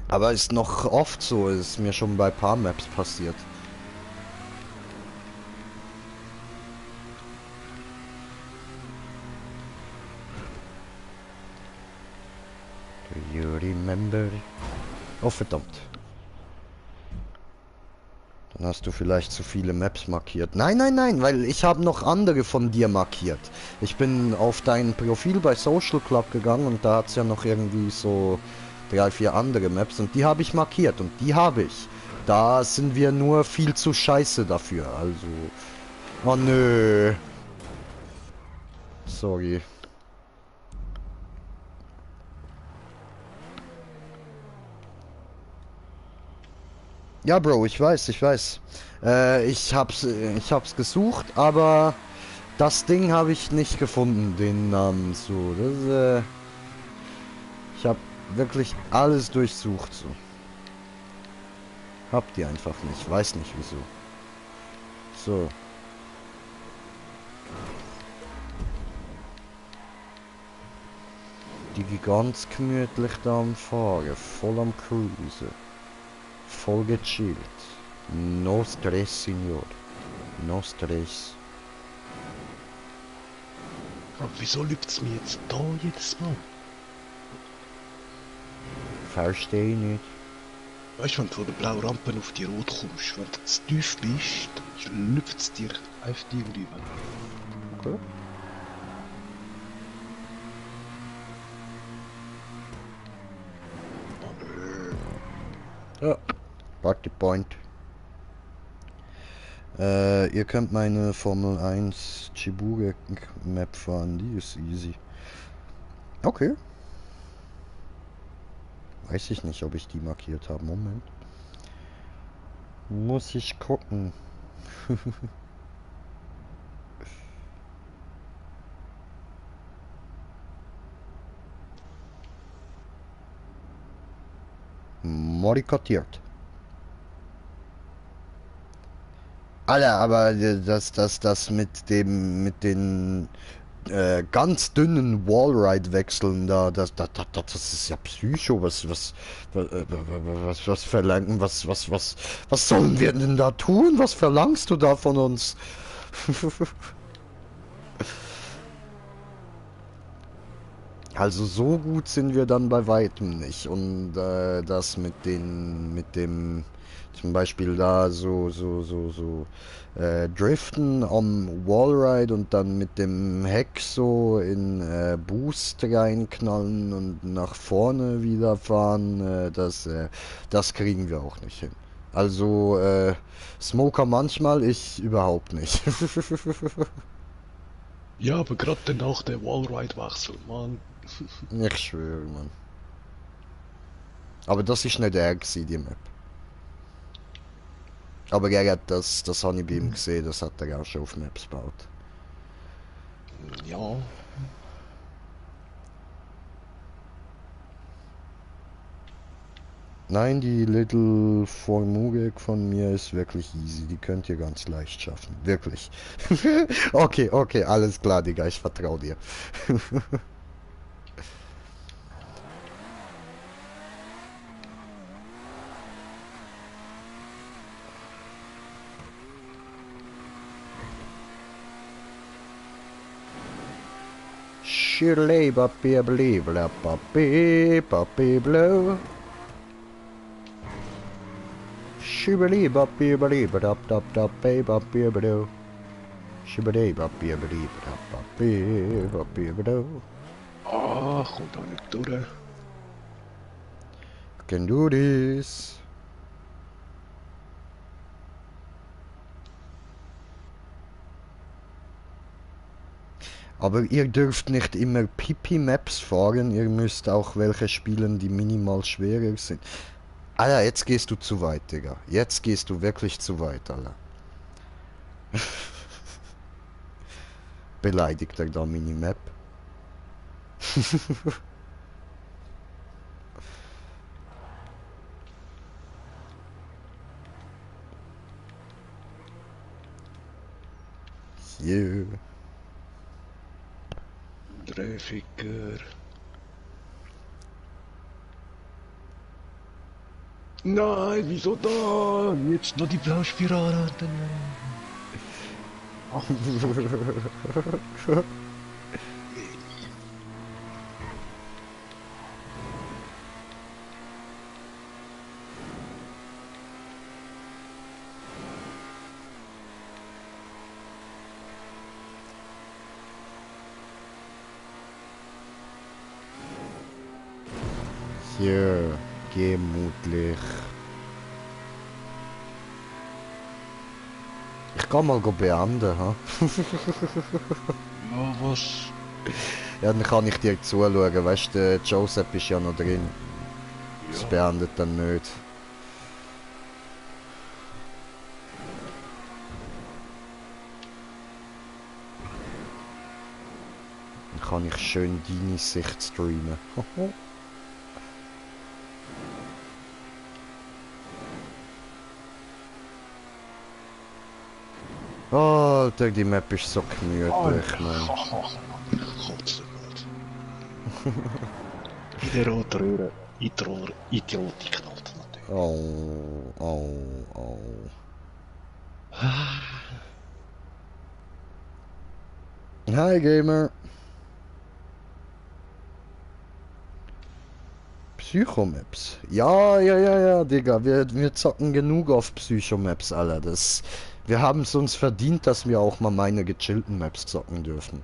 Aber ist noch oft so, ist mir schon bei paar Maps passiert. Do you remember? Oh, verdammt. Dann hast du vielleicht zu viele Maps markiert. Nein, weil ich habe noch andere von dir markiert. Ich bin auf dein Profil bei Social Club gegangen und da hat es ja noch irgendwie so 3, 4 andere Maps und die habe ich markiert und die habe ich. Da sind wir nur viel zu scheiße dafür, also... Oh nö. Sorry. Ja, Bro, ich weiß. Ich hab's gesucht, aber das Ding habe ich nicht gefunden, den Namen so. Ich habe wirklich alles durchsucht so. Habt ihr einfach nicht, weiß nicht wieso. So. Die ganz gemütlich da am Fahren, voll am Cruisen. Voll gechillt. No Stress, Senior. No Stress. Aber wieso lügt's mir jetzt da jedes Mal? Verstehe ich nicht. Weißt du, wenn du von der blauen Rampe auf die Rot kommst, wenn du zu tief bist, dann lüpft's dir einfach die rüber. Okay. Ja. Party Point. Ihr könnt meine Formel 1 Chibuga Map fahren, die ist easy. Okay. Weiß ich nicht, ob ich die markiert habe. Moment. Muss ich gucken. Modifziert. Alter, aber das mit den ganz dünnen Wallride-Wechseln da, das ist ja Psycho. Was verlangen, was sollen wir denn da tun? Was verlangst du da von uns? Also so gut sind wir dann bei weitem nicht. Und das mit dem zum Beispiel da so Driften am Wallride und dann mit dem Heck so in Boost reinknallen und nach vorne wieder fahren, das kriegen wir auch nicht hin. Also Smoker manchmal, ich überhaupt nicht. Ja, aber gerade danach der Wallride-Wechsel, Mann. Ich schwöre, Mann. Aber das ist nicht er gewesen, die Map. Aber er hat das habe ich bei ihm gesehen, das hat er auch schon auf Maps gebaut. Ja. Nein, die Little Formugek von mir ist wirklich easy, die könnt ihr ganz leicht schaffen, wirklich. Okay, alles klar, Digga, ich vertraue dir. Shirley, Papi, Bla, Papi, Papi, Blow. Shibali, Papi, Bla, Papi, Papi, Blow. Shibali, Papi, Bla, Papi, Papi, Blow. Ah, kommt auch nicht durch. Can do this. Aber ihr dürft nicht immer Pipi-Maps fahren, ihr müsst auch welche spielen, die minimal schwerer sind. Alter, jetzt gehst du zu weit, Digga. Jetzt gehst du wirklich zu weit, Alter. Beleidigt er da Minimap? Yeah. Dreificker. Nein, wieso da? Jetzt noch die Blauspirale. Ach, Hier, gemütlich. Ich kann mal beenden, ha? ja, was? Ja, dann kann ich dir zuschauen, weißt du, der Joseph ist ja noch drin. Das beendet dann nicht. Dann kann ich schön deine Sicht streamen. Alter, die Map ist so gemütlich, man. Kotze Gott. In der roten Röhre. Idiotik knallt natürlich. Oh, oh, oh. Hi, Gamer. Psychomaps. Ja, Digga. Wir zocken genug auf Psychomaps, Alter. Wir haben es uns verdient, dass wir auch mal meine gechillten Maps zocken dürfen.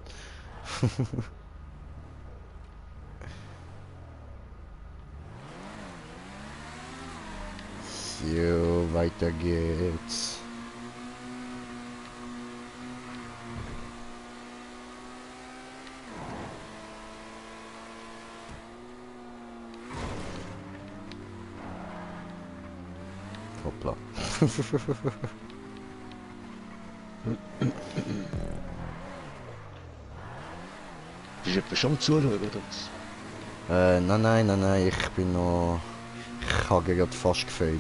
So, weiter geht's. Hoppla. Bist du etwa schon am Zuschauen, oder? Nein, ich bin noch... Ich habe gerade fast gefailt.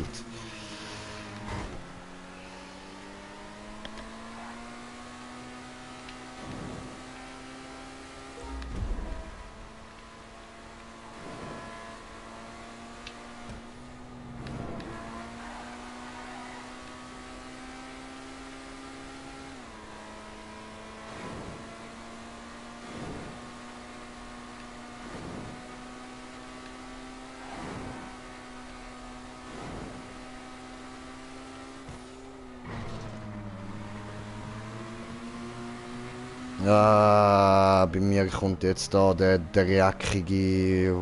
Ja, bei mir kommt jetzt da der dreckige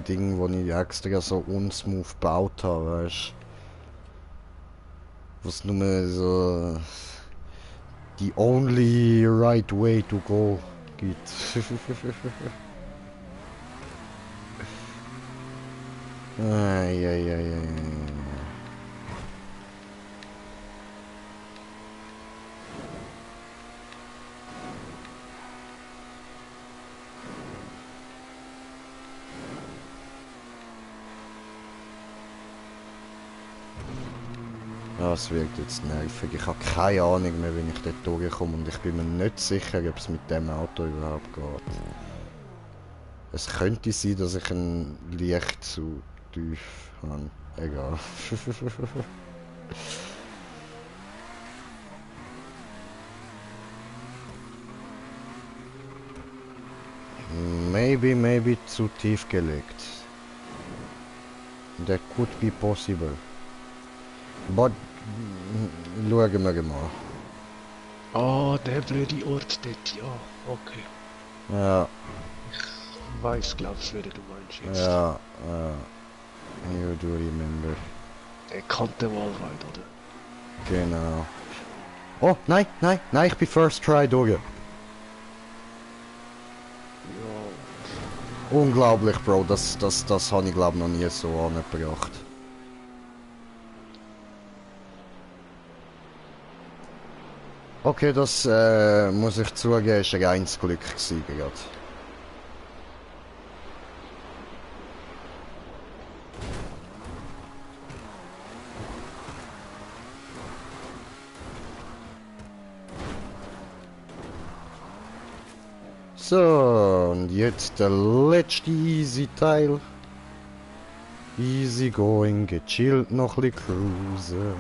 Ding, wo ich extra so unsmooth gebaut habe, weißt du? Was nur so die only right way to go gibt. Ai. Das wird jetzt nervig. Ich habe keine Ahnung mehr, wenn ich dort durchkomme und ich bin mir nicht sicher, ob es mit dem Auto überhaupt geht. Es könnte sein, dass ich ein Licht zu tief habe. Egal. Maybe zu tief gelegt. That could be possible. But schauen wir mal. Ah, der blöde Ort dort, ja, okay. Ja, Ich weiß, glaubst wer du meinst jetzt. ja. You do remember. Der kannte Wallride, oder? Genau. Oh, nein, ich bin first try durch. Ja, Unglaublich, Bro, das habe ich glaube noch nie so angebracht. Okay, das muss ich zugeben, ist ein reines Glück gewesen gerade. So, und jetzt der letzte easy Teil. Easy going, gechillt, noch ein bisschen cruisen.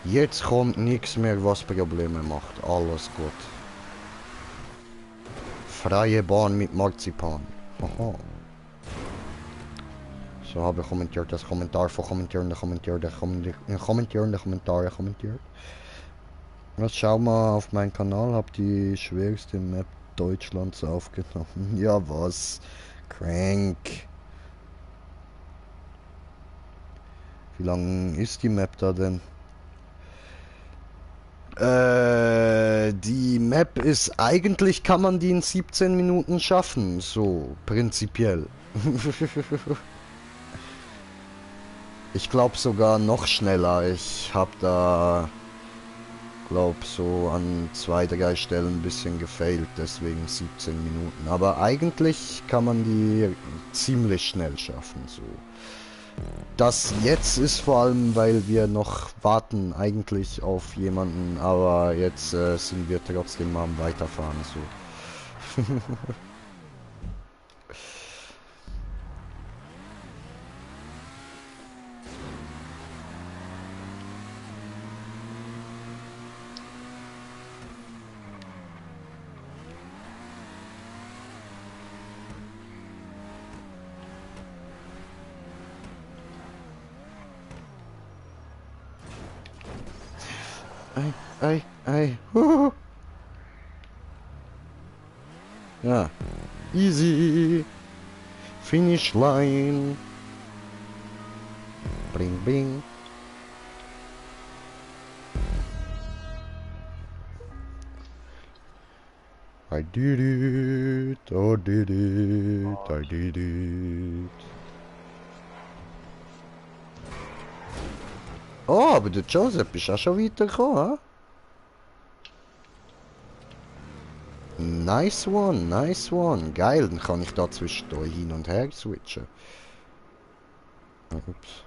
Jetzt kommt nichts mehr, was Probleme macht. Alles gut. Freie Bahn mit Marzipan. Aha. So habe ich kommentiert, das Kommentar von kommentierende kommentiert. Jetzt schau mal auf meinen Kanal, hab die schwierigste Map Deutschlands aufgenommen. Ja was? Crank. Wie lang ist die Map da denn? Die Map ist, eigentlich kann man die in 17 Minuten schaffen, so prinzipiell. Ich glaube sogar noch schneller. Ich habe da, glaube so an 2-3 Stellen ein bisschen gefailt, deswegen 17 Minuten. Aber eigentlich kann man die ziemlich schnell schaffen, so. Das jetzt ist vor allem, weil wir noch warten eigentlich auf jemanden, aber jetzt sind wir trotzdem am Weiterfahren, so. Ei. Ja. Easy. Finish line. Bring, bing. I did it. I did it. Oh, aber der Joseph ist auch schon weitergekommen, he? Nice one. Geil, dann kann ich da zwischendurch hin und her switchen. Oh, ups.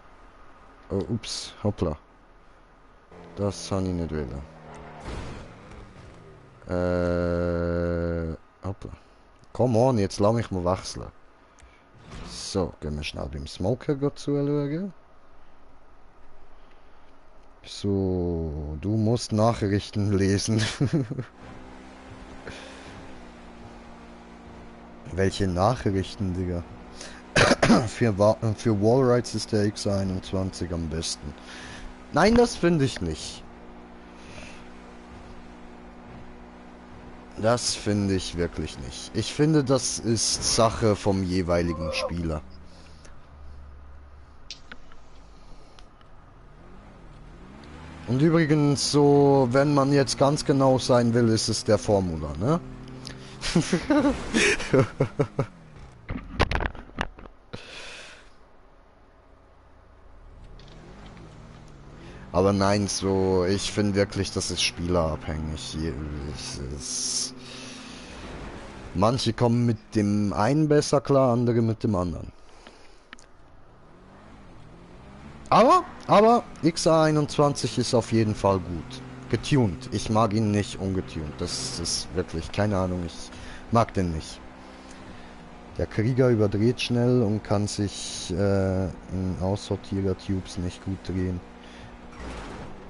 Oh, ups. Hoppla. Das habe ich nicht wollen. Hoppla. Come on, jetzt lass mich mal wechseln. So, gehen wir schnell beim Smoker zuschauen. So, du musst Nachrichten lesen. Welche Nachrichten, Digga? Für Wallrides ist der X21 am besten. Nein, das finde ich nicht. Das finde ich wirklich nicht. Ich finde, das ist Sache vom jeweiligen Spieler. Und übrigens, so, wenn man jetzt ganz genau sein will, ist es der Formula, ne? Aber nein, so, ich finde wirklich, das ist spielerabhängig. Manche kommen mit dem einen besser klar, andere mit dem anderen. Aber XA21 ist auf jeden Fall gut. Getuned. Ich mag ihn nicht ungetuned. Das ist wirklich, keine Ahnung, ich mag den nicht. Der Krieger überdreht schnell und kann sich in Aussortierer-Tubes nicht gut drehen.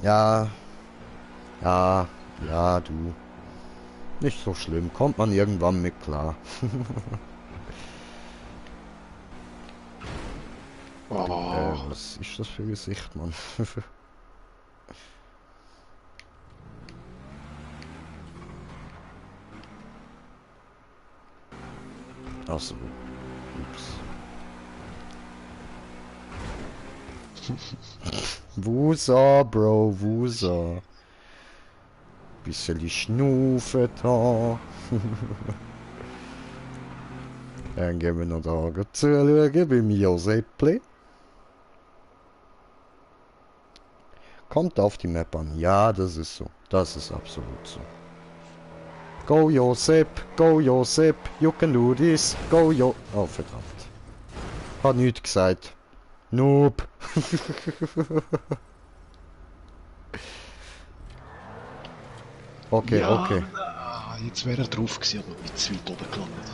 Ja, du. Nicht so schlimm, kommt man irgendwann mit klar. Oh, Was ist das für ein Gesicht, Mann? Achso. Ups. Wusa, Bro, Wusa. Bisschen Schnufe da. Dann gehen wir noch da zuschauen beim Joseppli. Kommt auf die Map an. Ja, das ist so. Das ist absolut so. Go Josep, you can do this. Go Jo... Oh, verdammt. Hat nichts gesagt. Noob. Okay, ja, okay. jetzt wäre er drauf gewesen, aber mit zu weit oben gelandet.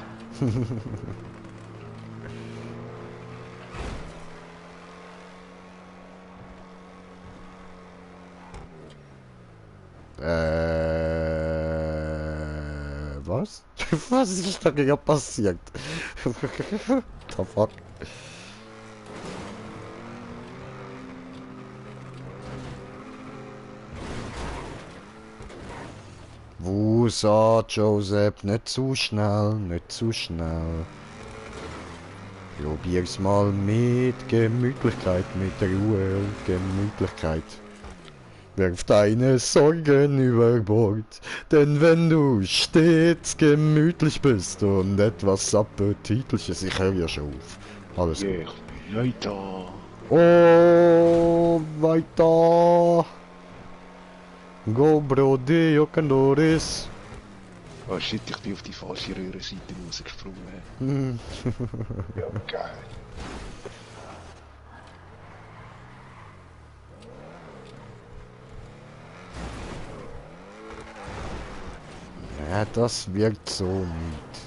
Was? Was ist da gerade passiert? The fuck? Wusa, Joseph, nicht zu schnell, nicht zu schnell. Probier's mal mit Gemütlichkeit, mit Ruhe und Gemütlichkeit. Werf deine Sorgen über Bord, denn wenn du stets gemütlich bist und etwas Appetitliches, ich höre ja schon auf. Alles gut. Ja, weiter. Oh, weiter. Go, Brody, you can do this. Oh shit, ich bin auf die falsche Röhrenseite rausgesprungen. Hm. Ja, geil. Ja, das wirkt so nicht.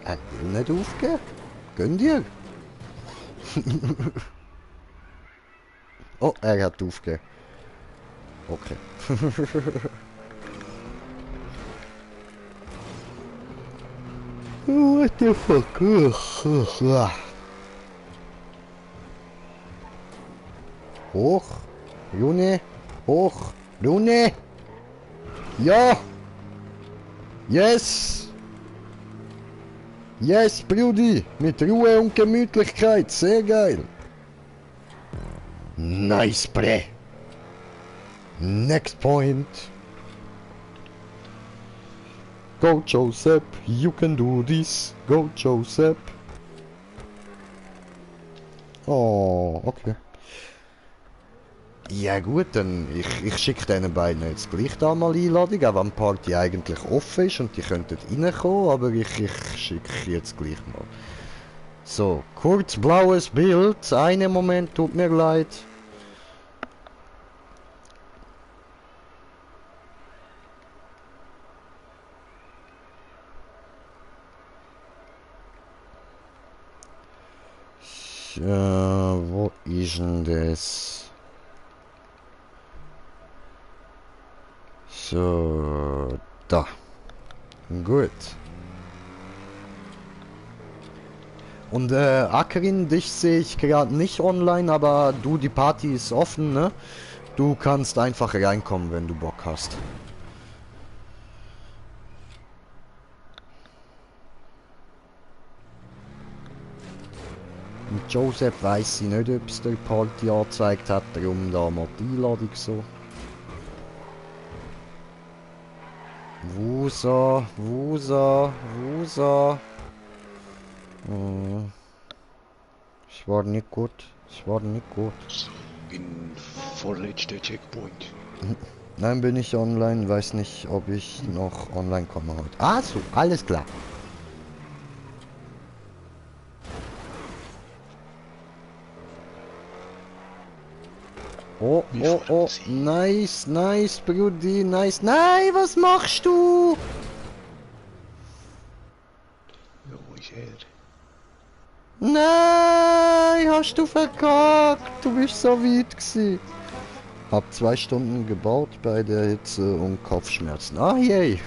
Er will nicht aufgeben. Gönn dir. Oh, er hat aufgegeben. Okay. What the fuck? Hoch. June. Hoch. June. Ja. Yes. Yes, Brudi. Mit Ruhe und Gemütlichkeit. Sehr geil. Nice, bre. Next point. Go Joseph, you can do this. Go Joseph. Oh, okay. Ja gut, dann ich schicke diesen beiden jetzt gleich da mal Einladung, auch wenn die Party eigentlich offen ist und die könnten reinkommen, aber ich schicke jetzt gleich mal. So, kurz blaues Bild, einen Moment, tut mir leid. Wo ist denn das? So, da. Gut. Und Akerin, dich sehe ich gerade nicht online, aber du, die Party ist offen, ne? Du kannst einfach reinkommen, wenn du Bock hast. Und Joseph weiss ich nicht, ob es der Party angezeigt hat, darum da mal die Einladung so. Wusa, Wusa, Wusa. Ich war nicht gut. Ich war nicht gut. So, bin vorletzter Checkpoint. Nein, bin ich online. Weiß nicht, ob ich noch online komme heute. Ah, so, alles klar. Oh, oh, oh, nice, nice, Brudi, nice. Nein, was machst du? Ja, wo ist er? Nein, hast du verkackt. Du bist so weit gewesen. Hab 2 Stunden gebaut bei der Hitze und Kopfschmerzen. Ah, yay.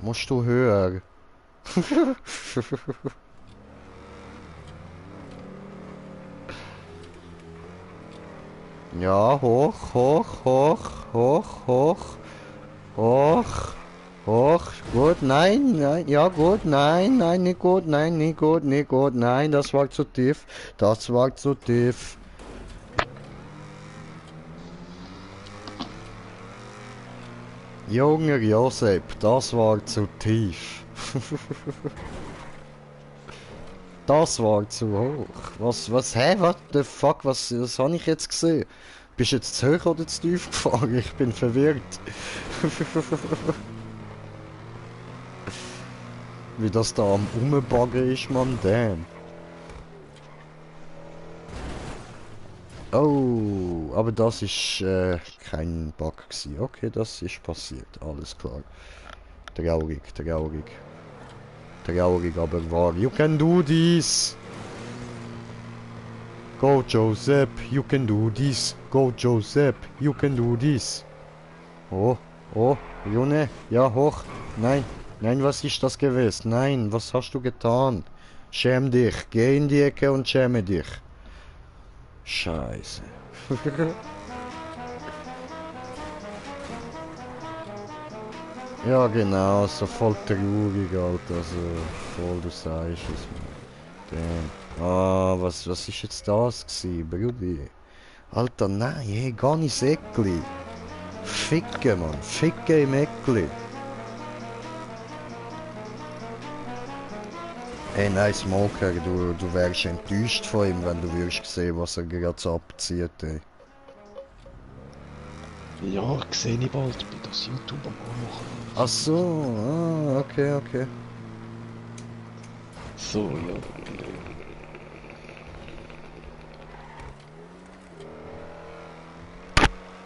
Musst du höher. Ja, hoch, hoch, hoch, hoch, hoch, hoch, hoch. Gut, nein, nein, ja gut, nein, nein, nicht gut, nein, nicht gut, nicht gut, nein, das war zu tief, das war zu tief. Junger Josep, das war zu tief. Das war zu hoch. Hä, what the fuck, was habe ich jetzt gesehen? Bist du jetzt zu hoch oder zu tief gefahren? Ich bin verwirrt. Wie das da am Umbaggen ist, man, damn. Oh, aber das ist kein Bug gewesen. Okay, das ist passiert, alles klar. Traurig, traurig. Traurig, aber wahr. You can do this! Go, Joseph, you can do this. Go, Joseph, you can do this. Oh, oh, Junge, ja, hoch. Nein, nein, was ist das gewesen? Nein, was hast du getan? Schäm dich, geh in die Ecke und schäme dich. Scheiße. Ja, genau, so voll traurig, Alter, so voll, du sagst es mir. Damn. Ah, was ist jetzt das gewesen, Brudi? Alter, nein, hey, gar nicht Eckli. Ficke, Mann, ficke im Eckli. Hey, nein, Smoker, du wärst enttäuscht von ihm, wenn du würdest sehen, was er gerade so abzieht, ey. Ja, sehe ich bald, bin das YouTube am machen. Ach so, ah, okay, okay. So, ja.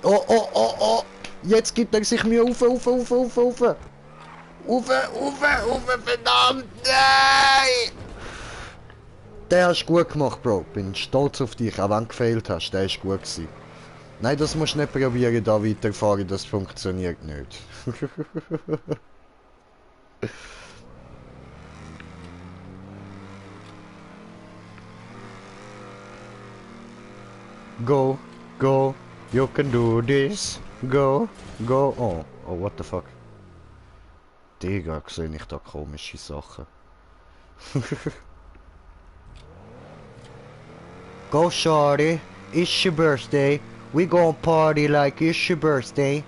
Oh, oh, oh, oh! Jetzt gibt er sich mir auf. Verdammt, nein! Der hast du gut gemacht, Bro. Bin stolz auf dich, auch wenn du gefehlt hast. Der ist gut gewesen. Nein, das musst du nicht probieren, da weiterfahren, das funktioniert nicht. Go, go, you can do this. Go, go. Oh, oh, what the fuck. Digga, sehe ich da komische Sachen. Go, shorty. It's your birthday. We gon' party like it's your birthday.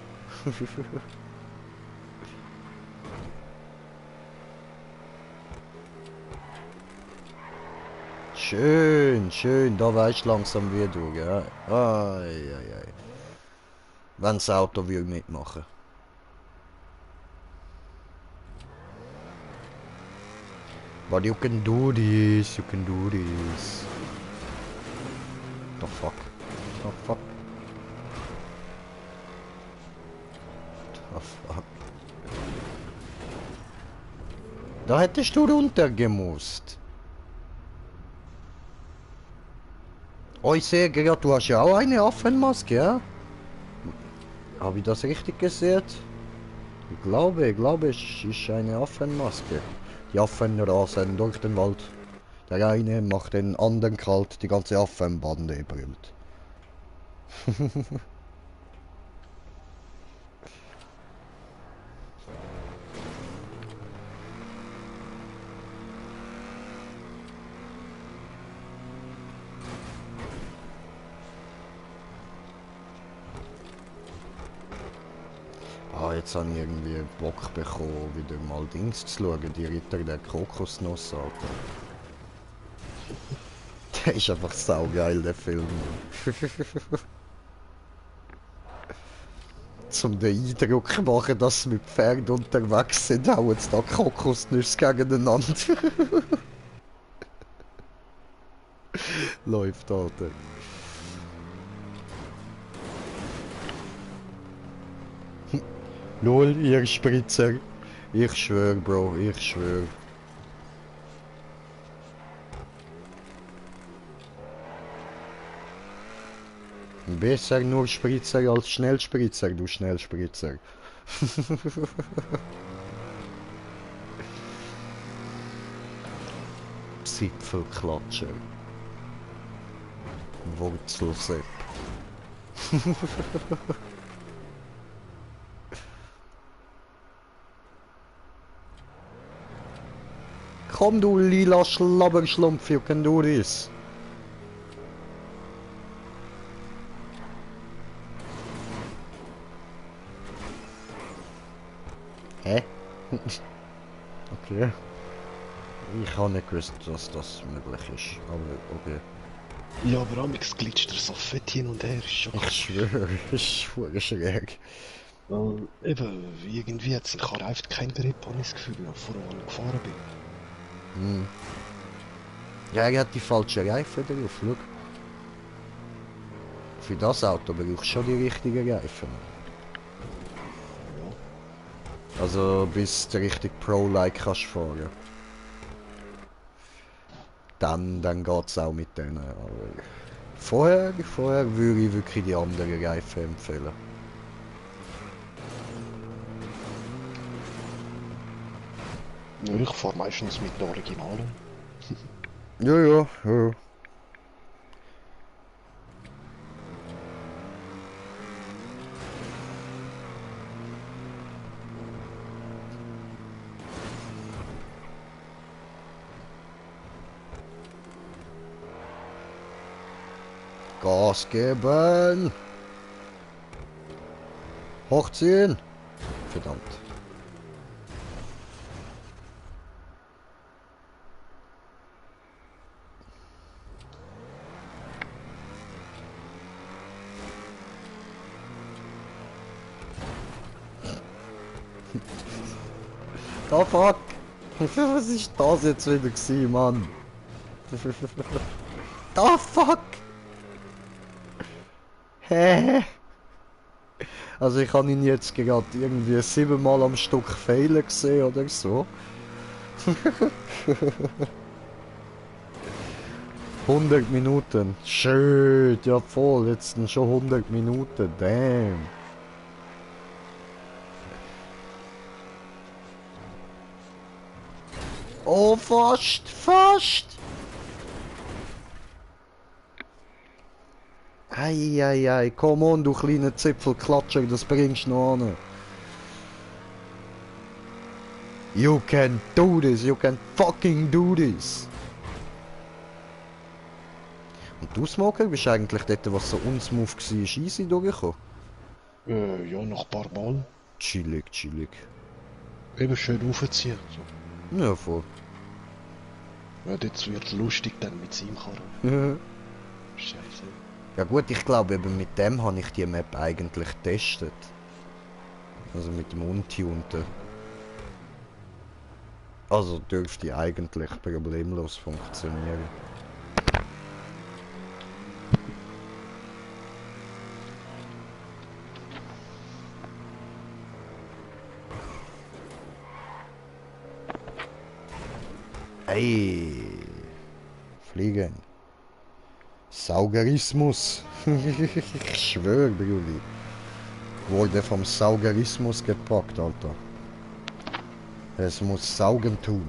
Schön, schön. Da weisst langsam wie du, gell? Ai, ai, ai. Wenn das Auto will mitmachen. But you can do this, you can do this. The fuck? The fuck? The fuck? Da hättest du runtergemusst. Oh, ich sehe gerade, du hast ja auch eine Affenmaske, ja? Habe ich das richtig gesehen? Ich glaube, es ist eine Affenmaske. Die Affen rasen durch den Wald. Der eine macht den anderen kalt, die ganze Affenbande brüllt. Ah, jetzt habe ich irgendwie Bock bekommen, wieder mal Dings zu schauen, die Ritter der Kokosnuss, Alter. Der ist einfach saugeil, der Film. Zum den Eindruck zu machen, dass sie mit Pferd unterwegs sind, hauen sie da Kokosnüsse gegeneinander. Läuft, Alter. Lol, ihr Spritzer. Ich schwör, Bro, ich schwör. Besser nur Spritzer als Schnellspritzer, du Schnellspritzer. Zipfelklatscher. Wurzelsepp. Komm du lila Schlabberschlumpf, you can do this. Hä? Okay. Ich habe nicht gewusst, dass das möglich ist, aber okay. Ja, aber amix glitscht er so fett hin und her, ist schon Ich schwöre, ist voll schräg. Weil, eben, irgendwie hat sein Karre einfach kein Grip, habe ich das Gefühl, vor allem, als ich gefahren bin. Hm. Ja, er hat die falschen Reifen drauf, schau. Für das Auto brauchst du schon die richtigen Reifen. Also bis du richtig Pro-like kannst fahren. Dann geht's auch mit denen. Aber vorher würde ich wirklich die anderen Reifen empfehlen. Ja, ich fahre meistens mit den Originalen. Ja. Gas geben! Hochziehen! Verdammt. Da fuck! Was ist das jetzt wieder gewesen, Mann? Da fuck! Hä? Also ich habe ihn jetzt gerade irgendwie 7-mal am Stück fehlen gesehen oder so. 100 Minuten. Schön, ja voll, jetzt sind schon 100 Minuten, damn. Oh, fast! Eieiei, komm on, du kleiner Zipfelklatscher, das bringst du noch an. You can do this, you can fucking do this. Und du, Smoker, bist eigentlich dort, was so unsmooth war, easy durchgekommen? Ja, noch ein paar Mal. Chillig. Eben schön aufziehen. So. Ja, voll. Ja, jetzt wird lustig dann mit seinem Karren. Scheiße. Ja gut, ich glaube eben mit dem habe ich die Map eigentlich getestet. Also mit dem Untunten. Also dürfte eigentlich problemlos funktionieren. Ey, fliegen. Saugerismus. Ich schwöre, Brudi. Wurde vom Saugerismus gepackt, Alter. Es muss saugen tun.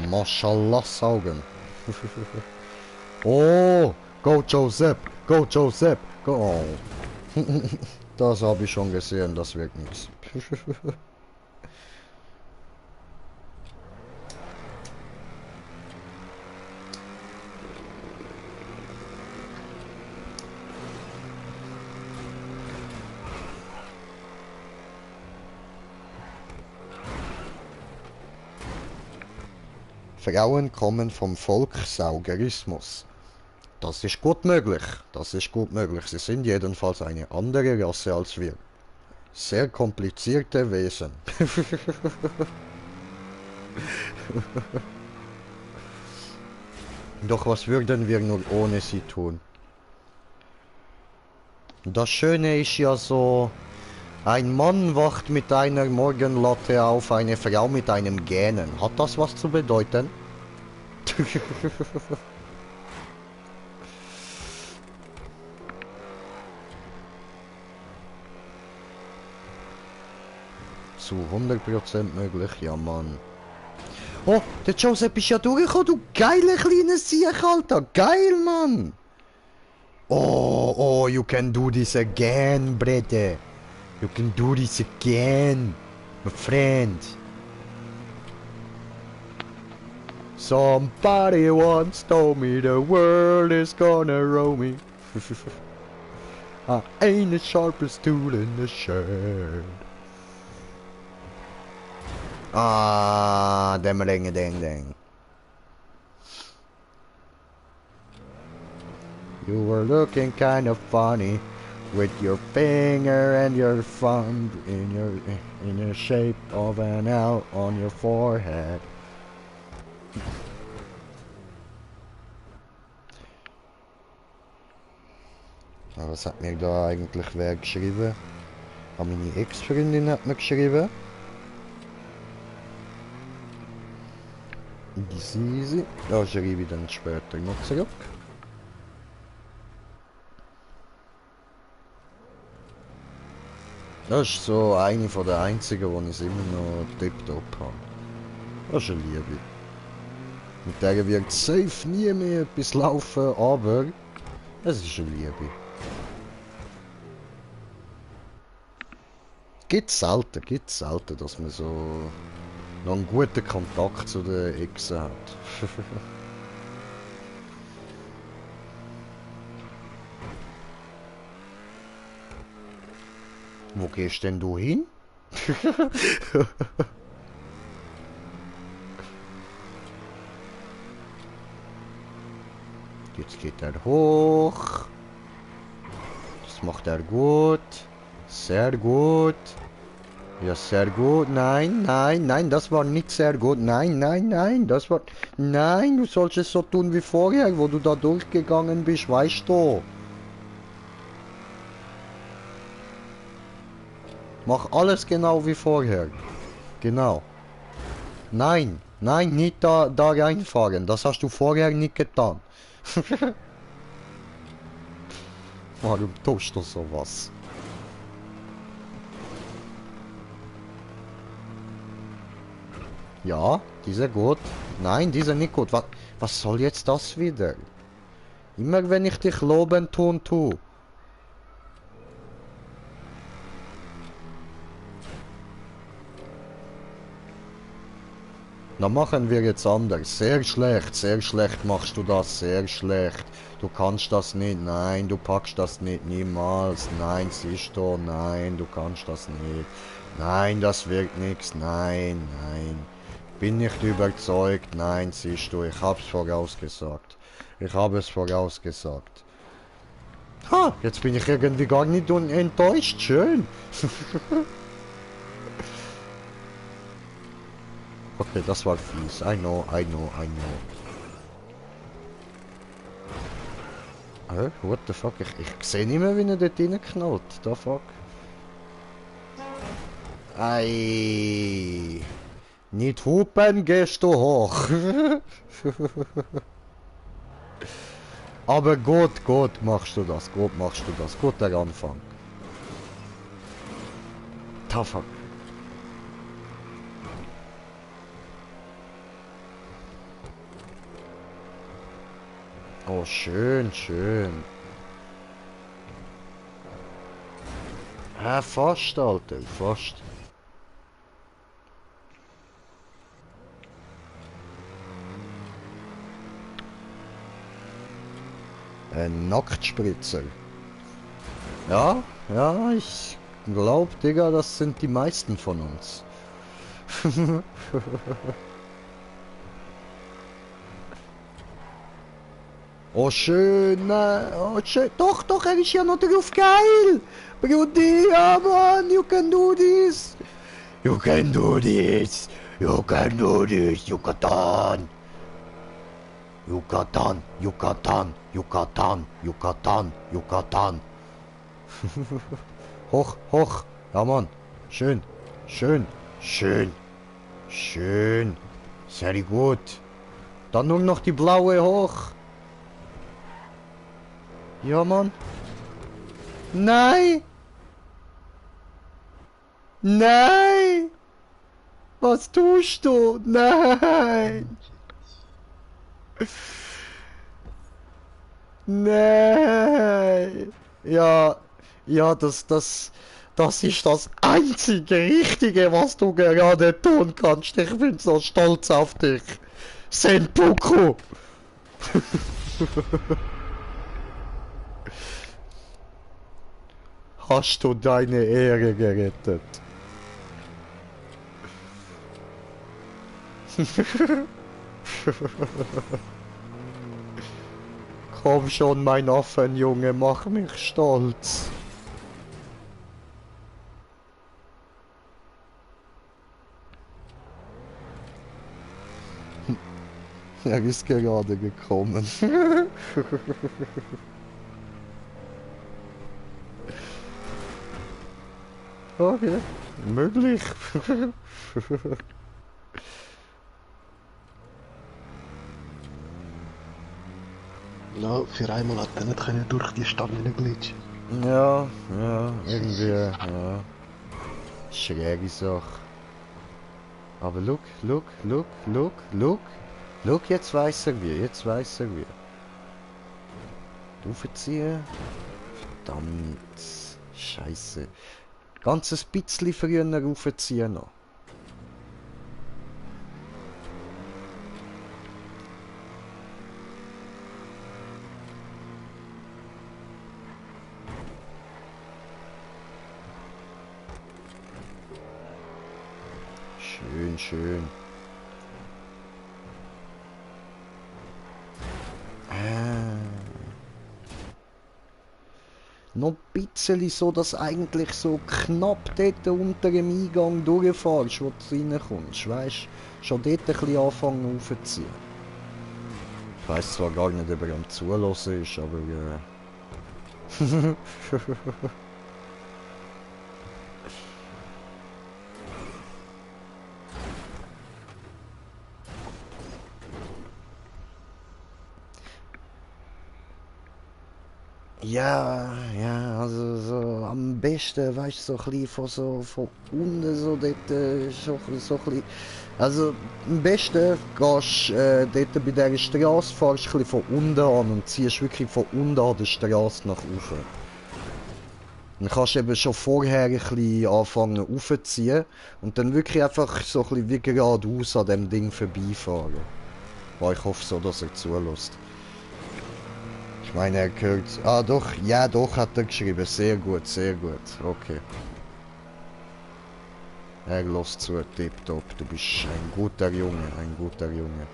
Mashallah saugen. Oh, go Joseph, go. Oh. Das habe ich schon gesehen, das wird nichts. Frauen kommen vom Volk Saugerismus. Das ist gut möglich. Sie sind jedenfalls eine andere Rasse als wir. Sehr komplizierte Wesen. Doch was würden wir nur ohne sie tun? Das Schöne ist ja so, ein Mann wacht mit einer Morgenlatte auf, eine Frau mit einem Gähnen. Hat das was zu bedeuten? Zu 100% möglich, ja Mann. Oh, der Joseph ist ja durchgekommen, du geile kleine Sieg, Alter. Geil, Mann. Oh, you can do this again, brother. You can do this again, my friend. Somebody once told me the world is gonna roll me. I ain't the sharpest tool in the shed. Ah, dem ringe ding ding. You were looking kind of funny with your finger and your thumb in the shape of an L on your forehead. Was hat mir da eigentlich wer geschrieben? Meine Ex-Freundin hat mir geschrieben. Easy. Da schreibe ich dann später noch zurück. Das ist so eine von der einzigen, wo ich es immer noch tipptopp habe. Das ist eine Liebe. Mit der wird safe nie mehr etwas laufen, aber es ist eine Liebe. Gibt's selten, dass man so noch einen guten Kontakt zu den Exen hat. Wo gehst denn du hin? Jetzt geht er hoch. Das macht er gut. Sehr gut. Ja, sehr gut. Nein, das war nicht sehr gut. Nein, das war... Nein, du sollst es so tun wie vorher, wo du da durchgegangen bist, weißt du. Mach alles genau wie vorher. Genau. Nein, nicht da reinfahren. Das hast du vorher nicht getan. Warum tust du sowas? Ja, dieser gut. Nein, dieser nicht gut. Was soll jetzt das wieder? Immer wenn ich dich loben tu. Na, machen wir jetzt anders. Sehr schlecht machst du das, sehr schlecht. Du kannst das nicht, nein, du packst das nicht, niemals. Nein, siehst du, nein, du kannst das nicht. Nein, das wird nichts, nein. Bin nicht überzeugt, nein, siehst du, ich hab's vorausgesagt. Ha, jetzt bin ich irgendwie gar nicht enttäuscht, schön. Okay, das war fies. I know. What the fuck? Ich sehe nicht mehr, wie er dort reinknallt. The fuck? Ei. Nicht hupen, gehst du hoch. Aber gut machst du das. Guter Anfang. The fuck? Oh, schön. Ah, fast, Alter, fast. Ein Nacktspritzer. Ja, ich glaube, Digga, das sind die meisten von uns. Oh schön, doch, er ist ja noch drauf, geil! Brudi, ja Mann, you can do this! You can do this! Yucatan! Hoch, hoch. Ja, Mann. Schön. Schön. Schön. Schön. Sehr gut. Dann nur noch die blaue hoch. Ja, Mann. Nein. Nein. Was tust du? Nein. Nein. Ja, ja, das ist das einzige Richtige, was du gerade tun kannst. Ich bin so stolz auf dich. Senpuku. Hast du deine Ehre gerettet? Komm schon, mein Affenjunge, mach mich stolz. Er ist gerade gekommen. Okay, möglich. Ja, für einmal hat er nicht können durch die Stangen glitschen. Ja, ja, irgendwie, ja. Schräge Sache. Aber look, jetzt weiß er wie, Aufziehen. Verdammt. Scheiße. Ganzes bisschen früher aufziehen noch. Schön, schön. Noch ein bisschen so, dass eigentlich so knapp dort unter dem Eingang durchfährst, wo du reinkommst. Weisst, schon dort ein bisschen anfangen aufzuziehen. Ich weiss zwar gar nicht, ob er am Zulassen ist, aber ja, ja, also so am besten, weißt du, so ein bisschen von unten so dort, so ein bisschen, also am besten gehst dort bei dieser Straße, fährst ein bisschen von unten an und ziehst wirklich von unten an der Straße nach oben. Dann kannst du eben schon vorher ein bisschen anfangen aufzuziehen und dann wirklich einfach so ein bisschen wie geradeaus an dem Ding vorbeifahren. Weil ich hoffe so, dass er zulässt. Ich meine, er gehört... Ah, doch. Ja, doch, hat er geschrieben. Sehr gut, sehr gut. Okay. Er lässt zu. Tipptopp. Du bist ein guter Junge, ein guter Junge.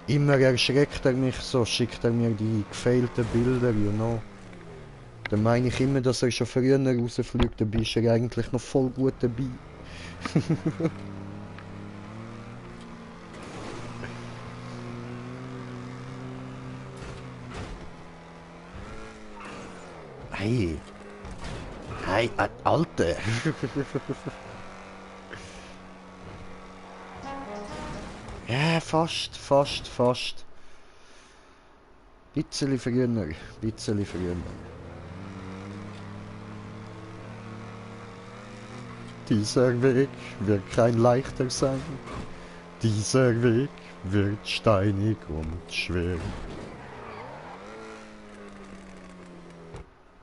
Immer erschreckt er mich so, schickt er mir die gefehlten Bilder, you know. Dann meine ich immer, dass er schon früher rausfliegt, dann bist er eigentlich noch voll gut dabei. Hey. Hey, Alter. Ja, fast. Bisschen früher. Dieser Weg wird kein leichter sein. Dieser Weg wird steinig und schwer.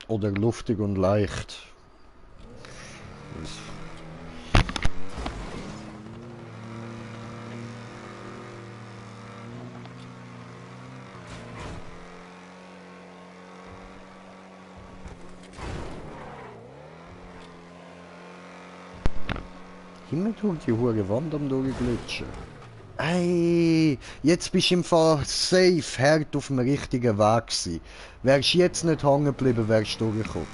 Oder luftig und leicht. Immer durch die hure Wand am durchglitschen. Ey, jetzt bist du im Fall safe hart auf dem richtigen Weg gewesen. Wärst du jetzt nicht hängen geblieben, wärst du durchgekommen.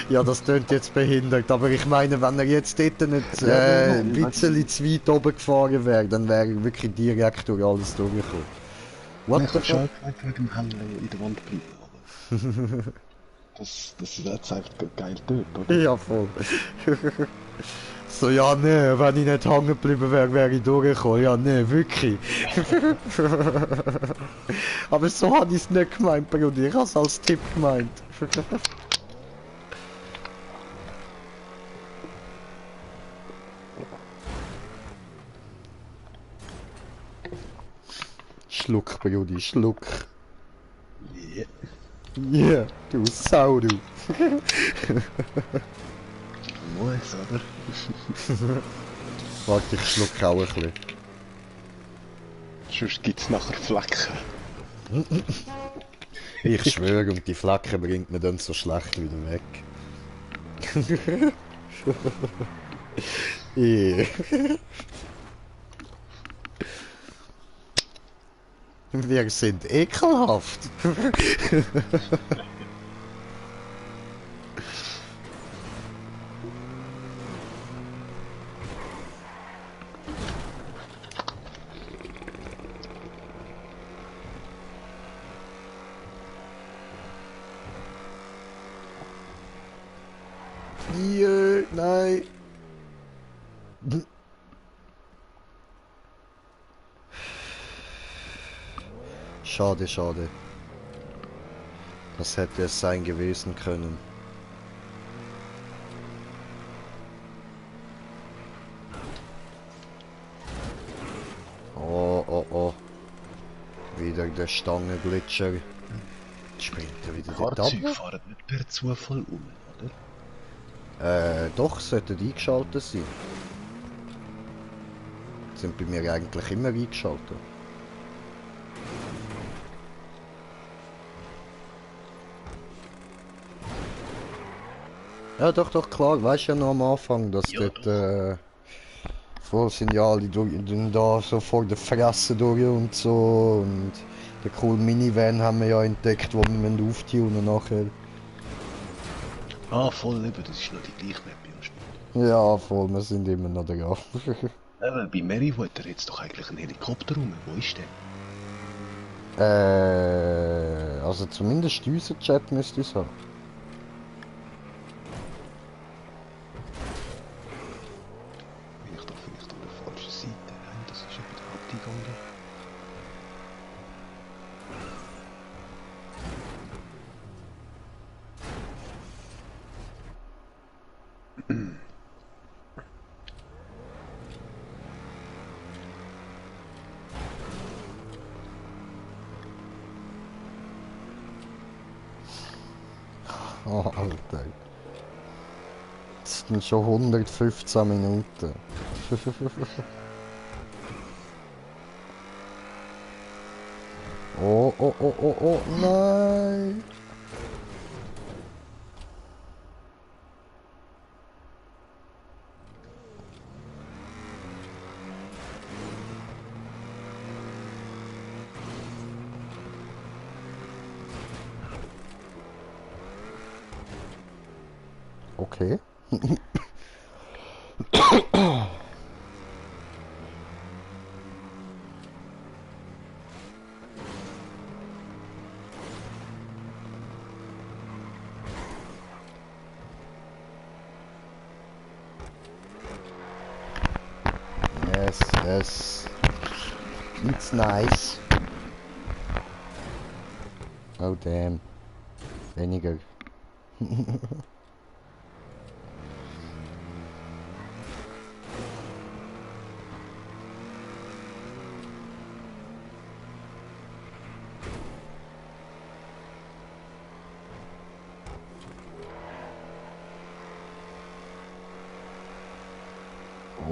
Ja, das klingt jetzt behindert, aber ich meine, wenn er jetzt dort nicht ein bisschen zu weit oben gefahren wäre, dann wäre er wirklich direkt durch alles durchgekommen. What Ich the hab schon fuck? gemeint, wegen dem Hellen in der Wand bleiben, aber... das ist jetzt einfach geil dort, oder? Ja, voll. So, ja, nee, wenn ich nicht hängen geblieben wäre, wäre ich durchgekommen. Ja, nee, wirklich. Aber so habe ich es nicht gemeint, Bruder. Ich habe es als Tipp gemeint. Schluck, Brudi, schluck. Yeah. Yeah, du Sau, du. Muss, oder? Warte, ich schluck auch ein bisschen. Sonst gibt's nachher Flecken. Ich schwöre, und die Flecken bringt mir dann so schlecht wieder weg. Yeah. Wir sind ekelhaft. Hier, nein. Schade, schade. Das hätte es sein gewesen können. Oh, oh, oh. Wieder der Stangenglitscher. Springt er wieder dort ab? Fahrzeuge fahren nicht per Zufall um, oder? Doch, sollten eingeschaltet sein. Sind bei mir eigentlich immer eingeschaltet. Ja, doch, doch, klar, weißt ja noch am Anfang, dass Ja, dort Vollsignale da so vor der Fresse durch und so. Und den coolen Minivan haben wir ja entdeckt, wo wir auftunen nachher. Ah, voll eben, das ist noch die gleiche Map, ja, stimmt. Ja, voll, wir sind immer noch da. Bei Merryweather jetzt doch eigentlich ein Helikopter rum, wo ist der? Also zumindest unser Chat müsste es haben. Bin ich doch vielleicht an der falschen Seite? Nein, das ist über den Haupteingang da. Oh, Alter. Das sind schon 115 Minuten. Oh, oh, oh, oh, oh, nein! Okay. Yes, yes. It's nice. Oh damn. Weniger.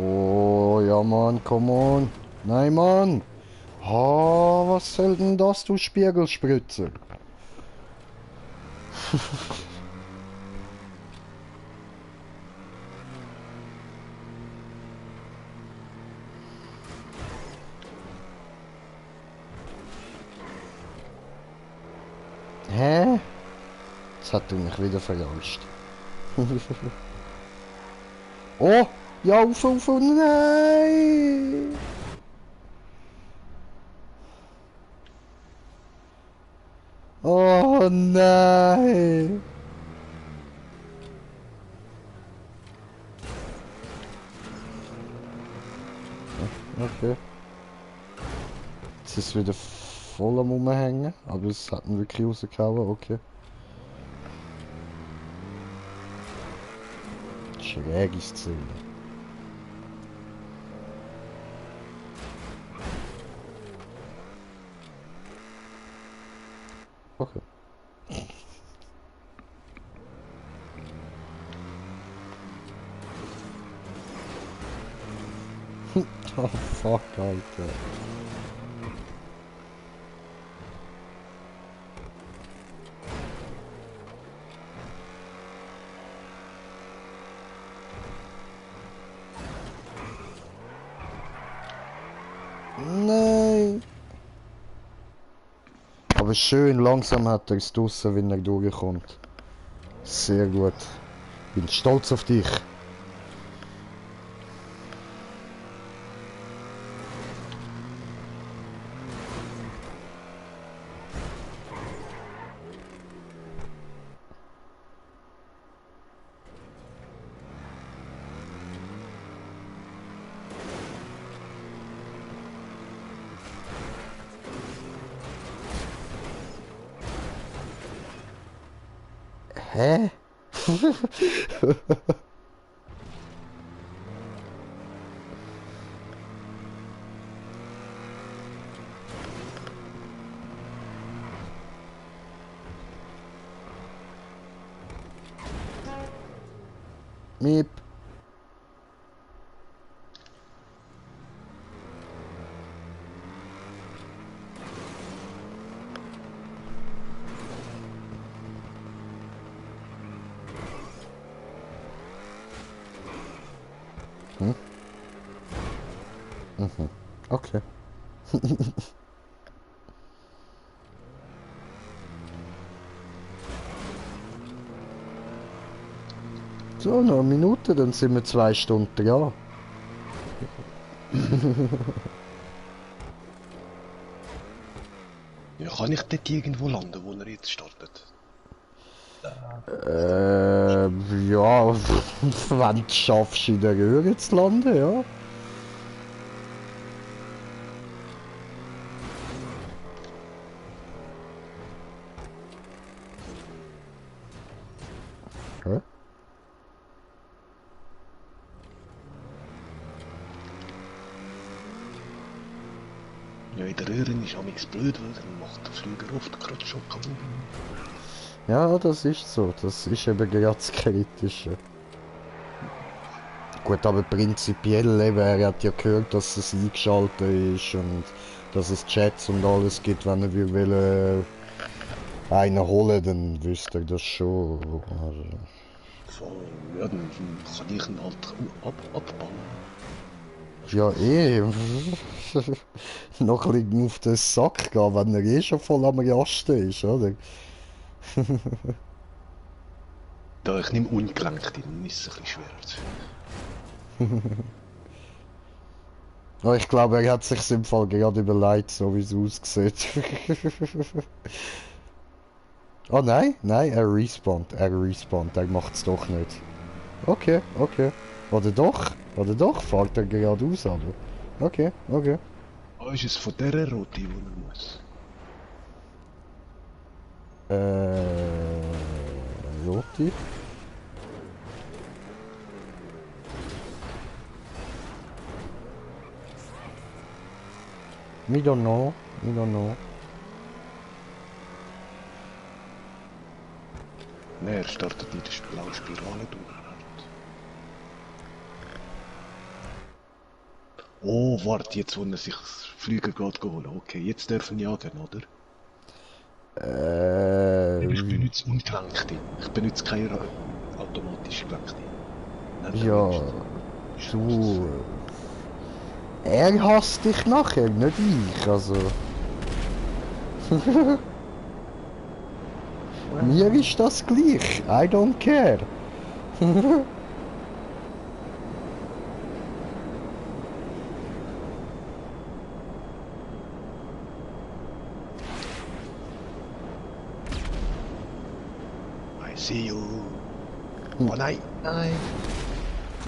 Oh, ja Mann, come on. Nein, Mann. Oh, was soll denn das, du Spiegelspritzer? Hä? Jetzt hat er mich wieder verarscht. Oh! Ja, auf, nein! Oh nein! Okay. Jetzt ist es wieder voll am Umhängen, aber es hat ihn wirklich rausgehauen, okay. Schräge Szene. Okay. Oh fuck, Alter. Nein! Aber schön langsam hat er es draussen, wenn er durchkommt. Sehr gut. Bin stolz auf dich. Hä? Miep. Hm? Mhm. Okay. So, noch eine Minute, dann sind wir 2 Stunden dran. Ja, kann ich dort irgendwo landen, wo er jetzt startet? Ja, wenn du es schaffst, in der Röhre zu landen, ja. Hä? Ja, in der Röhre ist amigs blöd, weil dann macht der Flüger oft gerade schon kaputt. Ja, das ist so. Das ist eben gerade das Kritische. Gut, aber prinzipiell eben, er hat ja gehört, dass es eingeschaltet ist und dass es Chats und alles gibt, wenn er will einen holen, dann wüsste er das schon. Also, Voll, ja, dann kann ich ihn halt abbauen. ja, eh. Noch ein bisschen auf den Sack gehen, wenn er eh schon voll am Rasten ist, oder? Da ich nehme Ungelenkte, dann ist es ein bisschen schwerer zu finden. Ja, ich glaube, er hat sich im Fall gerade überlegt, so wie es aussieht. Oh nein, nein, er respawnt, er macht es doch nicht. Okay, okay. Oder doch, fährt er geradeaus, aber. Okay, okay. Ah, ist es von dieser Route, wo er muss? Roti? Me don't know, me don't know. Nein, er startet in der blauen Spirale durch. Oh, warte, jetzt wo er sich das Flüger geht holen. Okay, jetzt dürfen jagen, oder? Ich benutze Ungelenkte. Ich benutze keine automatische Gelenkte. Ja, du. Er hasst dich nachher, nicht ich, also. Mir ist das gleich, I don't care. See you. Oh nein. Nein.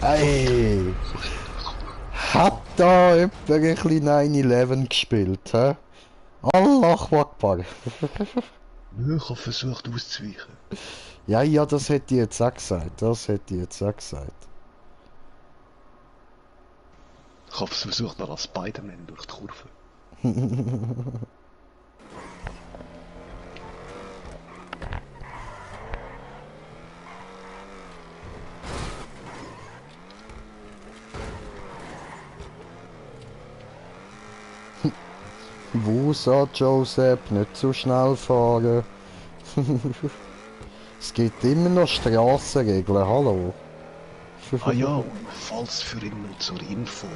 Ey! Hat da jemand ein bisschen 9/11 gespielt, hä? Allah Akbar! Ich habe versucht auszuweichen. Ja, ja, das hätte ich jetzt auch gesagt. Das hätte ich jetzt auch gesagt. Ich habe versucht noch als Spider-Man durch die Kurve. Wo sagt Joseph, nicht so schnell fahren? Es gibt immer noch Strassenregeln, hallo? Ah ja, und falls für ihn noch zur Info,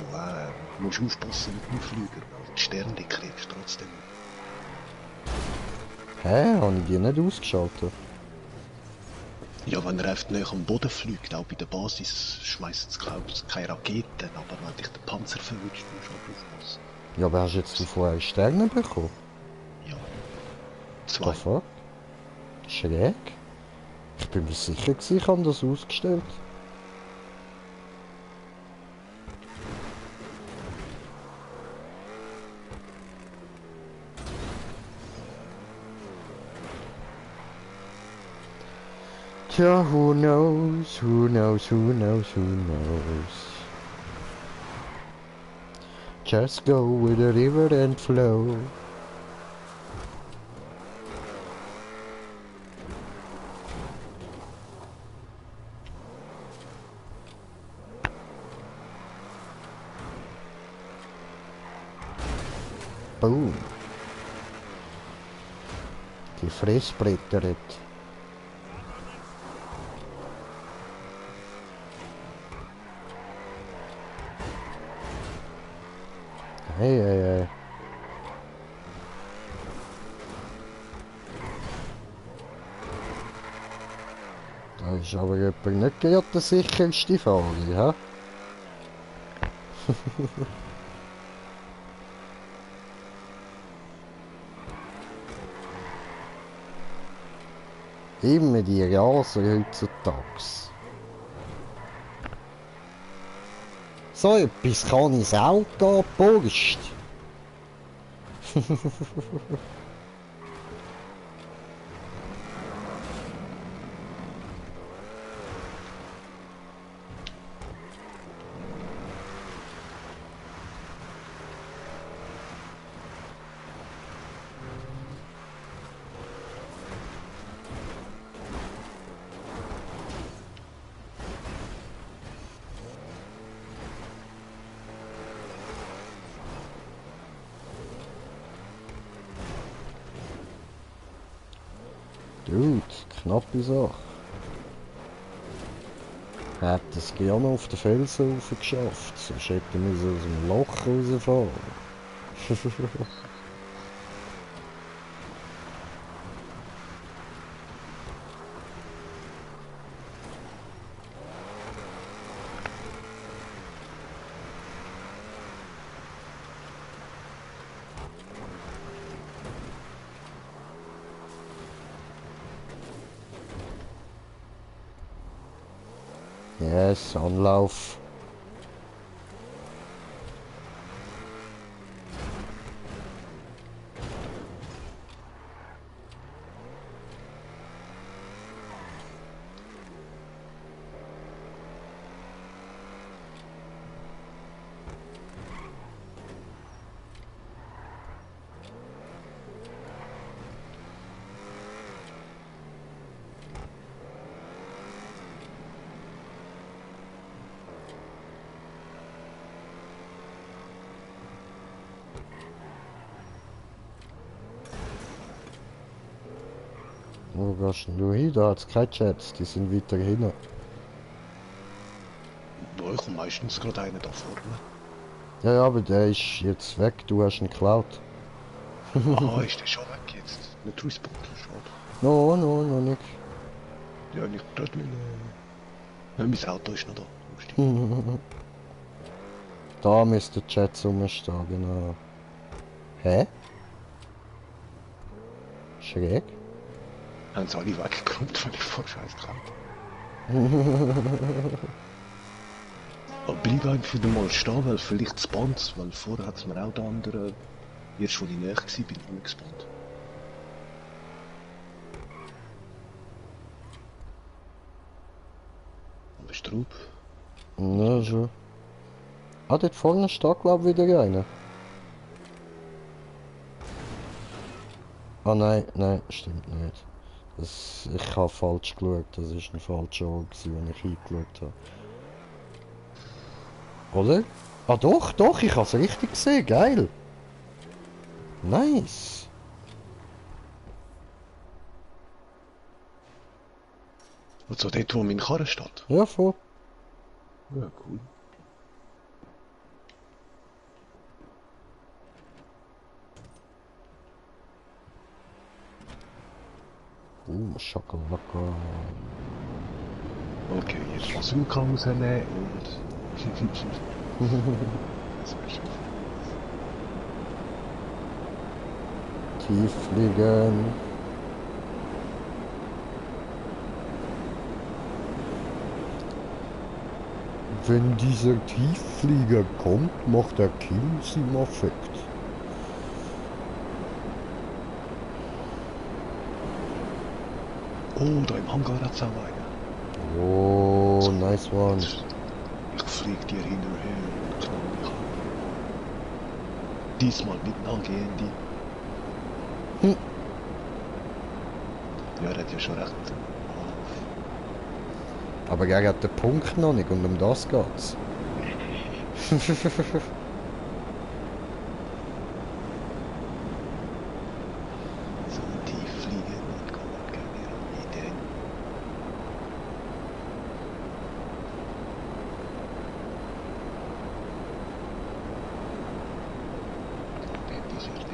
musst du aufpassen mit dem Flüger, weil die Sterne die kriegst du trotzdem. Hä? Habe ich die nicht ausgeschaltet? Ja, wenn er einfach näher am Boden fliegt, auch bei der Basis, schmeißt es glaube ich keine Raketen, aber wenn dich der Panzer verwünscht, musst du halt aufpassen. Ja, aber hast du jetzt vorher Sterne bekommen? Ja. The 2. fuck? Schräg? Ich bin mir sicher gewesen, ich habe das ausgestellt. Tja, who knows, who knows, who knows, who knows. Just go with the river and flow. Boom. Die Fressbretter. Hey, hey, hey. Da ist aber jemand nicht gerade der sicherste Fahrer, hä? Immer die Raser heutzutage. So etwas kann ins Auto Post. Dude, knappe Sache. Hat es gerne auf den Felsen rauf geschafft, sonst hätten wir so aus dem Loch rausfahren. Yes, Anlauf. Wo gehst denn du hin? Da hat's keine Chats, die sind weiter hinten. Boah, ich komme meistens gerade einen da vorne. Ja, ja, aber der ist jetzt weg, du hast ihn geklaut. Aha, ist der schon weg jetzt? Nicht rausgebunden, schade. No, no, noch nicht. Ja, nicht gerade will. Ja, mein Auto ist noch da. Da müsste der Chat rumstehen, genau. Hä? Schräg? Haben sie alle weggeräumt, weil ich vor Scheiß kam. Aber bleib einfach wieder mal stehen, weil vielleicht das Band, weil vorher hat es mir auch der andere, erst als ich näher war, bin ich gespannt. Aber Straub. Na schon. Ah, dort vorne steht glaube ich wieder einer. Ah nein, nein, stimmt nicht. Ich habe falsch geschaut, das ist ein falscher Ort, wenn ich hingeschaut habe. Oder? Ah doch, doch, ich habe es richtig gesehen, geil. Nice. Also dort, wo mein Karren steht. Ja, voll. Ja, cool. Schakalaka. Okay, jetzt Bazooka rausnehmen und... Das wär schon. Tief fliegen. Wenn dieser Tiefflieger kommt, macht der Kills im Affekt. Oh, da im Hangar hat's auch einen. Oh, nice one. Ich flieg dir hinterher und knall dich an. Diesmal mit angehende. Hm. Ja, er hat ja schon recht. Aber er hat den Punkt noch nicht und um das geht's. So tief fliegen und kommen keine Ideen. Dort ist er dort.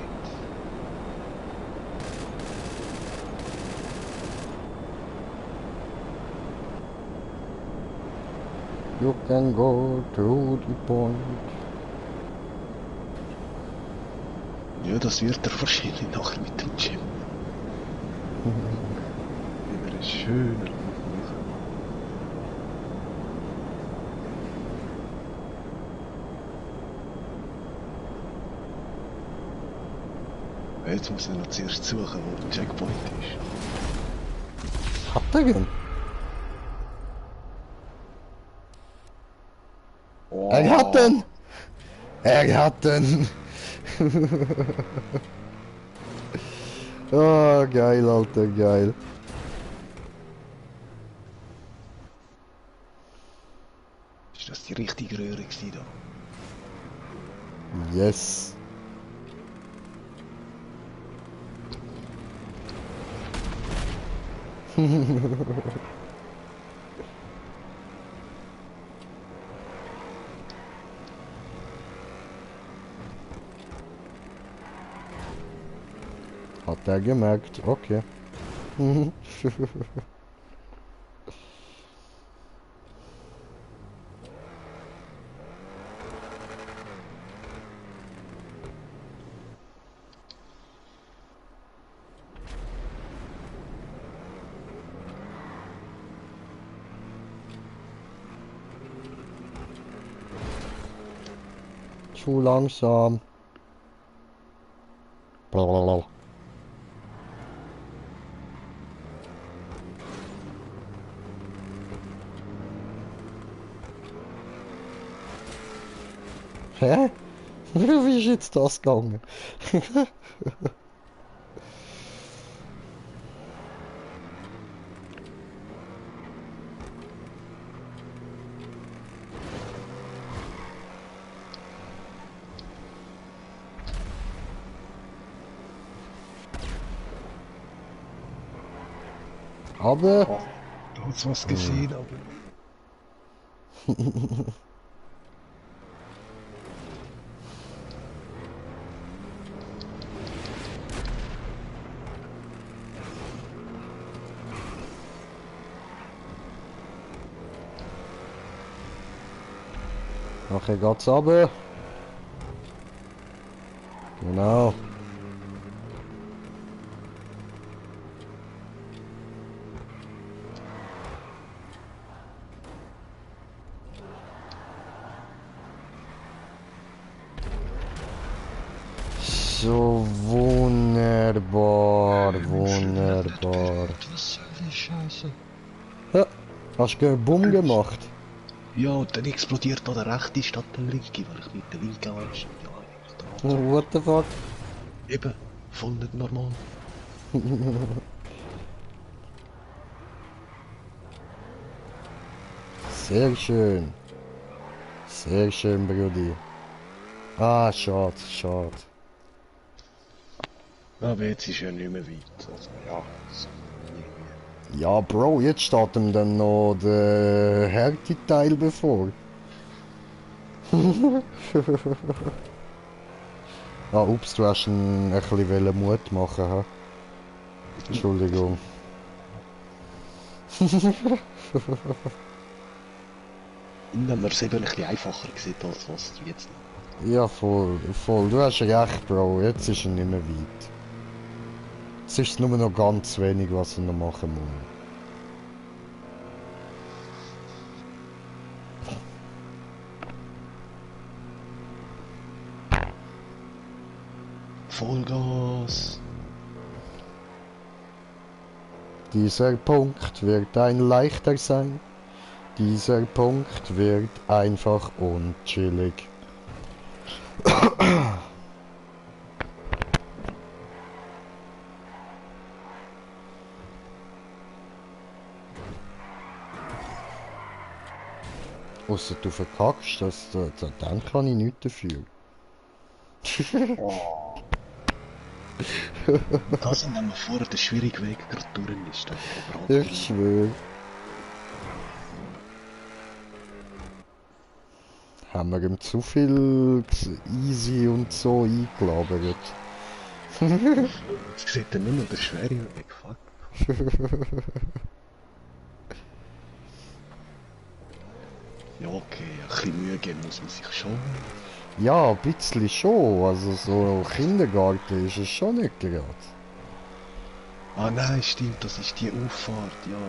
You can go to the point. Ja, das wird er wahrscheinlich nachher mit dem Gym. Wieder ein schöner Buch. Jetzt muss ich noch zuerst suchen, wo der Checkpoint ist. Hat er ihn? Oh. Er hat den! Er hat den! Oh, geil, Alter, geil. Ist das die richtige Röhre gewesen da? Yes. Hat er gemerkt, okay. Zu langsam. Blablabla. Hä? Wie ist jetzt das gegangen? Aber... Oh, da hat's was gesehen, aber... Nachher geht's runter. Genau. So wunderbar, wunderbar. Was soll die Scheiße? Ja, hast du einen Bumm gemacht? Ja, und dann explodiert da der rechte statt der linke, weil ich mit der linken anstehe. Ja, What the fuck? eben, voll nicht normal. Sehr schön. Sehr schön, Brudi. Ah, schade, schade. Aber jetzt ist ja nicht mehr weit. Also, ja, so irgendwie. Ja, Bro, jetzt steht ihm dann noch der Härteteil bevor. Ah, ups, du hast ein bisschen Mut machen, ha? Entschuldigung. Und wenn man es eben ein bisschen einfacher sieht, als was du jetzt noch. Ja, voll, voll. Du hast recht, Bro. Jetzt ist er nicht mehr weit. Jetzt ist es nur noch ganz wenig, was er noch machen muss. Vollgas! Dieser Punkt wird ein leichter sein. Dieser Punkt wird einfach und chillig. Ausser du verkackst, dann kann ich nichts dafür. Das sind, wenn man vorher den schwierigen Weg gerade durch ist. Da überhaupt Ich schwöre. Haben wir ihm zu viel easy und so eingelabert. Jetzt sieht er nur noch der schwere Weg. Fuck. Ja, okay, ein bisschen Mühe geben muss man sich schon. Ja, ein bisschen schon. Also so Kindergarten ist es schon nicht gerade. Ah nein, stimmt, das ist die Auffahrt, ja.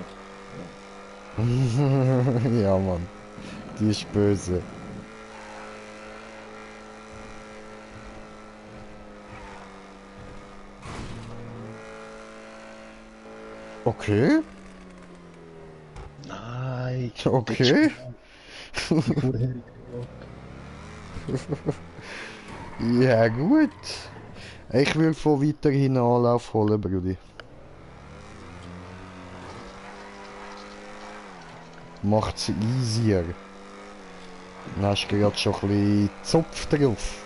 Ja, Mann. Die ist böse. Okay. Nein. Okay. Ja, gut. Ich will von weiterhin Anlauf holen, Brudi. Macht's easier. Dann hast du gerade schon ein bisschen Zopf drauf.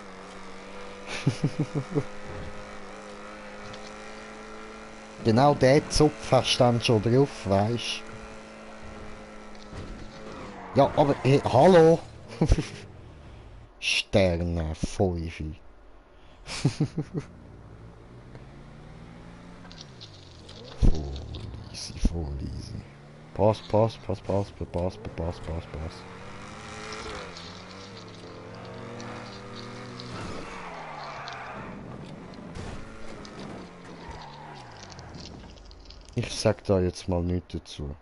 Genau den Zopf hast du dann schon drauf, weisst. Ja, aber hey, hallo! Sterne 5. Voll easy, voll easy. Pass. Ich sag da jetzt mal nichts dazu.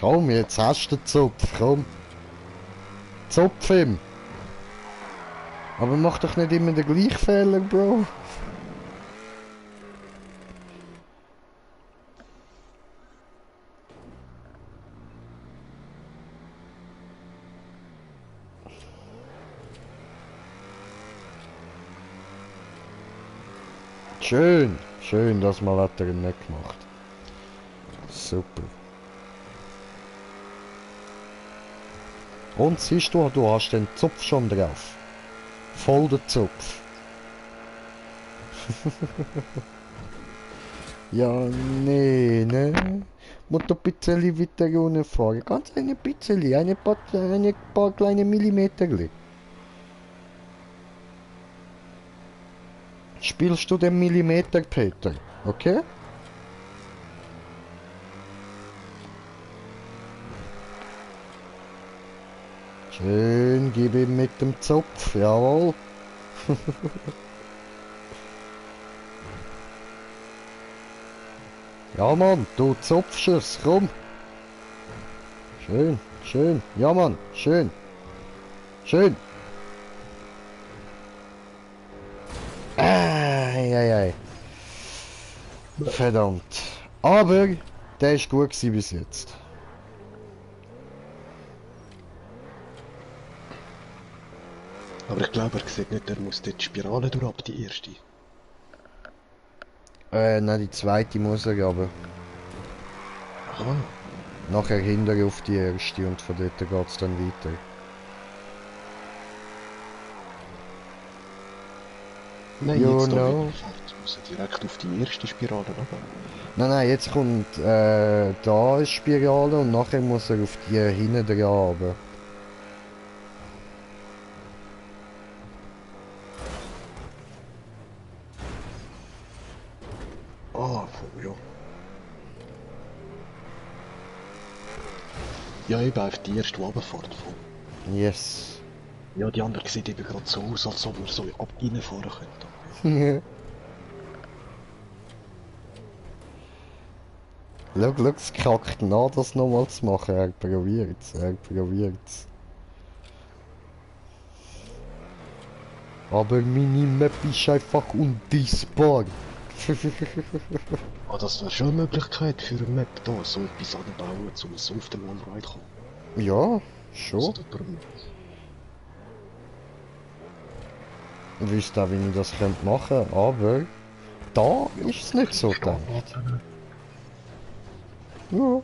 Komm, jetzt hast du den Zopf, komm. Zopf ihm. Aber mach doch nicht immer den gleichen Fehler, Bro. Schön, schön, das mal hat er nicht gemacht. Super. Und siehst du, du hast den Zopf schon drauf. Voll der Zopf. Ja, nee, ne? Muss ein bisschen weiter runterfahren. Ganz ein bisschen, ein paar kleine Millimeter. Spielst du den Millimeter, Peter? Okay? Schön, gib ihm mit dem Zopf, jawohl. Ja, Mann, du zopfst es, komm. Schön, Schön. Ja, Mann. Schön. Schön. Ei. Verdammt. Aber der ist gut gewesen bis jetzt. Aber ich glaube, er sieht nicht, er muss dort die Spirale durch ab, die erste. Nein, die zweite muss er aber. Aha. Nachher hinter auf die erste und von dort geht es dann weiter. Nein, You jetzt da know. weiterfährt, muss er direkt auf die erste Spirale runter. Nein, jetzt kommt da eine Spirale und nachher muss er auf die hinten dran runter. Ah, ja. Ja, eben auf die erste, die runterfährt. Yes. Ja, die andere sieht eben gerade so aus, als ob man so reinfahren könnte. Schau, es kackt nach, das nochmal zu machen. Er probiert's. Aber meine Map ist einfach undisbar. Ah, das wäre schon eine Möglichkeit für eine Map da, so etwas anbauen, um so auf den One Ride zu kommen. Ja, So schon. jemand- Ich wüsste auch, wie ich das könnte machen, aber da ist es nicht so gedacht. Ja.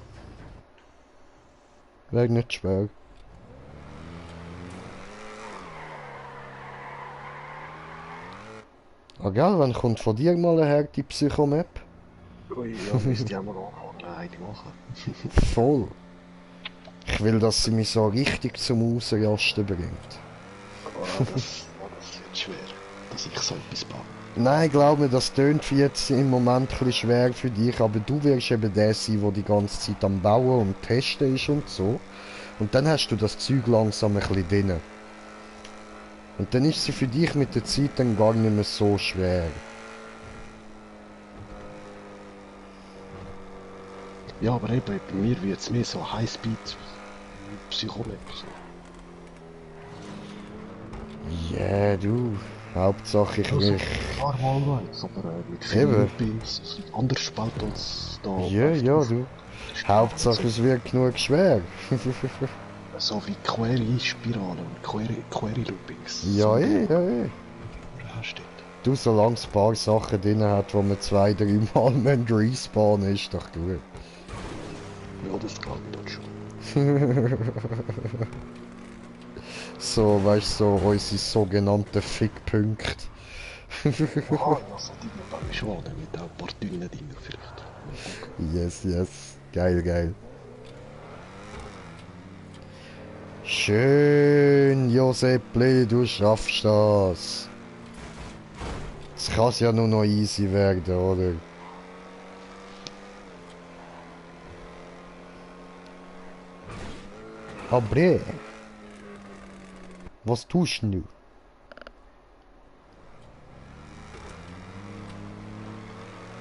Wäre nicht schwer. Ah, gell, wann kommt von dir mal eine harte Psychomap? Ui, ja, müsste ich auch mal eine machen. Voll. Ich will, dass sie mich so richtig zum Ausrasten bringt. Ah, das wird schwer, dass ich so etwas baue. Nein, glaub mir, das tönt für jetzt im Moment ein bisschen schwer für dich, aber du wirst eben der sein, der die ganze Zeit am Bauen und Testen ist und so. Und dann hast du das Zeug langsam ein bisschen drin. Und dann ist sie für dich mit der Zeit dann gar nicht mehr so schwer. Ja, aber eben, bei mir wird es mehr so Highspeed Psychonet. So. Ja, du. Hauptsache ich mich. Klar, mal aber mit viel Eben. Loopings, es wird anders gespielt als da. Ja, du. Hauptsache es wird genug schwer. So wie Query-Spiralen und Query-Loopings. Ja, so, ja. hast du dort. Du, solange es ein paar Sachen drin hat, wo man 2-3 Mal respawnen, ist doch gut. Ja, das geht dann schon. So, weißt du, so unsere sogenannten Fickpunkte. Aha, ja, so die baue ich schon an, mit auch ein paar dünnen Dingen vielleicht. Yes. Geil. Schön, Josepli, du schaffst das. Es kann ja nur noch easy werden, oder? Aber was tust du?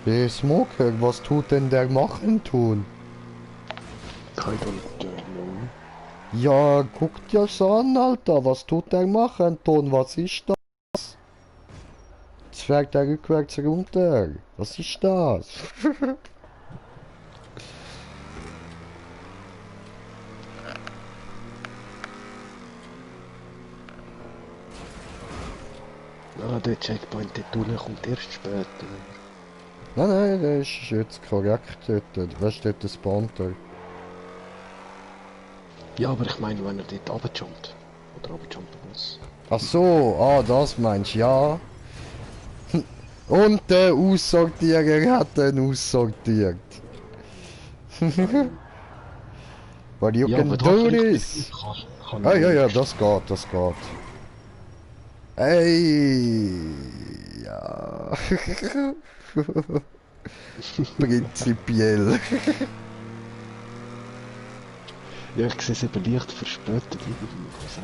Der Smoker, was tut denn der machen tun? I don't know. Ja, guck dir so an, Alter, was tut der machen tun? Was ist das? Jetzt fährt er rückwärts runter. Was ist das? Ah, der Checkpoint dort unten kommt erst später. Nein, der ist jetzt korrekt dort. Weißt du, dort spawnt er. Ja, aber ich meine, wenn er dort runterjumpt. Oder runterjumpen muss. Ach so, das meinst du, ja. Und der Aussortierer hat den aussortiert. What you can do this? Ja, das geht. Ey, ja. Prinzipiell. Ja, ich sehe es eben leicht verspätet irgendwie. Ich weiß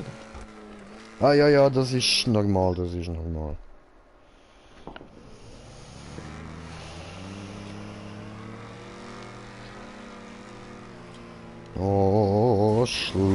auch nicht. Ja, das ist normal. Oh, schlecht.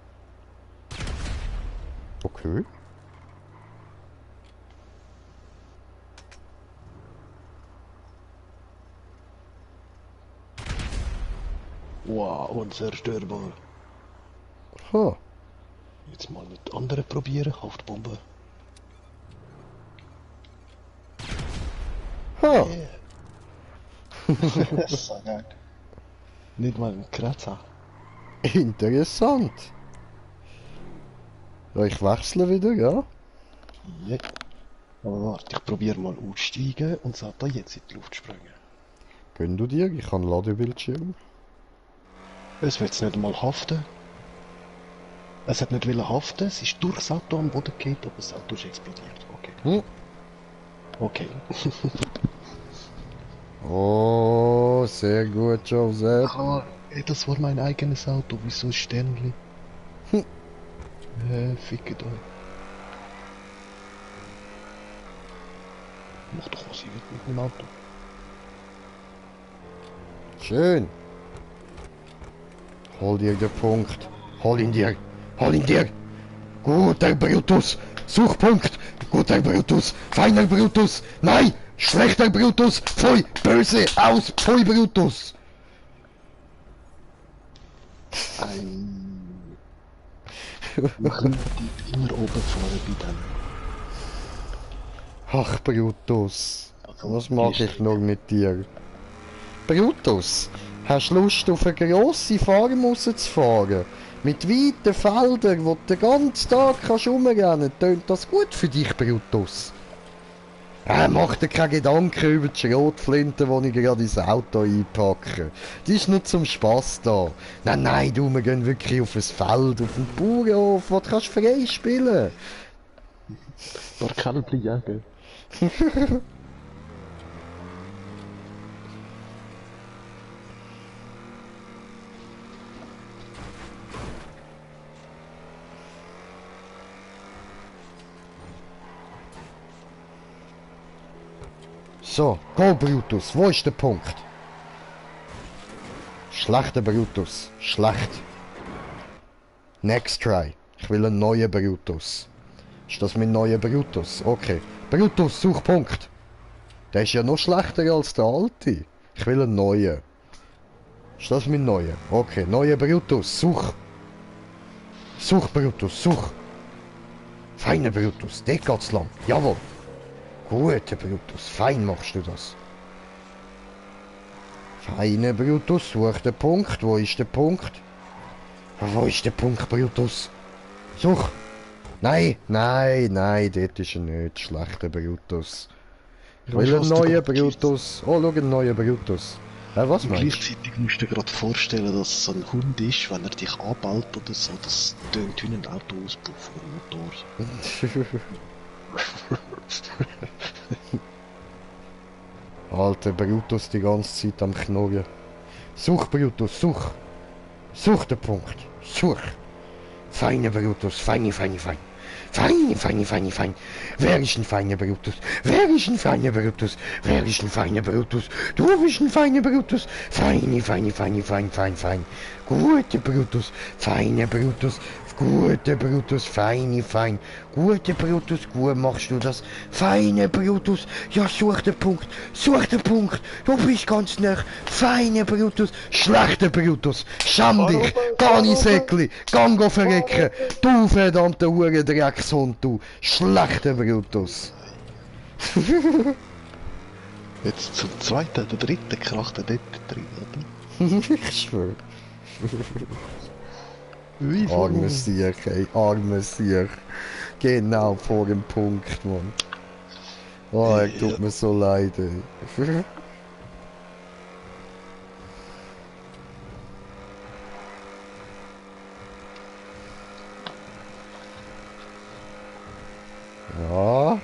Okay. Wow, unzerstörbar. Ha. Jetzt mal mit anderen probieren. Haftbombe. Ha. So geil. Nicht mal ein Kratzer. Interessant. Ja, ich wechsle wieder, ja? Ja. Aber warte, ich probiere mal aussteigen und sag da jetzt in die Luft springen. Gönn du dir? Ich habe Ladebildschirm. Es wird jetzt nicht mal haften. Es hat nicht wollen haften, es ist durch das Auto am Boden gefallen, aber das Auto ist explodiert. Okay. Hm. Okay. Oh, sehr gut, Joseph. Ah, ey, das war mein eigenes Auto, wieso ein Sternli? Hm. Fickt euch. Mach doch was ihr wollt mit dem Auto. Schön. Hol dir den Punkt. Hol ihn dir. Hol ihn dir. Gut, der Brutus. Suchpunkt. Guter Brutus, feiner Brutus, nein, schlechter Brutus, pfui, böse, aus, pfui Brutus. Man könnte immer oben fahren bei dem. Ach Brutus, Also, was mache ich nur mit dir? Brutus, hast du Lust auf eine grosse Farm rauszufahren? Mit weiten Feldern, wo du den ganzen Tag kannst rumrennen, tönt das gut für dich, Brutus? Mach dir keine Gedanken über die Schrotflinte, die ich gerade ins Auto einpacke. Die ist nur zum Spass da. Nein, du, wir gehen wirklich auf ein Feld, auf einen Bauernhof, wo du kannst frei spielen. Paar Kälbli jagen. So, go Brutus, wo ist der Punkt? Schlechter Brutus, schlecht. Next try. Ich will einen neuen Brutus. Ist das mein neuer Brutus? Okay. Brutus, such Punkt. Der ist ja noch schlechter als der alte. Ich will einen neuen. Ist das mein neuer? Okay, neuer Brutus, such. Such Brutus, such. Feiner Brutus, der geht's lang. Jawohl. Guter Brutus, fein machst du das. Feiner Brutus, such den Punkt. Wo ist der Punkt? Wo ist der Punkt, Brutus? Such! Nein, dort ist er nicht. Schlechter Brutus. Ich will einen neuen Brutus. Oh, schau, einen neuen Brutus. Was meinst du? Gleichzeitig musst du dir gerade vorstellen, dass es so ein Hund ist, wenn er dich anballt oder so, das tönt wie ein Autoauspuff vom Motor. Alter Brutus die ganze Zeit am Knurren. Such Brutus, such! Such den Punkt! Such! Feiner Brutus, fein. Fein. Wer ist ein feiner Brutus? Wer ist ein feiner Brutus? Wer ist ein feiner Brutus? Du bist ein feiner Brutus. Fein. Guter Brutus, feiner Brutus. Guter Brutus, fein. Guter Brutus, gut machst du das. Feiner Brutus, ja such den Punkt. Du bist ganz nah. Feiner Brutus, schlechter Brutus. Schäm dich, geh nicht Säckli, geh verrecken. Du verdammter Hurendreckshund, du. Schlechter Brutus. Jetzt zum zweiten oder dritten kracht er dort drin, oder? Ich schwör. Wie Armes Sieg, ey, armes Sieg. Genau vor dem Punkt, Mann. Oh, er tut mir so leid, ey. Ja.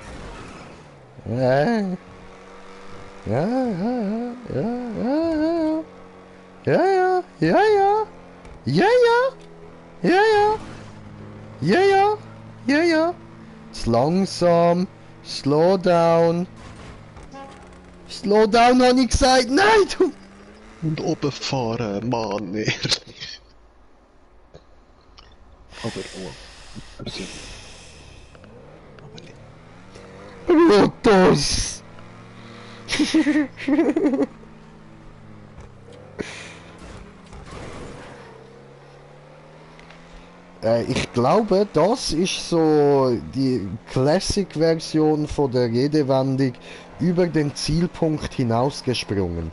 Ja. Jetzt langsam. Slow down. Slow down, habe ich gesagt. Nein, du. Und oben fahren, Mann, ehrlich. Aber oh. Also. Aber nicht. Brutus. Ich glaube, das ist so die Classic-Version von der Redewendung über den Zielpunkt hinausgesprungen.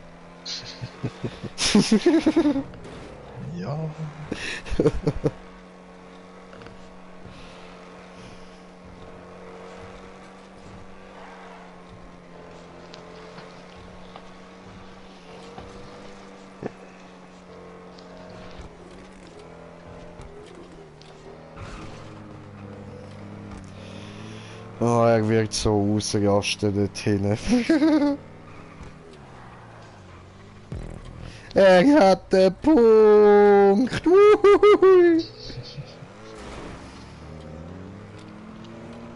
Ja. Oh, er wird so ausrasten dort hinten. Er hat den Punkt. Uhuhui.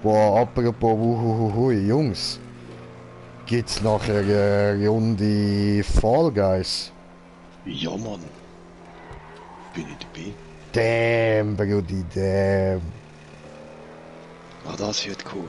Boah, apropos Uhuhui, Jungs. Gibt's nachher eine Runde Fall Guys? Ja, Mann. Bin ich dabei? Damn, Brudi, damn. Ah, das wird cool.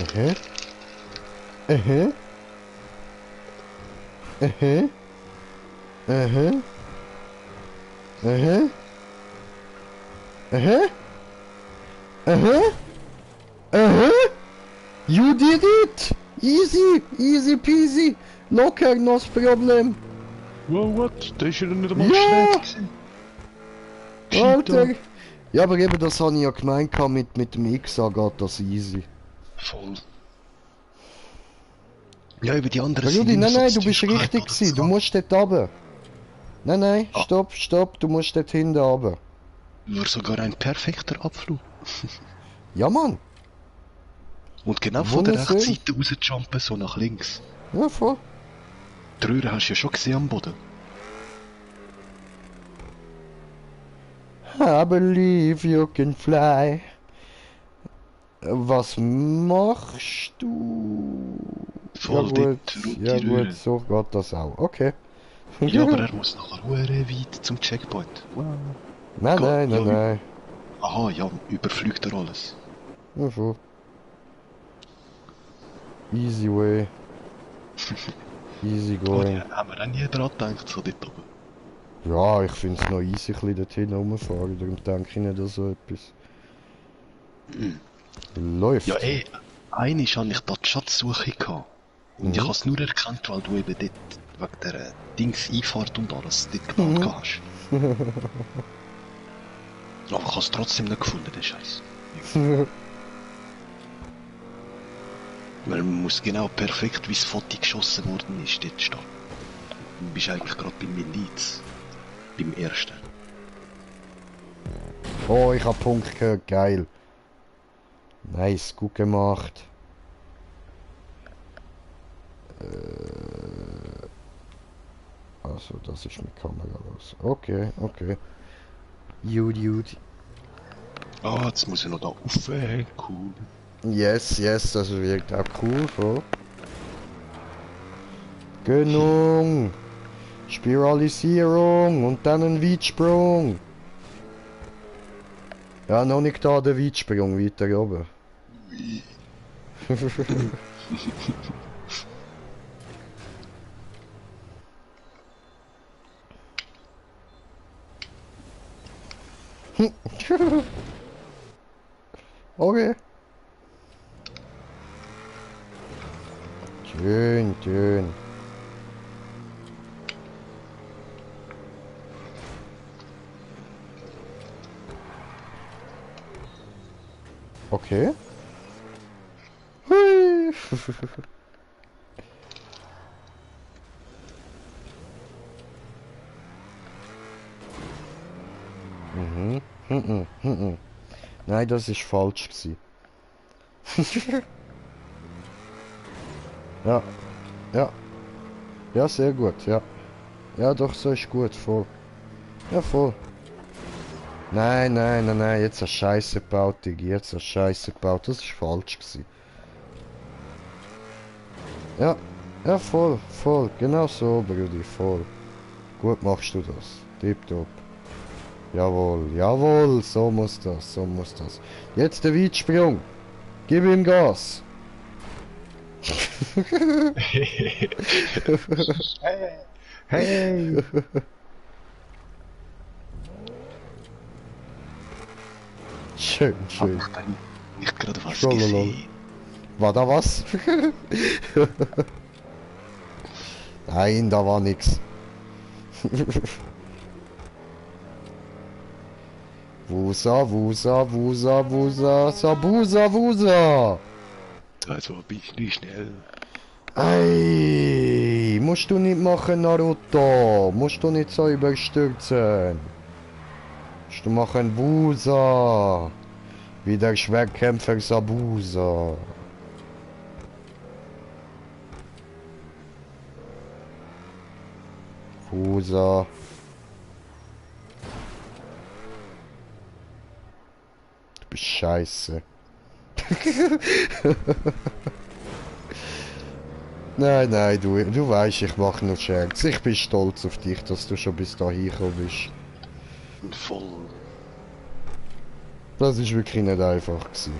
Mhm. Mhm. Mhm. Mhm. Mhm. Mhm. Mhm. Mhm. You did it! Easy, easy peasy. Locker, no problem. Wow, what? Da ist ja nicht einmal Ja! schräg gewesen. Alter. Cheater. Ja, aber eben das habe ich ja gemeint mit dem XA geht das easy. Voll. Ja, über die anderen Aber sind Rudi, immer nein, so nein, die du bist Tüchigkeit richtig oder gewesen. Du so. musst dort runter. Nein, nein, Ah. stopp, stopp, du musst dort hinten runter. War sogar ein perfekter Abflug. Ja, Mann. Und genau von der rechten Wunderschön. Seite rausjumpen, so nach links. Ja, voll. Die Röhre hast du ja schon gesehen am Boden. I believe you can fly. Was machst du? Voll ja dort, gut, rund ja die gut, Röhre. so geht das auch. Okay. Ja, aber er muss nachher weit zum Checkpoint. Wow. Nein, Go- nein, nein, ja, nein. Aha, ja, überflügt er alles. Ja, voll. Easy way. Easy Oh, going. haben wir auch nie dran gedacht, so dort oben. Ja, ich finde es noch easy, ein bisschen dorthin rumfahren. Darum denke ich nicht an so etwas. Läuft. Ja, einmal hatte ich da die Schatzsuche gehabt. Und ich Mhm. habe es nur erkannt, weil du eben dort wegen der Dings-Einfahrt und alles dort geplant hast. Aber ich habe es trotzdem nicht gefunden, den Scheiß. Weil man muss genau perfekt, wie das Foto geschossen worden ist, dort stehen. Du bist eigentlich gerade beim Miliz. Beim ersten. Oh, ich habe Punkt gehört, geil. Nice, gut gemacht. Also, das ist mit Kamera los. Okay, okay. Gut. Ah, jetzt muss ich noch da rauf. Cool. Yes, yes, das wirkt auch cool, so. Gönnung. Spiralisierung und dann ein Weitsprung. Ja, noch nicht da der Weitsprung, weiter oben. Okay. Schön. Okay. Hui. Mhm. Mhm. Mhm. Nein, das ist falsch gewesen. Ja. Ja. Ja, sehr gut, ja. Ja, doch, so ist gut, voll. Ja, voll. Nein, nein, nein, nein, jetzt hast du Scheiße gebaut, Digi. Jetzt hast du Scheiße gebaut. Das ist falsch gewesen. Ja. Ja, voll, voll. Genau so, Brudi, voll. Gut machst du das. Tipptopp. Jawohl, jawohl, so muss das, so muss das. Jetzt der Weitsprung. Gib ihm Gas. Hey! Schön, Hab schön. ich dann nicht gerade was Scrollolol. gesehen? War da was? Nein, da war nix. Wusa, Wusa, Wusa, Wusa, Sabusa, Wusa. Also bin ich nicht schnell. Ei, musst du nicht machen, Naruto. Musst du nicht so überstürzen. Musst du machen, Wusa. Wie der Schwertkämpfer Sabusa. Wusa. Du bist scheiße. Nein, nein, du weißt, ich mache nur Scherz. Ich bin stolz auf dich, dass du schon bis dahin gekommen bist. Voll. Das ist wirklich nicht einfach gewesen.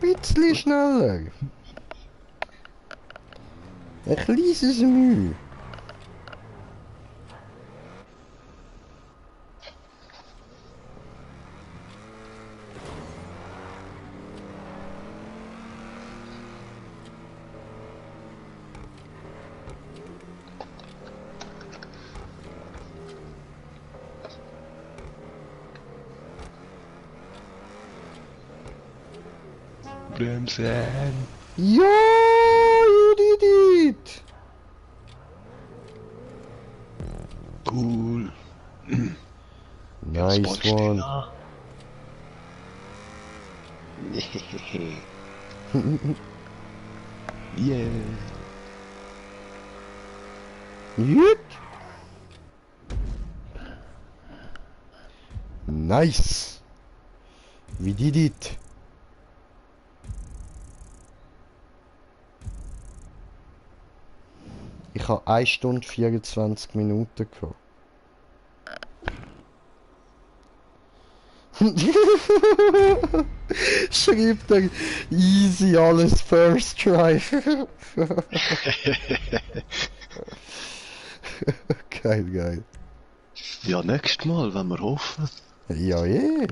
Bisschen schneller. Ein kleines Mühe. Bremsen. Ja, you did it. Cool. Nice one. Spannsteller. Yeah. Gut. Nice. We did it. Ich habe 1 Stunde 24 Minuten gehabt. Schreibt er, easy alles first try. Geil, geil. Ja, nächstes Mal, wenn wir hoffen. Ja, je.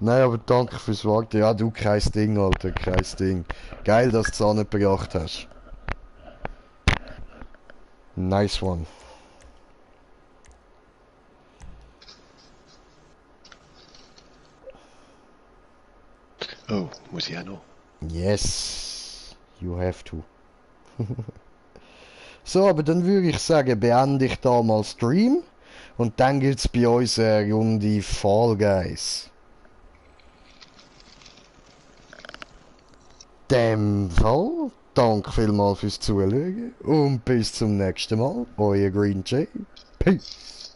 Nein, aber danke fürs Warten. Ja, du, kein Ding, Alter, kein Ding. Geil, dass du es angebracht hast. Nice one. Oh, muss ich auch noch. Yes, you have to. So, aber dann würde ich sagen, beende ich da mal Stream. Und dann gibt's bei uns eine Runde Fall Guys. Dem Fall, danke vielmals fürs Zuschauen und bis zum nächsten Mal. Euer Green Jay. Peace.